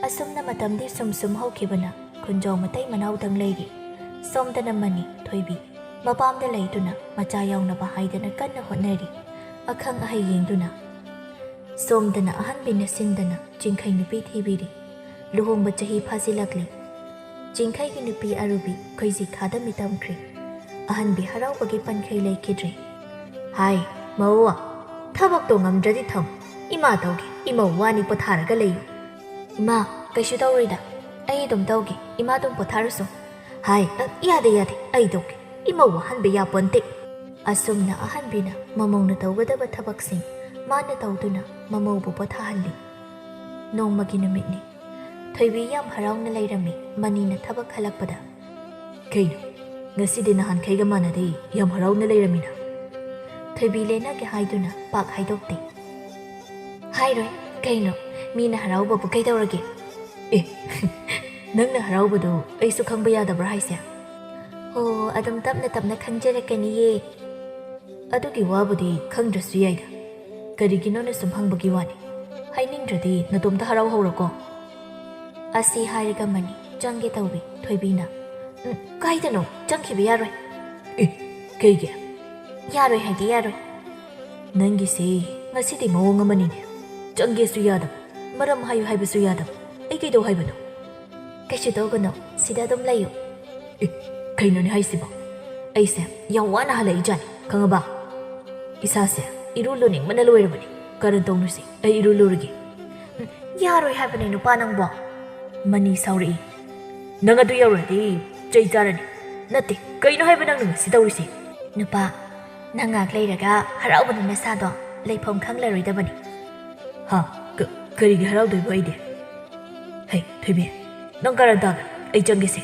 ꯑꯁꯨꯝꯅ ꯃꯇꯝꯗꯤ ꯁꯨꯝ ꯁꯨꯝ ꯍꯧꯈꯤꯕꯅ ꯈꯨꯟꯖꯥꯎ ꯃꯇꯩ ꯃꯅꯥꯎꯗꯪ ꯂꯩꯔꯤ꯫ ꯁꯣꯝꯗꯅ ꯃꯅꯤ, ꯊꯣꯏꯕꯤ, ꯃꯄꯥꯝꯗ ꯂꯩꯗꯨꯅ ꯃꯆꯥ ꯌꯥꯎꯅꯕ ꯍꯥꯏꯗꯅ ꯀꯟꯅ ꯍꯣꯠꯅꯔꯤ꯫ ꯑꯈꯪ ꯑꯍꯩ ꯌꯦꯡꯗꯨꯅ꯫ ꯁꯣꯝꯗꯅ ꯑꯍꯟꯕꯤꯅ ꯁꯤꯟꯗꯅ ꯆꯤꯡꯈꯩ ꯅꯨꯄꯤ ꯊꯤꯕꯤꯔꯤ꯫ ꯂꯨꯍꯣꯡꯕ ꯆꯍꯤ ꯐꯥꯖꯤꯜꯂꯛꯂꯤ꯫ ꯆꯤꯡꯈꯩꯒꯤ ꯅꯨꯄꯤ ꯑꯔꯨꯕꯤ ꯈꯣꯏꯖꯤ ꯈꯥꯗ ꯃꯤꯇꯝꯈ꯭ꯔꯦ꯫ ꯑꯍꯟꯕꯤ ꯍꯔꯥꯎꯕꯒꯤ ꯄꯟꯈꯩ ꯂꯩꯈꯤꯗ꯭ꯔꯦ꯫ ꯍꯥꯏ, ꯃꯧ, ꯊꯕꯛꯇꯣ ꯉꯝꯗ꯭ꯔꯗꯤ ꯊꯝ꯫ ꯏꯃꯥ ꯇꯧꯒꯦ, ꯏꯃꯧ ꯋꯥꯅꯤ ꯄꯣꯊꯥꯔꯒ ꯂꯩꯌꯨ꯫ ꯏꯃꯥ, ꯀꯩꯁꯨ ꯇꯧꯔꯣꯏꯗ꯫ ꯑꯩ ꯑꯗꯨꯝ ꯇꯧꯒꯦ, ꯏꯃꯥ ꯑꯗꯨꯝ ꯄꯣꯊꯥꯔꯨꯁꯣ꯫ ꯍꯥꯏ, ꯑ, ꯌꯥꯗꯦ, ꯌꯥꯗꯦ, ꯑꯩ ꯇꯧꯒꯦ꯫ ꯏꯃꯧ ꯋꯥꯍꯟꯕ ꯌꯥꯄꯣꯟꯇꯦ꯫ ꯑꯁꯨꯝꯅ ꯑꯍꯟꯕꯤꯅ ꯃꯃꯧꯅ ꯇꯧꯒꯗꯕ ꯊꯕꯛꯁꯤꯡ ꯃꯥꯅ ꯇꯧꯗꯨꯅ ꯃꯃꯧꯕꯨ ꯄꯣꯊꯥꯍꯜꯂꯤ꯫ ꯅꯣꯡꯃꯒꯤ ꯅꯨꯃꯤꯠꯅꯤ꯫ ꯊꯣꯏꯕꯤ ꯌꯥꯝ ꯍꯔꯥꯎꯅ ꯂꯩꯔꯝꯃꯤ ꯃꯅꯤꯅ ꯊꯕꯛ ꯍꯜꯂꯛꯄꯗ꯫ ꯀꯩꯅꯣ, ꯉꯁꯤꯗꯤ ꯅꯍꯥꯟꯈꯩꯒ ꯃꯥꯟꯅꯗꯦ, ꯌꯥꯝ ꯍꯔꯥꯎꯅ ꯂꯩꯔꯝꯃꯤꯅ꯫ ꯊꯣꯏꯕꯤ ꯂꯦꯟꯅꯒꯦ ꯍꯥꯏꯗꯨꯅ ꯄꯥꯛ ꯍꯥꯏꯗꯣꯛꯇꯦ꯫ ꯍꯥꯏꯔꯣꯏ꯫ ꯀꯩꯅꯣ? ꯃꯤꯅ ꯍꯔꯥꯎꯕꯕꯨ ꯀꯩꯗꯧꯔꯒꯦ? ꯑꯦ, ꯅꯪꯅ ꯍꯔꯥꯎꯕꯗꯨ ꯑꯩꯁꯨ ꯈꯪꯕ ꯌꯥꯗꯕ꯭ꯔꯥ ꯍꯥꯏꯁꯦ? ꯑꯣ, ꯑꯗꯨꯝ ꯇꯞꯅ ꯇꯞꯅ ꯈꯪꯖꯔꯛꯀꯅꯤꯌꯦ꯫ ꯑꯗꯨꯒꯤ ꯋꯥꯕꯨꯗꯤ ꯈꯪꯗ꯭ꯔꯁꯨ ꯌꯥꯏꯗ꯫ ꯀꯔꯤꯒꯤꯅꯣꯅ ꯁꯨꯝ ꯍꯪꯕꯒꯤ ꯋꯥꯅꯤ꯫ ꯍꯥꯏꯅꯤꯡꯗ꯭ꯔꯗꯤ ꯅꯇꯣꯝꯇ ꯍꯔꯥꯎꯍꯧꯔꯣꯀꯣ꯫ ꯑꯁꯤ ꯍꯥꯏꯔꯒ ꯃꯅꯤ ꯆꯪꯒꯦ ꯇꯧꯏ꯫ ꯊꯣꯏꯕꯤꯅ, "ꯎꯝ, ꯀꯥꯏꯗꯅꯣ? ꯆꯪꯈꯤꯕ ꯌꯥꯔꯣꯏ꯫" "ꯑꯦ, ꯀꯩꯒꯤ?" "ꯌꯥꯔꯣꯏ ꯍꯥꯏꯗꯤ ꯌꯥꯔꯣꯏ꯫" "ꯅꯪꯒꯤꯁꯦ ꯉꯁꯤꯗꯤ ꯃꯑꯣꯡ ꯑꯃꯅꯤꯅꯦ꯫ ꯆꯪꯒꯦꯁꯨ ꯌꯥꯗꯕ, ꯃꯔꯝ ꯍꯥꯏꯌꯨ ꯍꯥꯏꯕꯁꯨ ꯌꯥꯗꯕ꯫ ꯑꯩ ꯀꯩꯗꯧ ꯍꯥꯏꯕꯅꯣ?" "ꯀꯩꯁꯨ ꯇꯧꯒꯅꯨ, ꯁꯤꯗ ꯑꯗꯨꯝ ꯂꯩꯌꯨ꯫" "ꯑꯦ, ꯀꯩꯅꯣꯅꯦ ꯍꯥꯏꯁꯤꯕꯣ? ꯑꯩꯁꯦ ꯌꯥꯝ ꯋꯥꯅ ꯍꯜꯂꯛꯏꯖꯥꯠꯅꯤ, ꯈꯪꯉꯕ? ꯏꯁꯥꯁꯦ ꯏꯔꯨ ꯂꯨꯅꯤꯡꯕꯅ ꯂꯣꯏꯔꯕꯅꯤ꯫ ꯀꯔꯟ ꯇꯧꯅꯨꯁꯦ, ꯑꯩ ꯏꯔꯨ ꯂꯨꯔꯒꯦ꯫" "ꯎꯝ, ꯌꯥꯔꯣꯏ ꯍꯥꯏꯕꯅꯦ ꯅꯨꯄꯥ ꯅꯪꯕꯣ꯫" ꯃꯅꯤ ꯁꯥꯎꯔꯛꯏ꯫ "ꯅꯪ ꯑꯗꯨ ꯌꯧꯔꯗꯤ ꯆꯩ ꯆꯥꯔꯅꯤ꯫" "ꯅꯠꯇꯦ, ꯀꯩꯅꯣ ꯍꯥꯏꯕ ꯅꯪꯅ ꯉꯁꯤ ꯇꯧꯔꯤꯁꯦ?" "ꯅꯨꯄꯥ, ꯅꯪ ꯉꯥꯏꯍꯥꯛ ꯂꯩꯔꯒ ꯍꯔꯥꯎꯕꯅꯤ ꯅꯁꯥꯗꯣ, ꯂꯩꯐꯝ ꯈꯪꯂꯔꯣꯏꯗꯕꯅꯤ꯫" "ꯍꯥ? ꯀ-, ꯀꯔꯤꯒꯤ ꯍꯔꯥꯎꯗꯣꯏꯕ ꯑꯩꯗꯤ?" "ꯍꯩ, ꯊꯣꯏꯕꯤ, ꯅꯪ ꯀꯔꯟ ꯇꯥꯒꯅꯨ, ꯑꯩ ꯆꯪꯒꯦꯁꯦ꯫"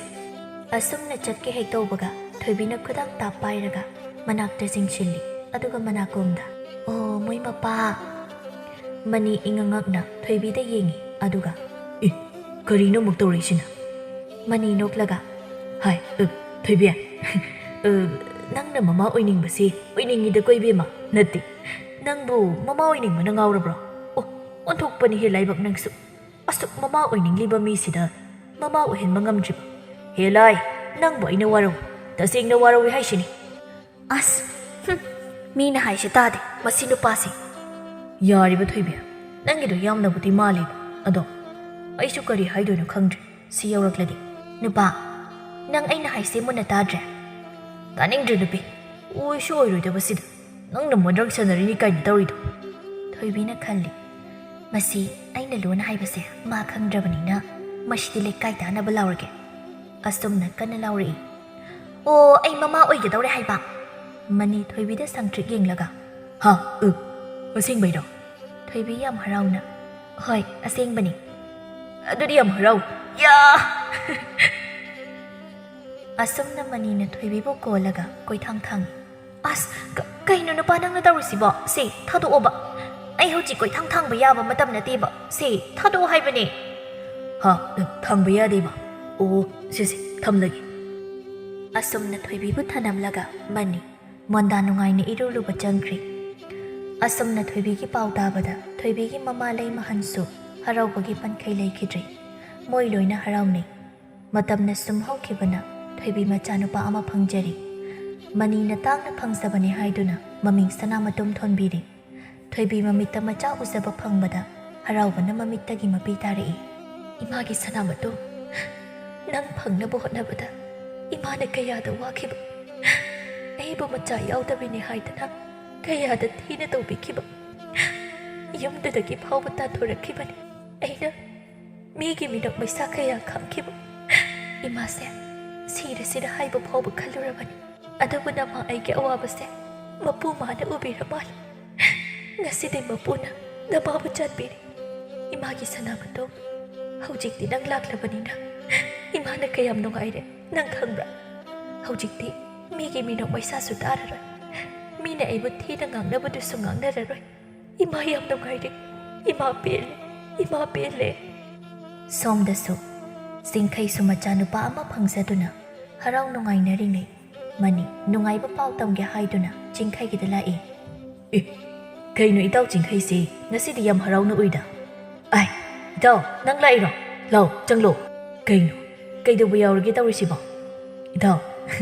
ꯑꯁꯨꯝꯅ ꯆꯠꯀꯦ ꯍꯦꯛ ꯇꯧꯕꯒ ꯊꯣꯏꯕꯤꯅ ꯈꯨꯗꯥꯡ ꯇꯥꯞ ꯄꯥꯏꯔꯒ ꯃꯅꯥꯛꯇ ꯆꯤꯡꯁꯤꯜꯂꯤ, ꯑꯗꯨꯒ ꯃꯅꯥꯀꯣꯡꯗ, "ꯑꯣ, ꯃꯣꯏ ꯃꯄꯥ꯫" ꯃꯅꯤ ꯏꯉꯛꯉꯛꯅ ꯊꯣꯏꯕꯤꯗ ꯌꯦꯡꯉꯤ, ꯑꯗꯨꯒ, "ꯑꯦ, ꯀꯔꯤꯅꯣ ꯑꯃꯨꯛ ꯇꯧꯔꯛꯏꯁꯤꯅ?" ꯃꯅꯤ ꯅꯣꯛꯂꯒ, "ꯍꯥꯏ, ꯑ, ꯊꯣꯏꯕꯤ, ꯑ, ꯅꯪꯅ ꯃꯃꯥ ꯑꯣꯏꯅꯤꯡꯕꯁꯤ ꯑꯣꯏꯅꯤꯡꯉꯤꯗꯀꯣ ꯏꯕꯦꯝꯃ, ꯅꯠꯇꯦ꯫ ꯅꯪꯕꯨ ꯃꯃꯥ ꯑꯣꯏꯅꯤꯡꯕꯅ ꯉꯥꯎꯔꯕ꯭ꯔꯣ? ꯑꯣ, ꯑꯣꯟꯊꯣꯛꯄꯅꯤꯍꯦ ꯂꯥꯏꯕꯛ ꯅꯪꯁꯨ꯫ ꯑꯁꯨꯛ ꯃꯃꯥ ꯑꯣꯏꯅꯤꯡꯂꯤꯕ ꯃꯤꯁꯤꯗ ꯃꯃꯥ ꯑꯣꯏꯍꯟꯕ ꯉꯝꯗ꯭ꯔꯤꯕ꯫ ꯍꯦ ꯂꯥꯏ, ꯅꯪꯕꯨ ꯑꯩꯅ ꯋꯥꯔꯧꯏ, ꯇꯁꯦꯡꯅ ꯋꯥꯔꯧꯏ ꯍꯥꯏꯁꯤꯅꯤ꯫" "ꯑꯁ, ꯍꯨꯝ, ꯃꯤꯅ ꯍꯥꯏꯁꯦ ꯇꯥꯗꯦ, ꯃꯁꯤ ꯅꯨꯄꯥꯁꯦ꯫" "ꯌꯥꯔꯤꯕ ꯊꯣꯏꯕꯤ, ꯅꯪꯒꯤꯗꯣ ꯌꯥꯝꯅꯕꯨꯗꯤ ꯃꯥꯜꯂꯤꯕ, ꯑꯗꯣ ꯑꯩꯁꯨ ꯀꯔꯤ ꯍꯥꯏꯗꯣꯏꯅꯣ ꯈꯪꯗ꯭ꯔꯦ ꯁꯤ ꯌꯧꯔꯛꯂꯗꯤ꯫" "ꯅꯨꯄꯥ, ꯅꯪ ꯑꯩꯅ ꯍꯥꯏꯁꯦ ꯃꯨꯟꯅ ꯇꯥꯗ꯭ꯔꯦ?" "ꯇꯥꯅꯤꯡꯗ꯭ꯔꯦ ꯅꯨꯄꯤ, ꯑꯣꯏꯁꯨ ꯑꯣꯏꯔꯣꯏꯗꯕꯁꯤꯗ꯫ ꯅꯪꯅ ꯃꯣꯟꯗ꯭ꯔꯪ ꯁꯥꯟꯅꯔꯤꯅꯤ ꯀꯥꯏꯅ ꯇꯧꯔꯤꯗꯣ꯫" ꯊꯣꯏꯕꯤꯅ ꯈꯜꯂꯤ, "ꯃꯁꯤ ꯑꯩꯅ ꯂꯣꯟꯅ ꯍꯥꯏꯕꯁꯦ ꯃꯥ ꯈꯪꯗ꯭ꯔꯕꯅꯤꯅ ꯃꯁꯤꯗꯤ ꯂꯩꯀꯥꯏ ꯇꯥꯅꯕ ꯂꯥꯎꯔꯒꯦ꯫" ꯑꯁꯨꯝꯅ ꯀꯟꯅ ꯂꯥꯎꯔꯛꯏ꯫ "ꯑꯣ, ꯑꯩ ꯃꯃꯥ ꯑꯣꯏꯒꯗꯧꯔꯦ ꯍꯥꯏꯕ?" ꯃꯅꯤ ꯊꯣꯏꯕꯤꯗ ꯁꯪꯇ꯭ꯔꯤꯛ ꯌꯦꯡꯂꯒ, "ꯍꯥ? ꯎ, ꯑꯁꯦꯡꯕꯩꯔꯣ?" ꯊꯣꯏꯕꯤ ꯌꯥꯝ ꯍꯔꯥꯎꯅ, "ꯍꯣꯏ, ꯑꯁꯦꯡꯕꯅꯤ꯫" "ꯑꯗꯨꯗꯤ ꯌꯥꯝ ꯍꯔꯥꯎ꯫ ꯌꯥ!" ꯑꯁꯨꯝꯅ ꯃꯅꯤꯅ ꯊꯣꯏꯕꯤꯕꯨ ꯀꯣꯜꯂꯒ ꯀꯣꯏꯊꯥꯡ ꯊꯥꯡꯏ꯫ "ꯑꯁ, ꯀ-, ꯀꯩꯅꯣ ꯅꯨꯄꯥ ꯅꯪꯅ ꯇꯧꯔꯤꯁꯤꯕꯣ? ꯁꯦ, ꯊꯥꯗꯣꯛꯑꯣꯕ꯫ ꯑꯩ ꯍꯧꯖꯤꯛ ꯀꯣꯏꯊꯥꯡ ꯊꯥꯡꯕ ꯌꯥꯕ ꯃꯇꯝ ꯅꯠꯇꯦꯕ꯫ ꯁꯦ, ꯊꯥꯗꯣꯛꯑꯣ ꯍꯥꯏꯕꯅꯦ꯫ ꯍꯥ? ꯊꯥꯡꯕ ꯌꯥꯗꯦꯕ? ꯑꯣ, ꯁꯦ, ꯁꯦ, ꯊꯝꯂꯒꯦ꯫ ꯑꯁꯨꯝꯅ ꯊꯣꯏꯕꯤꯕꯨ ꯊꯅꯝꯂꯒ ꯃꯅꯤ ꯃꯣꯟꯗꯥ ꯅꯨꯡꯉꯥꯏꯅ ꯏꯔꯨ ꯂꯨꯕ ꯆꯪꯈ꯭ꯔꯦ꯫ ꯑꯁꯨꯝꯅ ꯊꯣꯏꯕꯤꯒꯤ ꯄꯥꯎ ꯇꯥꯕꯗ ꯊꯣꯏꯕꯤꯒꯤ ꯃꯃꯥ ꯂꯩꯃꯍꯟꯁꯨ ꯍꯔꯥꯎꯕꯒꯤ ꯄꯟꯈꯩ ꯂꯩꯈꯤꯗ꯭ꯔꯦ꯫ ꯃꯣꯏ ꯂꯣꯏꯅ ꯍꯔꯥꯎꯅꯩ꯫ ꯃꯇꯝꯅ ꯁꯨꯝ ꯍꯧꯈꯤꯕꯅ ꯊꯣꯏꯕꯤ ꯃꯆꯥꯅꯨꯄꯥ ꯑꯃ ꯐꯪꯖꯔꯦ꯫ ꯃꯅꯤꯅ ꯇꯥꯡꯅ ꯐꯪꯖꯕꯅꯤ ꯍꯥꯏꯗꯨꯅ ꯃꯃꯤꯡ ꯁꯅꯥꯃꯇꯣꯝ ꯊꯣꯟꯕꯤꯔꯦ꯫ ꯊꯣꯏꯕꯤ ꯃꯃꯤꯠꯇ ꯃꯆꯥ ꯎꯖꯕ ꯐꯪꯕꯗ ꯍꯔꯥꯎꯕꯅ ꯃꯃꯤꯠꯇꯒꯤ ꯃꯄꯤ ꯇꯥꯔꯛꯏ꯫ ꯏꯃꯥꯒꯤ ꯁꯅꯥꯃꯇꯣꯝ, ꯅꯪ ꯐꯪꯅꯕ ꯍꯣꯠꯅꯕꯗ ꯏꯃꯥꯅ ꯀꯌꯥꯗ ꯋꯥꯈꯤꯕ, ꯑꯩꯕꯨ ꯃꯆꯥ ꯌꯥꯎꯗꯕꯤꯅꯤ ꯍꯥꯏꯗꯅ ꯀꯌꯥꯗ ꯊꯤꯅ ꯇꯧꯕꯤꯈꯤꯕ, ꯌꯨꯝꯗꯨꯗꯒꯤ ꯐꯥꯎꯕ ꯇꯥꯟꯊꯣꯔꯛꯈꯤꯕꯅꯤ꯫ ꯑꯩꯅ ꯃꯤꯒꯤ ꯃꯤꯅꯣꯛ ꯃꯩꯁꯥ ꯀꯌꯥ ꯈꯥꯡꯈꯤꯕ, ꯏꯃꯥꯁꯦ ꯁꯤꯔꯁꯤꯔ ꯍꯥꯏꯕ ꯐꯥꯎꯕ ꯈꯜꯂꯨꯔꯕꯅꯤ꯫ ꯑꯗꯨꯕꯨ ꯅꯃꯥ ꯑꯩꯒꯤ ꯑꯋꯥꯕꯁꯦ ꯃꯄꯨ ꯃꯥꯅ ꯎꯕꯤꯔ ꯃꯥꯜꯂꯦ꯫ ꯉꯁꯤꯗꯤ ꯃꯄꯨꯅ ꯅꯃꯥꯕꯨ ꯆꯥꯟꯕꯤꯔꯦ꯫ ꯏꯃꯥꯒꯤ ꯁꯅꯥꯃꯇꯣꯝ, ꯍꯧꯖꯤꯛꯇꯤ ꯅꯪ ꯂꯥꯛꯂꯕꯅꯤꯅ ꯏꯃꯥꯅ ꯀꯌꯥꯝ ꯅꯨꯡꯉꯥꯏꯔꯦ ꯅꯪ ꯈꯪꯕ꯭ꯔꯥ? ꯍꯧꯖꯤꯛꯇꯤ ꯃꯤꯒꯤ ꯃꯤꯅꯣꯛ ꯃꯩꯁꯥꯁꯨ ꯇꯥꯔꯔꯣꯏ, ꯃꯤꯅ ꯑꯩꯕꯨ ꯊꯤꯅ ꯉꯥꯡꯅꯕꯗꯨꯁꯨ ꯉꯥꯡꯅꯔꯔꯣꯏ꯫ ꯏꯃꯥ ꯌꯥꯝ ꯅꯨꯡꯉꯥꯏꯔꯦ, ꯏꯃꯥ ꯄꯦꯜꯂꯦ, ꯏꯃꯥ ꯄꯦꯜꯂꯦ꯫ ꯁꯣꯝꯗꯁꯨ ꯆꯤꯡꯈꯩꯁꯨ ꯃꯆꯥꯅꯨꯄꯥ ꯑꯃ ꯐꯪꯖꯗꯨꯅ ꯍꯔꯥꯎ ꯅꯨꯡꯉꯥꯏꯅꯔꯤꯉꯩ, ꯃꯅꯤ ꯅꯨꯡꯉꯥꯏꯕ ꯄꯥꯎ ꯇꯝꯒꯦ ꯍꯥꯏꯗꯨꯅ ꯆꯤꯡꯈꯩꯒꯤꯗ ꯂꯥꯛꯏ꯫ ꯑꯦ, ꯀꯩꯅꯣ ꯏꯇꯥꯎ ꯆꯤꯡꯈꯩꯁꯤ ꯉꯁꯤꯗꯤ ꯌꯥꯝ ꯍꯔꯥꯎꯅ ꯎꯏꯗ? ꯑꯥꯏ, ꯏꯇꯥꯎ, ꯅꯪ ꯂꯥꯛꯏꯔꯣ? ꯂꯥꯎ, ꯆꯪꯂꯣ꯫ ꯀꯩꯅꯣ, ꯀꯩꯗꯧꯕ ꯌꯥꯎꯔꯒꯦ ꯇꯧꯔꯤꯁꯤꯕꯣ? ꯏꯇꯥꯎ,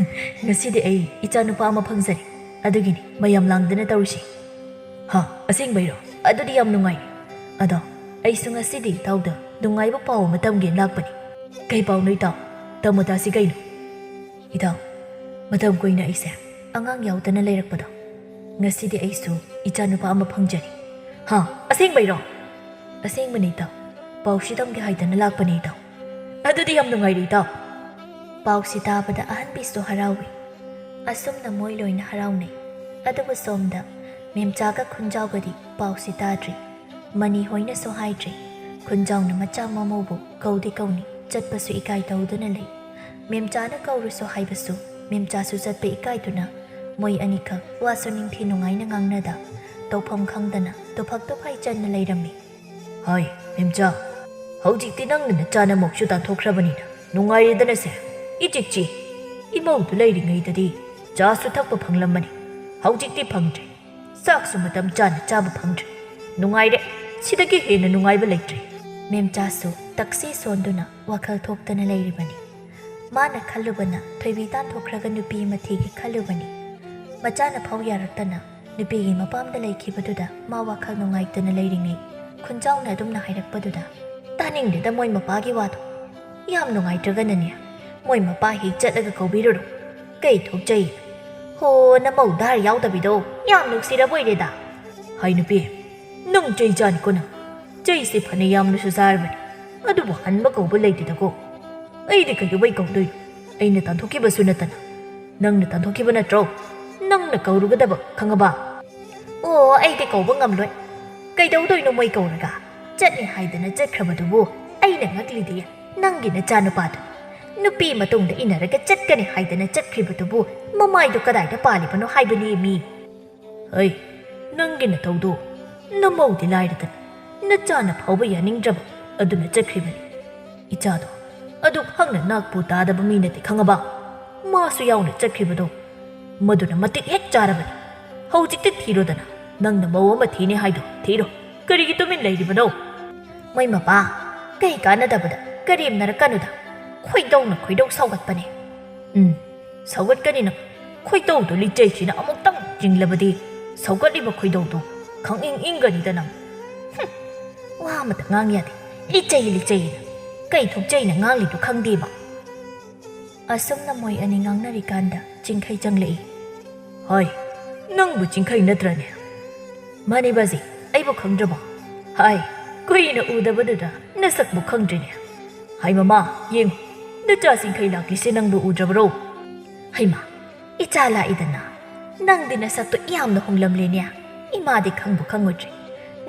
ꯉꯁꯤꯗꯤ ꯑꯩ ꯏꯆꯥ ꯅꯨꯄꯥ ꯑꯃ ꯐꯪꯖꯔꯦ, ꯑꯗꯨꯒꯤꯅꯤ ꯃꯌꯥꯝ ꯂꯥꯡꯗꯅ ꯇꯧꯔꯤꯁꯤ꯫ ꯍꯥ, ꯑꯁꯦꯡꯕꯩꯔꯣ? ꯑꯗꯨꯗꯤ ꯌꯥꯝ ꯅꯨꯡꯉꯥꯏ꯫ ꯑꯗꯣ ꯑꯩꯁꯨ ꯉꯁꯤꯗꯤ ꯏꯇꯥꯎꯗ ꯅꯨꯡꯉꯥꯏꯕ ꯄꯥꯎ ꯑꯃ ꯇꯝꯒꯦꯅ ꯂꯥꯛꯄꯅꯤ꯫ ꯀꯩ ꯄꯥꯎꯅꯣ ꯏꯇꯥꯎ? ꯇꯝꯃꯨ ꯇꯥꯁꯤ ꯀꯩꯅꯣ? ꯏꯇꯥꯎ, ꯃꯇꯝ ꯀꯨꯏꯅ ꯑꯩꯁꯦ ꯑꯉꯥꯡ ꯌꯥꯎꯗꯅ ꯂꯩꯔꯛꯄꯗꯣ, ꯉꯁꯤꯗꯤ ꯑꯩꯁꯨ ꯏꯆꯥ ꯅꯨꯄꯥ ꯑꯃ ꯐꯪꯖꯔꯦ꯫ ꯍꯥ, ꯑꯁꯦꯡꯕꯩꯔꯣ? ꯑꯁꯦꯡꯕꯅꯤ ꯏꯇꯥꯎ, ꯄꯥꯎꯁꯤ ꯇꯝꯒꯦ ꯍꯥꯏꯗꯅ ꯂꯥꯛꯄꯅꯤ ꯏꯇꯥꯎ꯫ ꯑꯗꯨꯗꯤ ꯌꯥꯝ ꯅꯨꯡꯉꯥꯏꯔꯦ ꯏꯇꯥꯎ꯫ ꯄꯥꯎꯁꯤ ꯇꯥꯕꯗ ꯑꯍꯟꯕꯤꯁꯨ ꯍꯔꯥꯎꯏ꯫ ꯑꯁꯨꯝꯅ ꯃꯣꯏ ꯂꯣꯏꯅ ꯍꯔꯥꯎꯅꯩ꯫ ꯑꯗꯨꯕꯨ ꯁꯣꯝꯗ ꯃꯦꯝꯆꯥꯒ ꯈꯨꯟꯖꯥꯎꯒꯗꯤ ꯄꯥꯎꯁꯤ ꯇꯥꯗ꯭ꯔꯤ꯫ ꯃꯅꯤ ꯍꯣꯏꯅꯁꯨ ꯍꯥꯏꯗ꯭ꯔꯤ꯫ ꯈꯨꯟꯖꯥꯎꯅ ꯃꯆꯥ ꯃꯃꯧꯕꯨ ꯀꯧꯗꯤ ꯀꯧꯅꯤ, ꯆꯠꯄꯁꯨ ꯏꯀꯥꯏ ꯇꯧꯗꯨꯅ ꯂꯩ꯫ ꯃꯦꯝꯆꯥꯅ ꯀꯧꯔꯨꯁꯨ ꯍꯥꯏꯕꯁꯨ ꯃꯦꯝꯆꯥꯁꯨ ꯆꯠꯄ ꯏꯀꯥꯏꯗꯨꯅ ꯃꯣꯏ ꯑꯅꯤꯈꯛ ꯋꯥꯁꯨ ꯅꯤꯡꯊꯤ ꯅꯨꯡꯉꯥꯏꯅ ꯉꯥꯡꯅꯗ, ꯇꯧꯐꯝ ꯈꯪꯗꯅ ꯇꯨꯐꯛ ꯇꯨꯐꯥꯏ ꯆꯟꯅ ꯂꯩꯔꯝꯃꯤ꯫ "ꯍꯣꯏ, ꯃꯦꯝꯆꯥ, ꯍꯧꯖꯤꯛꯇꯤ ꯅꯪꯅ ꯅꯆꯥꯅꯃꯣꯛꯁꯨ ꯇꯥꯟꯊꯣꯛꯈ꯭ꯔꯕꯅꯤꯅ ꯅꯨꯡꯉꯥꯏꯔꯦꯗꯅꯁꯦ꯫ ꯏꯆꯤꯛ ꯆꯤ꯫ ꯏꯃꯧꯗꯨ ꯂꯩꯔꯤꯉꯩꯗꯗꯤ ꯆꯥꯁꯨ ꯊꯛꯄ ꯐꯪꯂꯝꯕꯅꯤ, ꯍꯧꯖꯤꯛꯇꯤ ꯐꯪꯗ꯭ꯔꯦ꯫ ꯆꯥꯛꯁꯨ ꯃꯇꯝ ꯆꯥꯅ ꯆꯥꯕ ꯐꯪꯗ꯭ꯔꯦ꯫ ꯅꯨꯡꯉꯥꯏꯔꯦ, ꯁꯤꯗꯒꯤ ꯍꯦꯟꯅ ꯅꯨꯡꯉꯥꯏꯕ ꯂꯩꯇ꯭ꯔꯦ꯫" ꯃꯦꯝꯆꯥꯁꯨ ꯇꯛꯁꯤ ꯁꯣꯟꯗꯨꯅ ꯋꯥꯈꯜ ꯊꯣꯛꯇꯅ ꯂꯩꯔꯤꯕꯅꯤ꯫ ꯃꯥꯅ ꯈꯜꯂꯨꯕꯅ ꯊꯣꯏꯕꯤ ꯇꯥꯟꯊꯣꯛꯈ꯭ꯔꯒ ꯅꯨꯄꯤ ꯑꯃ ꯊꯤꯒꯦ ꯈꯜꯂꯨꯕꯅꯤ꯫ ꯃꯆꯥꯅ ꯐꯥꯎ ꯌꯥꯔꯛꯇꯅ ꯅꯨꯄꯤꯒꯤ ꯃꯄꯥꯝꯗ ꯂꯩꯈꯤꯕꯗꯨꯗ ꯃꯥ ꯋꯥꯈꯜ ꯅꯨꯡꯉꯥꯏꯇꯅ ꯂꯩꯔꯤꯉꯩ, ꯈꯨꯟꯖꯥꯎꯅ ꯑꯗꯨꯝꯅ ꯍꯥꯏꯔꯛꯄꯗꯨꯗ, "ꯇꯥꯅꯤꯡꯗꯦꯗ ꯃꯣꯏ ꯃꯄꯥꯒꯤ ꯋꯥꯗꯣ꯫ ꯌꯥꯝ ꯅꯨꯡꯉꯥꯏꯇ꯭ꯔꯒꯅꯅꯦ, ꯃꯣꯏ ꯃꯄꯥ ꯍꯦꯛ ꯆꯠꯂꯒ ꯀꯧꯕꯤꯔꯨꯔꯣ꯫ ꯀꯩ ꯊꯣꯛꯆꯩ? ꯍꯣ, ꯅꯃꯧ ꯙꯥꯔ ꯌꯥꯎꯗꯕꯤꯗꯣ ꯌꯥꯝ ꯅꯨꯡꯁꯤꯔꯕꯣꯏꯔꯦꯗ꯫" "ꯍꯥꯏ ꯅꯨꯄꯤ, ꯅꯪ ꯆꯩ ꯆꯥꯅꯤꯀꯣ ꯅꯪ꯫ ꯆꯩꯁꯦ ꯐꯅ ꯌꯥꯝꯅꯁꯨ ꯆꯥꯔꯕꯅꯤ, ꯑꯗꯨꯕꯨ ꯍꯟꯕ ꯀꯧꯕ ꯂꯩꯇꯦꯗꯀꯣ꯫ ꯑꯩꯗꯤ ꯀꯩꯗꯧꯕꯩ ꯀꯧꯗꯣꯏꯅꯣ? ꯑꯩꯅ ꯇꯥꯟꯊꯣꯛꯈꯤꯕꯁꯨ ꯅꯠꯇꯅ꯫ ꯅꯪꯅ ꯇꯥꯟꯊꯣꯛꯈꯤꯕ ꯅꯠꯇ꯭ꯔꯣ? ꯅꯪꯅ ꯀꯧꯔꯨꯒꯗꯕ, ꯈꯪꯉꯕ?" "ꯑꯣ, ꯑꯩꯗꯤ ꯀꯧꯕ ꯉꯝꯂꯣꯏ꯫ ꯀꯩꯗꯧꯗꯣꯏꯅꯣ ꯃꯣꯏ ꯀꯧꯔꯒ? ꯆꯠꯅꯤ ꯍꯥꯏꯗꯅ ꯆꯠꯈ꯭ꯔꯕꯗꯨꯕꯨ ꯑꯩꯅ ꯉꯛꯂꯤꯗꯤ ꯅꯪꯒꯤ ꯅꯆꯥꯅꯨꯄꯥꯗꯨ꯫ ꯅꯨꯄꯤ ꯃꯇꯨꯡꯗ ꯏꯟꯅꯔꯒ ꯆꯠꯀꯅꯤ ꯍꯥꯏꯗꯅ ꯆꯠꯈ꯭ꯔꯤꯕꯗꯨꯕꯨ ꯃꯃꯥꯏꯗꯨ ꯀꯗꯥꯏꯗ ꯄꯥꯜꯂꯤꯕꯅꯣ ꯍꯥꯏꯕꯅꯤ ꯃꯤ꯫ ꯍꯩ, ꯅꯪꯒꯤ ꯅꯇꯧꯗꯣ, ꯅꯃꯧꯗꯤ ꯂꯥꯏꯔꯗꯅ ꯅꯆꯥꯅ ꯐꯥꯎꯕ ꯌꯥꯅꯤꯡꯗ꯭ꯔꯕ ꯑꯗꯨꯅ ꯆꯠꯈ꯭ꯔꯤꯕꯅꯤ꯫ ꯏꯆꯥꯗꯣ ꯑꯗꯨꯛ ꯍꯛꯅ ꯅꯥꯛꯄꯨ ꯇꯥꯗꯕ ꯃꯤ ꯅꯠꯇꯦ ꯈꯪꯉꯕ? ꯃꯥꯁꯨ ꯌꯥꯎꯅ ꯆꯠꯈ꯭ꯔꯤꯕꯗꯣ ꯃꯗꯨꯅ ꯃꯇꯤꯛ ꯍꯦꯛ ꯆꯥꯔꯕꯅꯤ꯫ ꯍꯧꯖꯤꯛꯇꯤ ꯊꯤꯔꯣꯗꯅ, ꯅꯪꯅ ꯃꯧ ꯑꯃ ꯊꯤꯅꯤ ꯍꯥꯏꯗꯣ ꯊꯤꯔꯣ꯫ ꯀꯔꯤꯒꯤ ꯇꯨꯃꯤꯟ ꯂꯩꯔꯤꯕꯅꯣ?" "ꯃꯣꯏ ꯃꯄꯥ, ꯀꯩ ꯀꯥꯟꯅꯗꯕꯗ ꯀꯔꯦꯝꯅꯔꯛꯀꯅꯨꯗ꯫ ꯈꯣꯏꯗꯧꯅ ꯈꯣꯏꯗꯧ ꯁꯥꯎꯒꯠꯄꯅꯦ꯫" "ꯎꯝ, ꯁꯥꯎꯒꯠꯀꯅꯤ ꯅꯪ꯫ ꯈꯣꯏꯗꯧꯗꯣ ꯂꯤꯆꯩꯁꯤꯅ ꯑꯃꯨꯛꯇꯪ ꯆꯤꯡꯂꯕꯗꯤ ꯁꯥꯎꯒꯠꯂꯤꯕ ꯈꯣꯏꯗꯧꯗꯣ ꯈꯪꯏꯪ ꯏꯪꯒꯅꯤꯗ ꯅꯪ꯫ ꯍꯨꯝ, ꯋꯥ ꯑꯃꯇ ꯉꯥꯡ ꯌꯥꯗꯦ꯫ ꯂꯤꯆꯩ, ꯂꯤꯆꯩꯅ꯫ ꯀꯩ ꯊꯣꯛꯆꯩꯅ ꯉꯥꯡꯂꯤꯗꯣ ꯈꯪꯗꯦꯕ꯫" ꯑꯁꯨꯝꯅ ꯃꯣꯏ ꯑꯅꯤ ꯉꯥꯡꯅꯔꯤꯀꯥꯟꯗ ꯆꯤꯡꯈꯩ ꯆꯪꯂꯛꯏ꯫ "ꯍꯣꯏ, ꯅꯪꯕꯨ ꯆꯤꯡꯈꯩ ꯅꯠꯇ꯭ꯔꯅꯦ?" "ꯃꯥꯅꯦ ꯕꯥꯖꯤ, ꯑꯩꯕꯨ ꯈꯪꯗ꯭ꯔꯕꯣ?" "ꯍꯥꯏ, ꯀꯨꯏꯅ ꯎꯗꯕꯗꯨꯗ ꯅꯁꯛꯄꯨ ꯈꯪꯗ꯭ꯔꯤꯅꯦ꯫ ꯍꯥꯏ ꯃꯃꯥ, ꯌꯦꯡꯉꯨ, ꯅꯆꯥ ꯆꯤꯡꯈꯩ ꯂꯥꯛꯂꯤꯁꯦ ꯅꯪꯕꯨ ꯎꯗ꯭ꯔꯕꯔꯣ?" "ꯍꯩꯃꯥ, ꯏꯆꯥ ꯂꯥꯛꯏꯗꯅ꯫ ꯅꯪꯗꯤ ꯅꯁꯛꯇꯣ ꯌꯥꯝꯅ ꯍꯣꯡꯂꯝꯂꯦꯅꯦ꯫ ꯏꯃꯥꯗꯤ ꯈꯪꯕꯨ ꯈꯪꯉꯨꯗ꯭ꯔꯤ꯫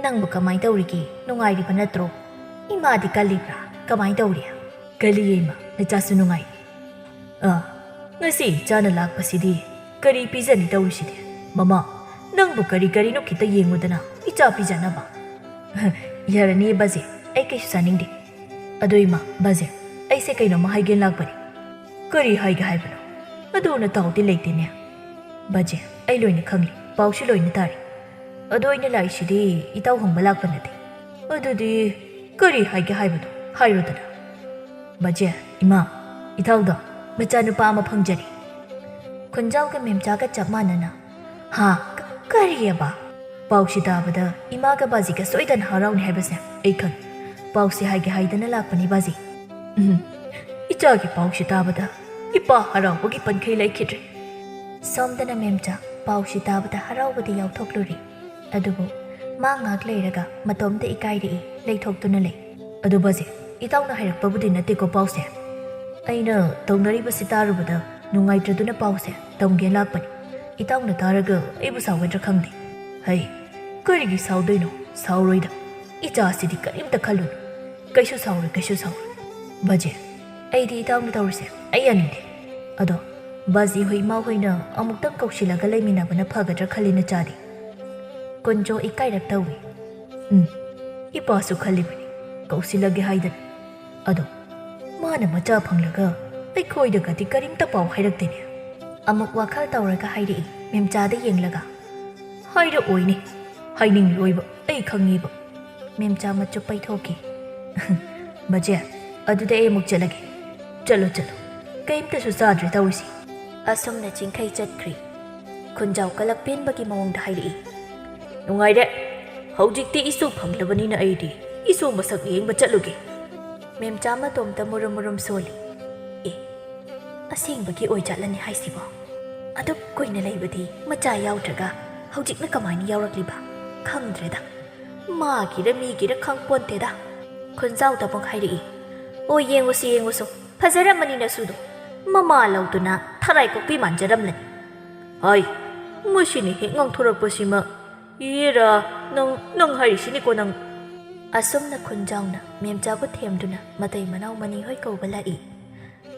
ꯅꯪꯕꯨ ꯀꯃꯥꯏ ꯇꯧꯔꯤꯒꯦ? ꯅꯨꯡꯉꯥꯏꯔꯤꯕ ꯅꯠꯇ꯭ꯔꯣ? ꯏꯃꯥꯗꯤ ꯀꯜꯂꯤꯕ꯭ꯔꯥ? ꯀꯃꯥꯏ ꯇꯧꯔꯤ?" "ꯀꯜꯂꯤꯌꯦ ꯏꯃꯥ, ꯅꯆꯥꯁꯨ ꯅꯨꯡꯉꯥꯏ꯫ ꯑꯥ, ꯉꯁꯤ ꯏꯆꯥꯅ ꯂꯥꯛꯄꯁꯤꯗꯤ ꯀꯔꯤ ꯄꯤꯖꯅꯤ ꯇꯧꯔꯤꯁꯤꯗꯤ? ꯃꯃꯥ, ꯅꯪꯕꯨ ꯀꯔꯤ ꯀꯔꯤꯅꯣ ꯈꯤꯇ ꯌꯦꯡꯉꯨꯗꯅ, ꯏꯆꯥ ꯄꯤꯖꯅꯕ꯫ ꯌꯥꯔꯅꯤ ꯕꯥꯖꯤ, ꯑꯩ ꯀꯩꯁꯨ ꯆꯥꯅꯤꯡꯗꯦ꯫ ꯑꯗꯣ ꯏꯃꯥ, ꯕꯥꯖꯤ, ꯑꯩꯁꯦ ꯀꯩꯅꯣꯝꯃ ꯍꯥꯏꯒꯦꯅ ꯂꯥꯛꯄꯅꯤ꯫ ꯀꯔꯤ ꯍꯥꯏꯒꯦ ꯍꯥꯏꯕꯅꯣ? ꯑꯗꯨ ꯅꯇꯥꯎꯗꯤ ꯂꯩꯇꯦꯅꯦ꯫ ꯕꯥꯖꯤ, ꯑꯩ ꯂꯣꯏꯅ ꯈꯪꯂꯤ, ꯄꯥꯎꯁꯨ ꯂꯣꯏꯅ ꯇꯥꯔꯤ꯫ ꯑꯗꯣ ꯑꯩꯅ ꯂꯥꯛꯏꯁꯤꯗꯤ ꯏꯇꯥꯎ ꯍꯪꯕ ꯂꯥꯛꯄ ꯅꯠꯇꯦ꯫ ꯑꯗꯨꯗꯤ ꯀꯔꯤ ꯍꯥꯏꯒꯦ ꯍꯥꯏꯕꯅꯣ? ꯍꯥꯏꯔꯨꯗꯅ꯫ ꯕꯥꯖꯤ, ꯏꯃꯥ, ꯏꯇꯥꯎꯗꯣ ꯃꯆꯥꯅꯨꯄꯥ ꯑꯃ ꯐꯪꯖꯔꯦ꯫ ꯈꯨꯟꯖꯥꯎꯒ ꯃꯦꯝꯆꯥꯒ ꯆꯞ ꯃꯥꯟꯅꯅ, "ꯍꯥ? ꯀ-, ꯀꯔꯤꯑꯕ?" ꯄꯥꯎꯁꯤ ꯇꯥꯕꯗ ꯏꯃꯥꯒ ꯕꯥꯖꯤꯒ ꯁꯣꯏꯗꯅ ꯍꯔꯥꯎꯅꯤ ꯍꯥꯏꯕꯁꯦ ꯑꯩ ꯈꯪꯏ꯫ ꯄꯥꯎꯁꯤ ꯍꯥꯏꯒꯦ ꯍꯥꯏꯗꯅ ꯂꯥꯛꯄꯅꯤ ꯕꯥꯖꯤ꯫ ꯎꯝ, ꯏꯆꯥꯒꯤ ꯄꯥꯎꯁꯤ ꯇꯥꯕꯗ ꯏꯄꯥ ꯍꯔꯥꯎꯕꯒꯤ ꯄꯟꯈꯩ ꯂꯩꯈꯤꯗ꯭ꯔꯦ꯫ ꯁꯣꯝꯗꯅ ꯃꯦꯝꯆꯥ ꯄꯥꯎꯁꯤ ꯇꯥꯕꯗ ꯍꯔꯥꯎꯕꯗꯤ ꯌꯥꯎꯊꯣꯛꯂꯨꯔꯦ꯫ ꯑꯗꯨꯕꯨ ꯃꯥ ꯉꯥꯏꯍꯥꯛ ꯂꯩꯔꯒ ꯃꯇꯣꯝꯇ ꯏꯀꯥꯏꯔꯛꯏ, ꯂꯩꯊꯣꯛꯇꯨꯅ ꯂꯩ꯫ ꯑꯗꯨ ꯕꯥꯖꯤ, ꯏꯇꯥꯎꯅ ꯍꯥꯏꯔꯛꯄꯕꯨꯗꯤ ꯅꯠꯇꯦꯀꯣ ꯄꯥꯎꯁꯦ꯫ ꯑꯩꯅ ꯇꯧꯅꯔꯤꯕꯁꯤ ꯇꯥꯔꯨꯕꯗ ꯅꯨꯡꯉꯥꯏꯇ꯭ꯔꯗꯨꯅ ꯄꯥꯎꯁꯦ ꯇꯝꯒꯦ ꯂꯥꯛꯄꯅꯤ꯫ ꯏꯇꯥꯎꯅ ꯇꯥꯔꯒ ꯑꯩꯕꯨ ꯁꯥꯎꯒꯗ꯭ꯔꯥ ꯈꯪꯗꯦ꯫ ꯍꯩ, ꯀꯔꯤꯒꯤ ꯁꯥꯎꯗꯣꯏꯅꯣ? ꯁꯥꯎꯔꯣꯏꯗ꯫ ꯏꯆꯥꯁꯤꯗꯤ ꯀꯔꯤꯝꯇ ꯈꯜꯂꯨꯅꯨ꯫ ꯀꯩꯁꯨ ꯁꯥꯎꯔꯣꯏ, ꯀꯩꯁꯨ ꯁꯥꯎꯔꯣꯏ꯫ ꯕꯥꯖꯤ, ꯑꯩꯗꯤ ꯏꯇꯥꯎꯅ ꯇꯧꯔꯤꯁꯦ ꯑꯩ ꯌꯥꯅꯤꯡꯗꯦ꯫ ꯑꯗꯣ ꯕꯥꯖꯤ ꯍꯣꯏ ꯏꯃꯥ ꯍꯣꯏꯅ ꯑꯃꯨꯛꯇꯪ ꯀꯧꯁꯤꯜꯂꯒ ꯂꯩꯃꯤꯟꯅꯕꯅ ꯐꯒꯗ꯭ꯔꯥ ꯈꯜꯂꯤꯅ ꯆꯥꯗꯤ꯫ ꯀꯨꯟꯖꯣ ꯏꯀꯥꯏꯔꯞ ꯇꯧꯏ꯫ ꯎꯝ, ꯏꯄꯥꯁꯨ ꯈꯜꯂꯤꯕꯅꯤ ꯀꯧꯁꯤꯜꯂꯒꯦ ꯍꯥꯏꯗꯅ꯫ ꯑꯗꯣ ꯃꯥꯅ ꯃꯆꯥ ꯐꯪꯂꯒ ꯑꯩꯈꯣꯏꯗꯒꯗꯤ ꯀꯔꯤꯝꯇ ꯄꯥꯎ ꯍꯥꯏꯔꯛꯇꯦꯅꯦ꯫ ꯑꯃꯨꯛ ꯋꯥꯈꯜ ꯇꯧꯔꯒ ꯍꯥꯏꯔꯛꯏ ꯃꯦꯝꯆꯥꯗ ꯌꯦꯡꯂꯒ꯫ ꯍꯥꯏꯔꯛꯑꯣꯏꯅꯦ, ꯍꯥꯏꯅꯤꯡꯂꯣꯏꯕ ꯑꯩ ꯈꯪꯉꯤꯕ꯫ ꯃꯦꯝꯆꯥ ꯃꯆꯨꯞ ꯄꯩꯊꯣꯛꯈꯤ꯫ ꯕꯥꯖꯤ, ꯑꯗꯨꯗꯤ ꯑꯩ ꯑꯃꯨꯛ ꯆꯠꯂꯒꯦ꯫ ꯆꯠꯂꯣ, ꯆꯠꯂꯣ꯫ ꯀꯩꯝꯇꯁꯨ ꯆꯥꯗ꯭ꯔꯦ ꯇꯧꯔꯤꯁꯤ꯫ ꯑꯁꯨꯝꯅ ꯆꯤꯡꯈꯩ ꯆꯠꯈ꯭ꯔꯤ꯫ ꯈꯨꯟꯖꯥꯎ ꯀꯂꯛ ꯄꯦꯟꯕꯒꯤ ꯃꯑꯣꯡꯗ ꯍꯥꯏꯔꯛꯏ꯫ ꯅꯨꯡꯉꯥꯏꯔꯦ꯫ ꯍꯧꯖꯤꯛꯇꯤ ꯏꯁꯨ ꯐꯪꯂꯕꯅꯤꯅ ꯑꯩꯗꯤ ꯏꯁꯨ ꯃꯁꯛ ꯌꯦꯡꯕ ꯆꯠꯂꯨꯒꯦ꯫ ꯃꯦꯝꯆꯥ ꯃꯇꯣꯝꯇ ꯃꯨꯔꯨꯝ ꯃꯨꯔꯨꯝ ꯁꯣꯜꯂꯤ꯫ ꯑꯦ, ꯑꯁꯦꯡꯕꯒꯤ ꯑꯣꯏꯖꯥꯠꯂꯅꯤ ꯍꯥꯏꯁꯤꯕꯣ? ꯑꯗꯨꯛ ꯀꯨꯏꯅ ꯂꯩꯕꯗꯤ ꯃꯆꯥ ꯌꯥꯎꯗ꯭ꯔꯒ ꯍꯧꯖꯤꯛꯅ ꯀꯃꯥꯏꯅ ꯌꯥꯎꯔꯛꯂꯤꯕ? ꯈꯪꯗ꯭ꯔꯦꯗ꯫ ꯃꯥꯒꯤꯔ ꯃꯤꯒꯤꯔ ꯈꯪꯄꯣꯟꯇꯦꯗ꯫ ꯈꯨꯟꯖꯥꯎꯗ ꯑꯃꯨꯛ ꯍꯥꯏꯔꯛꯏ꯫ ꯑꯣ, ꯌꯦꯡꯉꯨꯁꯤ, ꯌꯦꯡꯉꯨꯁꯨ꯫ ꯐꯖꯔꯝꯃꯅꯤ ꯅꯁꯨꯗꯣ꯫ ꯃꯃꯥ ꯂꯧꯗꯨꯅ ꯊꯔꯥꯏ ꯀꯣꯛꯄꯤ ꯃꯥꯟꯖꯔꯝꯂꯅꯤ꯫ ꯍꯥꯏ, ꯃꯁꯤꯅ ꯍꯦꯛ ꯉꯥꯡꯊꯣꯔꯛꯄꯁꯤꯃ꯫ ꯏꯔꯥ, ꯅꯪ, ꯅꯪ ꯍꯥꯏꯔꯤꯁꯤꯅꯤꯀꯣ ꯅꯪ꯫ ꯑꯁꯨꯝꯅ ꯈꯨꯟꯖꯥꯎꯅ ꯃꯦꯝꯆꯥꯕꯨ ꯊꯦꯝꯗꯨꯅ ꯃꯇꯩ ꯃꯅꯥꯎ ꯃꯅꯤ ꯍꯣꯏ ꯀꯧꯕ ꯂꯥꯛꯏ꯫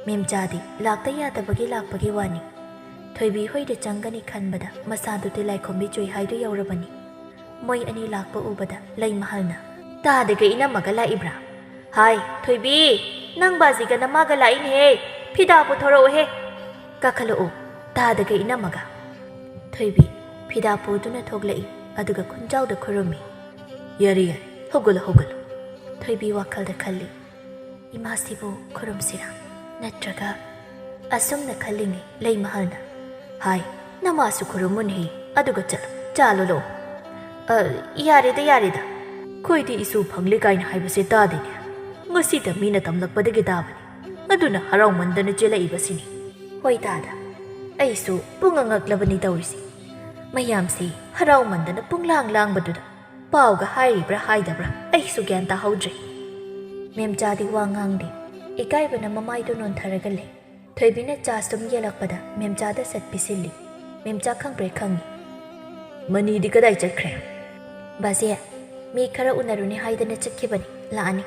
ꯃꯦꯝꯆꯥꯗꯤ ꯂꯥꯛꯇ ꯌꯥꯗꯕꯒꯤ ꯂꯥꯛꯄꯒꯤ ꯋꯥꯅꯤ꯫ ꯊꯣꯏꯕꯤ ꯍꯣꯏꯗ ꯆꯪꯒꯅꯤ ꯈꯟꯕꯗ ꯃꯁꯥꯗꯨ ꯇꯤꯂꯥꯏꯈꯣꯝꯕꯤ ꯆꯨꯏ ꯍꯥꯏꯗꯨ ꯌꯧꯔꯕꯅꯤ꯫ ꯃꯣꯏ ꯑꯅꯤ ꯂꯥꯛꯄ ꯎꯕꯗ ꯂꯩꯃꯍꯜꯅ, "ꯇꯥꯗꯒ ꯏꯅꯝꯃꯒ ꯂꯥꯛꯏꯕ꯭ꯔꯥ? ꯍꯥꯏ, ꯊꯣꯏꯕꯤ, ꯅꯪ ꯕꯥꯖꯤꯒ ꯅꯃꯥꯒ ꯂꯥꯛꯏꯅꯦꯍꯦ꯫ ꯐꯤꯗꯥ ꯄꯨꯊꯣꯔꯛꯎꯍꯦ꯫ ꯀꯥꯈꯠꯂꯛꯑꯣ, ꯇꯥꯗꯒ ꯏꯅꯝꯃꯒ꯫" ꯊꯣꯏꯕꯤ ꯐꯤꯗꯥ ꯄꯨꯗꯨꯅ ꯊꯣꯛꯂꯛꯏ, ꯑꯗꯨꯒ ꯈꯨꯟꯖꯥꯎꯗ ꯈꯨꯔꯨꯝꯃꯤ꯫ "ꯌꯥꯔꯦ, ꯌꯥꯔꯦ, ꯍꯧꯒꯠꯂꯣ, ꯍꯧꯒꯠꯂꯣ꯫" ꯊꯣꯏꯕꯤ ꯋꯥꯈꯜꯗ ꯈꯜꯂꯤ, "ꯏꯃꯥꯁꯤꯕꯨ ꯈꯨꯔꯨꯝꯁꯤꯔꯥ? ꯅꯠꯇ꯭ꯔꯒ..." ꯑꯁꯨꯝꯅ ꯈꯜꯂꯤꯉꯩ ꯂꯩꯃꯍꯜꯅ, "ꯍꯥꯏ, ꯅꯃꯥꯁꯨ ꯈꯨꯔꯨꯝꯃꯨꯅꯦꯍꯦ, ꯑꯗꯨꯒ ꯆꯠꯂꯣ, ꯆꯥ ꯂꯣꯜꯂꯛꯑꯣ꯫" "ꯑ, ꯌꯥꯔꯦꯗ, ꯌꯥꯔꯦꯗ꯫ ꯑꯩꯈꯣꯏꯗꯤ ꯏꯁꯨ ꯐꯪꯂꯦ ꯀꯥꯏꯅ ꯍꯥꯏꯕꯁꯦ ꯇꯥꯗꯦꯅꯦ꯫ ꯉꯁꯤꯗ ꯃꯤꯅ ꯇꯝꯂꯛꯄꯗꯒꯤ ꯇꯥꯕꯅꯤ꯫ ꯑꯗꯨꯅ ꯍꯔꯥꯎꯃꯟꯗꯅ ꯆꯦꯜꯂꯛꯏꯕꯁꯤꯅꯤ꯫" "ꯍꯣꯏ ꯇꯥꯗ, ꯑꯩꯁꯨ ꯄꯨꯡꯉꯛ ꯉꯛꯂꯕꯅꯤ ꯇꯧꯔꯤꯁꯤ꯫ ꯃꯌꯥꯝꯁꯤ ꯍꯔꯥꯎꯃꯟꯗꯅ ꯄꯨꯡꯂꯥꯡ ꯂꯥꯡꯕꯗꯨꯗ ꯄꯥꯎꯒ ꯍꯥꯏꯔꯤꯕ꯭ꯔꯥ ꯍꯥꯏꯗꯕ꯭ꯔꯥ ꯑꯩꯁꯨ ꯒ꯭ꯌꯥꯟ ꯇꯥꯍꯧꯗ꯭ꯔꯦ꯫" ꯃꯦꯝꯆꯥꯗꯤ ꯋꯥ ꯉꯥꯡꯗꯦ꯫ ꯏꯀꯥꯏꯕꯅ ꯃꯃꯥꯏꯗꯨ ꯅꯣꯟꯊꯔꯒ ꯂꯩ꯫ ꯊꯣꯏꯕꯤꯅ ꯆꯥ ꯁꯨꯝ ꯌꯦꯜꯂꯛꯄꯗ ꯃꯦꯝꯆꯥꯗ ꯁꯠ ꯄꯤꯁꯤꯜꯂꯤ꯫ ꯃꯦꯝꯆꯥ ꯈꯪꯄ꯭ꯔꯦꯛ ꯈꯪꯉꯤ꯫ "ꯃꯅꯤꯗꯤ ꯀꯗꯥꯏ ꯆꯠꯈ꯭ꯔꯦ?" "ꯕꯥꯖꯦ, ꯃꯤ ꯈꯔ ꯎꯅꯔꯨꯅꯤ ꯍꯥꯏꯗꯅ ꯆꯠꯈꯤꯕꯅꯤ, ꯂꯥꯛꯑꯅꯤ꯫"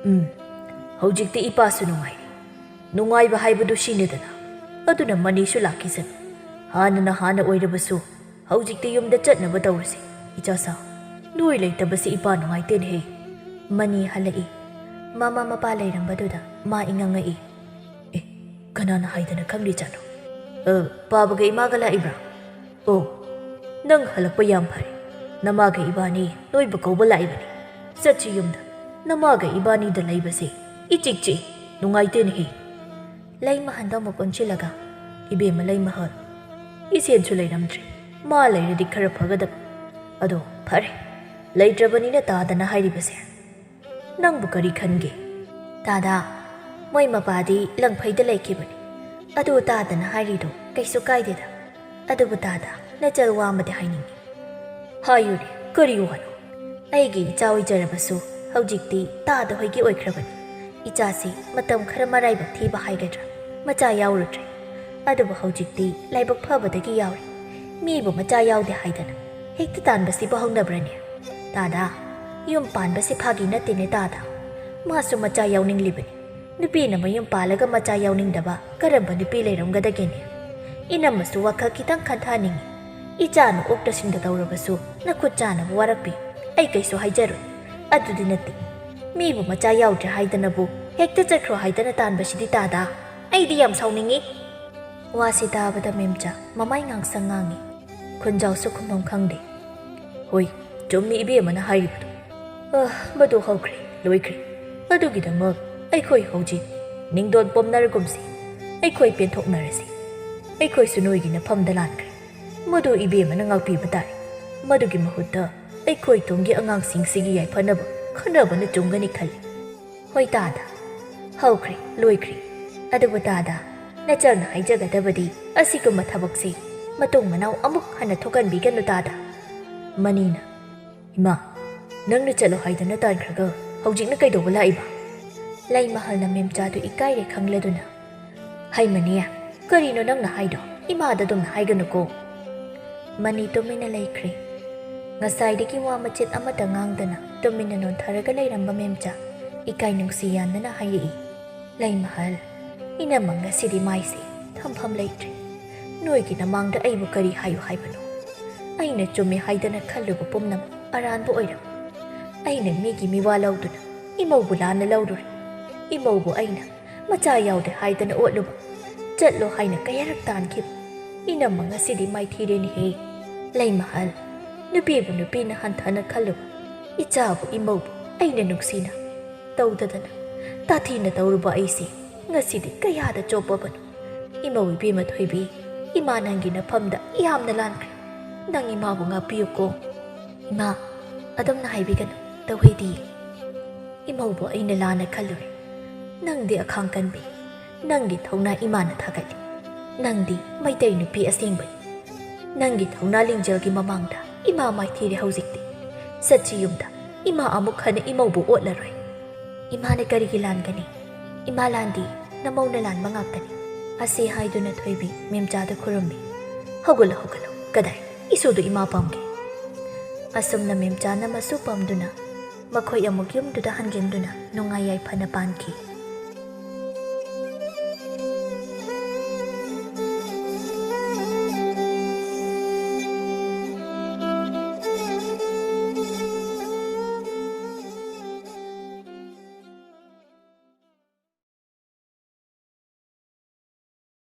"ꯎꯝ, ꯍꯧꯖꯤꯛꯇꯤ ꯏꯄꯥꯁꯨ ꯅꯨꯡꯉꯥꯏꯔꯦ꯫ ꯅꯨꯡꯉꯥꯏꯕ ꯍꯥꯏꯕꯗꯨ ꯁꯤꯅꯤꯗꯅ꯫ ꯑꯗꯨꯅ ꯃꯅꯤꯁꯨ ꯂꯥꯛꯈꯤꯁꯅꯨ꯫ ꯍꯥꯟꯅꯅ ꯍꯥꯟꯅ ꯑꯣꯏꯔꯕꯁꯨ ꯍꯧꯖꯤꯛꯇꯤ ꯌꯨꯝꯗ ꯆꯠꯅꯕ ꯇꯧꯔꯁꯤ, ꯏꯆꯥꯁꯥ꯫ ꯅꯣꯏ ꯂꯩꯇꯕꯁꯤ ꯏꯄꯥ ꯅꯨꯡꯉꯥꯏꯇꯦꯅꯦꯍꯦ꯫" ꯃꯅꯤ ꯍꯜꯂꯛꯏ꯫ ꯃꯃꯥ ꯃꯄꯥ ꯂꯩꯔꯝꯕꯗꯨꯗ ꯃꯥ ꯏꯉꯛ ꯉꯛꯏ꯫ "ꯑꯦ, ꯀꯅꯥꯅ ꯍꯥꯏꯗꯅ ꯈꯪꯂꯤꯖꯥꯠꯅꯣ? ꯑ, ꯄꯥꯕꯒ ꯏꯃꯥꯒ ꯂꯥꯛꯏꯕ꯭ꯔꯥ? ꯑꯣ, ꯅꯪ ꯍꯜꯂꯛꯄ ꯌꯥꯝ ꯐꯔꯦ꯫ ꯅꯃꯥꯒ ꯏꯕꯥꯅꯤ ꯅꯣꯏꯕꯨ ꯀꯧꯕ ꯂꯥꯛꯏꯕꯅꯤ꯫ ꯆꯠꯁꯤ ꯌꯨꯝꯗ꯫ ꯅꯃꯥꯒ ꯏꯕꯥꯅꯤꯗ ꯂꯩꯕꯁꯦ ꯏꯆꯤꯛ ꯆꯤꯛꯏ, ꯅꯨꯡꯉꯥꯏꯇꯦꯅꯦꯍꯦ꯫" ꯂꯩꯃꯍꯟꯗ ꯑꯃꯨꯛ ꯑꯣꯟꯁꯤꯜꯂꯒ, "ꯏꯕꯦꯝꯃ ꯂꯩꯃꯍꯜ, ꯏꯆꯦꯟꯁꯨ ꯂꯩꯔꯝꯗ꯭ꯔꯦ꯫ ꯃꯥ ꯂꯩꯔꯗꯤ ꯈꯔ ꯐꯒꯗꯕ꯫ ꯑꯗꯣ ꯐꯔꯦ, ꯂꯩꯇ꯭ꯔꯕꯅꯤꯅ ꯇꯥꯗꯅ ꯍꯥꯏꯔꯤꯕꯁꯦ꯫ ꯅꯪꯕꯨ ꯀꯔꯤ ꯈꯟꯒꯦ?" "ꯇꯥꯗ, ꯃꯣꯏ ꯃꯄꯥꯗꯤ ꯂꯪꯐꯩꯗ ꯂꯩꯈꯤꯕꯅꯤ꯫ ꯑꯗꯨ ꯇꯥꯗꯅ ꯍꯥꯏꯔꯤꯗꯣ ꯀꯩꯁꯨ ꯀꯥꯏꯗꯦꯗ꯫ ꯑꯗꯨꯕꯨ ꯇꯥꯗ, ꯅꯆꯜ ꯋꯥ ꯑꯃꯗꯤ ꯍꯥꯏꯅꯤꯡꯉꯤ꯫" "ꯍꯥꯏꯌꯨꯅꯦ, ꯀꯔꯤ ꯋꯥꯅꯣ?" "ꯑꯩꯒꯤ ꯏꯆꯥ ꯑꯣꯏꯖꯔꯕꯁꯨ ꯍꯧꯖꯤꯛꯇꯤ ꯇꯥꯗ ꯍꯣꯏꯒꯤ ꯑꯣꯏꯈ꯭ꯔꯕꯅꯤ꯫ ꯏꯆꯥꯁꯤ ꯃꯇꯝ ꯈꯔ ꯃꯔꯥꯏꯕꯛ ꯊꯤꯕ ꯍꯥꯏꯒꯗ꯭ꯔꯥ, ꯃꯆꯥ ꯌꯥꯎꯔꯨꯗ꯭ꯔꯦ꯫ ꯑꯗꯨꯕꯨ ꯍꯧꯖꯤꯛꯇꯤ ꯂꯥꯏꯕꯛ ꯐꯕꯗꯒꯤ ꯌꯥꯎꯔꯦ꯫ ꯃꯤꯕꯨ ꯃꯆꯥ ꯌꯥꯎꯗꯦ ꯍꯥꯏꯗꯅ ꯍꯦꯛꯇ ꯇꯥꯟꯕꯁꯤꯕꯨ ꯍꯧꯅꯕ꯭ꯔꯅꯦ? ꯇꯥꯗ, ꯌꯨꯝ ꯄꯥꯟꯕꯁꯤ ꯐꯥꯒꯤ ꯅꯠꯇꯦꯅꯦ ꯇꯥꯗ꯫ ꯃꯥꯁꯨ ꯃꯆꯥ ꯌꯥꯎꯅꯤꯡꯂꯤꯕꯅꯤ꯫ ꯅꯨꯄꯤꯅ ꯃꯌꯨꯝ ꯄꯥꯜꯂꯒ ꯃꯆꯥ ꯌꯥꯎꯅꯤꯡꯗꯕ ꯀꯔꯝꯕ ꯅꯨꯄꯤ ꯂꯩꯔꯝꯒꯗꯒꯦꯅꯦ? ꯏꯅꯝꯃꯁꯨ ꯋꯥꯈꯜ ꯈꯤꯇꯪ ꯈꯟꯊꯍꯟꯅꯤꯡꯉꯤ꯫ ꯏꯆꯥꯅ ꯑꯣꯛꯇ ꯁꯤꯡꯗ ꯇꯧꯔꯕꯁꯨ ꯅꯈꯨꯠ ꯆꯥꯅꯕ ꯋꯥꯔꯛꯄꯤ꯫ ꯑꯩ ꯀꯩꯁꯨ ꯍꯥꯏꯖꯔꯣꯏ꯫ ꯑꯗꯨꯗꯤ ꯅꯠꯇꯦ, ꯃꯤꯕꯨ ꯃꯆꯥ ꯌꯥꯎꯗ꯭ꯔꯦ ꯍꯥꯏꯗꯅꯕꯨ ꯍꯦꯛꯇ ꯆꯠꯈ꯭ꯔꯣ ꯍꯥꯏꯗꯅ ꯇꯥꯟꯕꯁꯤꯗꯤ ꯇꯥꯗꯥ꯫ ꯑꯩꯗꯤ ꯌꯥꯝ ꯁꯥꯎꯅꯤꯡꯉꯤ꯫ ꯋꯥꯁꯤ ꯇꯥꯕꯗ ꯃꯦꯝꯆꯥ ꯃꯃꯥꯏ ꯉꯥꯡꯁꯪ ꯉꯥꯡꯉꯤ꯫ ꯈꯨꯟꯖꯥꯎꯁꯨ ꯈꯨꯝꯐꯝ ꯈꯪꯗꯦ꯫ ꯍꯣꯏ, ꯆꯨꯝꯃꯤ ꯏꯕꯦꯝꯃꯅ ꯍꯥꯏꯔꯤꯕꯗꯨ꯫ ꯑ, ꯃꯗꯨ ꯍꯧꯈ꯭ꯔꯦ, ꯂꯣꯏꯈ꯭ꯔꯦ꯫ ꯑꯗꯨꯒꯤꯗꯃꯛ ꯑꯩꯈꯣꯏ ꯍꯧꯖꯤꯛ ꯅꯤꯡꯗꯣꯟ ꯄꯣꯝꯅꯔꯒꯨꯝꯁꯤ꯫ ꯑꯩꯈꯣꯏ ꯄꯦꯟꯊꯣꯛꯅꯔꯁꯤ꯫ ꯑꯩꯈꯣꯏꯁꯨ ꯅꯣꯏꯒꯤ ꯅꯐꯝꯗ ꯂꯥꯟꯈ꯭ꯔꯦ꯫ ꯃꯗꯨ ꯏꯕꯦꯝꯃꯅ ꯉꯥꯛꯄꯤꯕ ꯇꯥꯏ꯫ ꯃꯗꯨꯒꯤ ꯃꯍꯨꯠꯇ ꯑꯩꯈꯣꯏ ꯇꯨꯡꯒꯤ ꯑꯉꯥꯡꯁꯤꯡꯁꯤꯒꯤ ꯌꯥꯏꯐꯅꯕ ꯈꯟꯅꯕꯅ ꯆꯨꯝꯒꯅꯤ ꯈꯜꯂꯤ꯫ ꯍꯣꯏ ꯇꯥꯗ, ꯍꯧꯈ꯭ꯔꯦ, ꯂꯣꯏꯈ꯭ꯔꯦ꯫ ꯑꯗꯨꯕꯨ ꯇꯥꯗ, ꯅꯆꯜꯅ ꯍꯥꯏꯖꯒꯗꯕꯗꯤ ꯑꯁꯤꯒꯨꯝꯕ ꯊꯕꯛꯁꯤ ꯃꯇꯨꯡ ꯃꯅꯥꯎ ꯑꯃꯨꯛ ꯍꯟꯅ ꯊꯣꯛꯍꯟꯕꯤꯒꯅꯨ ꯇꯥꯗ꯫ ꯃꯅꯤꯅ, ꯏꯃꯥ, ꯅꯪꯅ ꯆꯠꯂꯣ ꯍꯥꯏꯗꯅ ꯇꯥꯟꯈ꯭ꯔꯒ ꯍꯧꯖꯤꯛꯅ ꯀꯩꯗꯧꯕ ꯂꯥꯛꯏꯕ? ꯂꯩꯃꯍꯜꯅ ꯃꯦꯝꯆꯥꯗꯨ ꯏꯀꯥꯏꯔꯦ ꯈꯪꯂꯗꯨꯅ, ꯍꯩꯃꯅꯤ, ꯀꯔꯤꯅꯣ ꯅꯪꯅ ꯍꯥꯏꯗꯣ? ꯏꯃꯥꯗ ꯑꯗꯨꯝꯅ ꯍꯥꯏꯒꯅꯨꯀꯣ꯫ ꯃꯅꯤ ꯇꯨꯃꯤꯟꯅ ꯂꯩꯈ꯭ꯔꯦ꯫ ꯉꯁꯥꯏꯗꯒꯤ ꯋꯥ ꯃꯆꯦꯠ ꯑꯃꯠꯇ ꯉꯥꯡꯗꯅ ꯇꯨꯃꯤꯟꯅ ꯅꯣꯟꯊꯔꯒ ꯂꯩꯔꯝꯕ ꯃꯦꯝꯆꯥ ꯏꯀꯥꯏ ꯅꯨꯡꯁꯤ ꯌꯥꯟꯗꯅ ꯍꯥꯏꯔꯛꯏ, ꯂꯩꯃꯍꯜ, ꯏꯅꯝꯃ ꯉꯁꯤꯗꯤ ꯃꯥꯏꯁꯦ ꯊꯝꯐꯝ ꯂꯩꯇ꯭ꯔꯦ꯫ ꯅꯣꯏꯒꯤ ꯅꯃꯥꯡꯗ ꯑꯩꯕꯨ ꯀꯔꯤ ꯍꯥꯏꯌꯨ ꯍꯥꯏꯕꯅꯣ? ꯑꯩꯅ ꯆꯨꯝꯃꯤ ꯍꯥꯏꯗꯅ ꯈꯜꯂꯨꯕ ꯄꯨꯝꯅꯃꯛ ꯑꯔꯥꯟꯕ ꯑꯣꯏꯔꯝꯃꯤ꯫ ꯑꯩꯅ ꯃꯤꯒꯤ ꯃꯤꯋꯥ ꯂꯧꯗꯨꯅ ꯏꯃꯧꯕꯨ ꯂꯥꯟꯅ ꯂꯧꯔꯨꯔꯦ꯫ ꯏꯃꯧꯕꯨ ꯑꯩꯅ ꯃꯆꯥ ꯌꯥꯎꯗꯦ ꯍꯥꯏꯗꯅ ꯑꯣꯠꯂꯨꯕ, ꯆꯠꯂꯣ ꯍꯥꯏꯅ ꯀꯌꯥꯔꯛ ꯇꯥꯟꯈꯤꯕ꯫ ꯏꯅꯝꯃ ꯉꯁꯤꯗꯤ ꯃꯥꯏꯊꯤꯔꯦꯅꯦꯍꯦ꯫ ꯂꯩꯃꯍꯜ, ꯅꯨꯄꯤꯕꯨ ꯅꯨꯄꯤꯅ ꯍꯟꯊꯅ ꯈꯜꯂꯨꯕ, ꯏꯆꯥꯕꯨ ꯏꯃꯧꯕꯨ ꯑꯩꯅ ꯅꯨꯡꯁꯤꯅ ꯇꯧꯗꯗꯅ, ꯇꯥꯊꯤꯅ ꯇꯧꯔꯨꯕ ꯑꯩꯁꯦ ꯉꯁꯤꯗꯤ ꯀꯌꯥꯗ ꯆꯣꯞꯄꯕꯅꯣ꯫ ꯏꯃꯧ ꯏꯕꯦꯝꯃ ꯊꯣꯏꯕꯤ, ꯏꯃꯥ ꯅꯪꯒꯤ ꯅꯐꯝꯗ ꯌꯥꯝꯅ ꯂꯥꯟꯈ꯭ꯔꯦ꯫ ꯅꯪ ꯏꯃꯥꯕꯨ ꯉꯥꯛꯄꯤꯌꯨꯀꯣ꯫ ꯏꯃꯥ, ꯑꯗꯨꯝꯅ ꯍꯥꯏꯕꯤꯒꯅꯨ, ꯇꯧꯍꯩꯗꯤ꯫ ꯏꯃꯧꯕꯨ ꯑꯩꯅ ꯂꯥꯟꯅ ꯈꯜꯂꯨꯔꯦ꯫ ꯅꯪꯗꯤ ꯑꯈꯥꯡ ꯀꯟꯕꯤ, ꯅꯪꯒꯤ ꯊꯧꯅꯥ ꯏꯃꯥꯅ ꯊꯥꯒꯠꯂꯤ꯫ ꯅꯪꯗꯤ ꯃꯩꯇꯩ ꯅꯨꯄꯤ ꯑꯁꯦꯡꯕꯅꯤ꯫ ꯅꯪꯒꯤ ꯊꯧꯅꯥ ꯂꯤꯡꯖꯦꯜꯒꯤ ꯃꯃꯥꯡꯗ ꯏꯃꯥ ꯃꯥꯏꯊꯤꯔꯦ ꯍꯧꯖꯤꯛꯇꯤ꯫ ꯆꯠꯁꯤ ꯌꯨꯝꯗ, ꯏꯃꯥ ꯑꯃꯨꯛ ꯍꯟꯅ ꯏꯃꯧꯕꯨ ꯑꯣꯠꯂꯔꯣꯏ꯫ ꯏꯃꯥꯅ ꯀꯔꯤꯒꯤ ꯂꯥꯟꯒꯅꯤ? ꯏꯃꯥ ꯂꯥꯟꯗꯤ ꯅꯃꯧꯅ ꯂꯥꯟꯕ ꯉꯥꯛꯇꯅꯤ꯫ ꯑꯁꯤ ꯍꯥꯏꯗꯨꯅ ꯊꯣꯏꯕꯤ ꯃꯦꯝꯆꯥꯗ ꯈꯨꯔꯨꯝꯃꯤ꯫ ꯍꯧꯒꯠꯂꯣ, ꯍꯧꯒꯠꯂꯣ, ꯀꯗꯥꯏ? ꯏꯁꯨꯗꯨ ꯏꯃꯥ ꯄꯥꯝꯒꯦ꯫ ꯑꯁꯨꯝꯅ ꯃꯦꯝꯆꯥꯅ ꯃꯁꯨ ꯄꯝꯗꯨꯅ ꯃꯈꯣꯏ ꯑꯃꯨꯛ ꯌꯨꯝꯗꯨꯗ ꯍꯟꯖꯤꯟꯗꯨꯅ ꯅꯨꯡꯉꯥꯏ ꯌꯥꯏꯐꯅ ꯄꯥꯟꯈꯤ꯫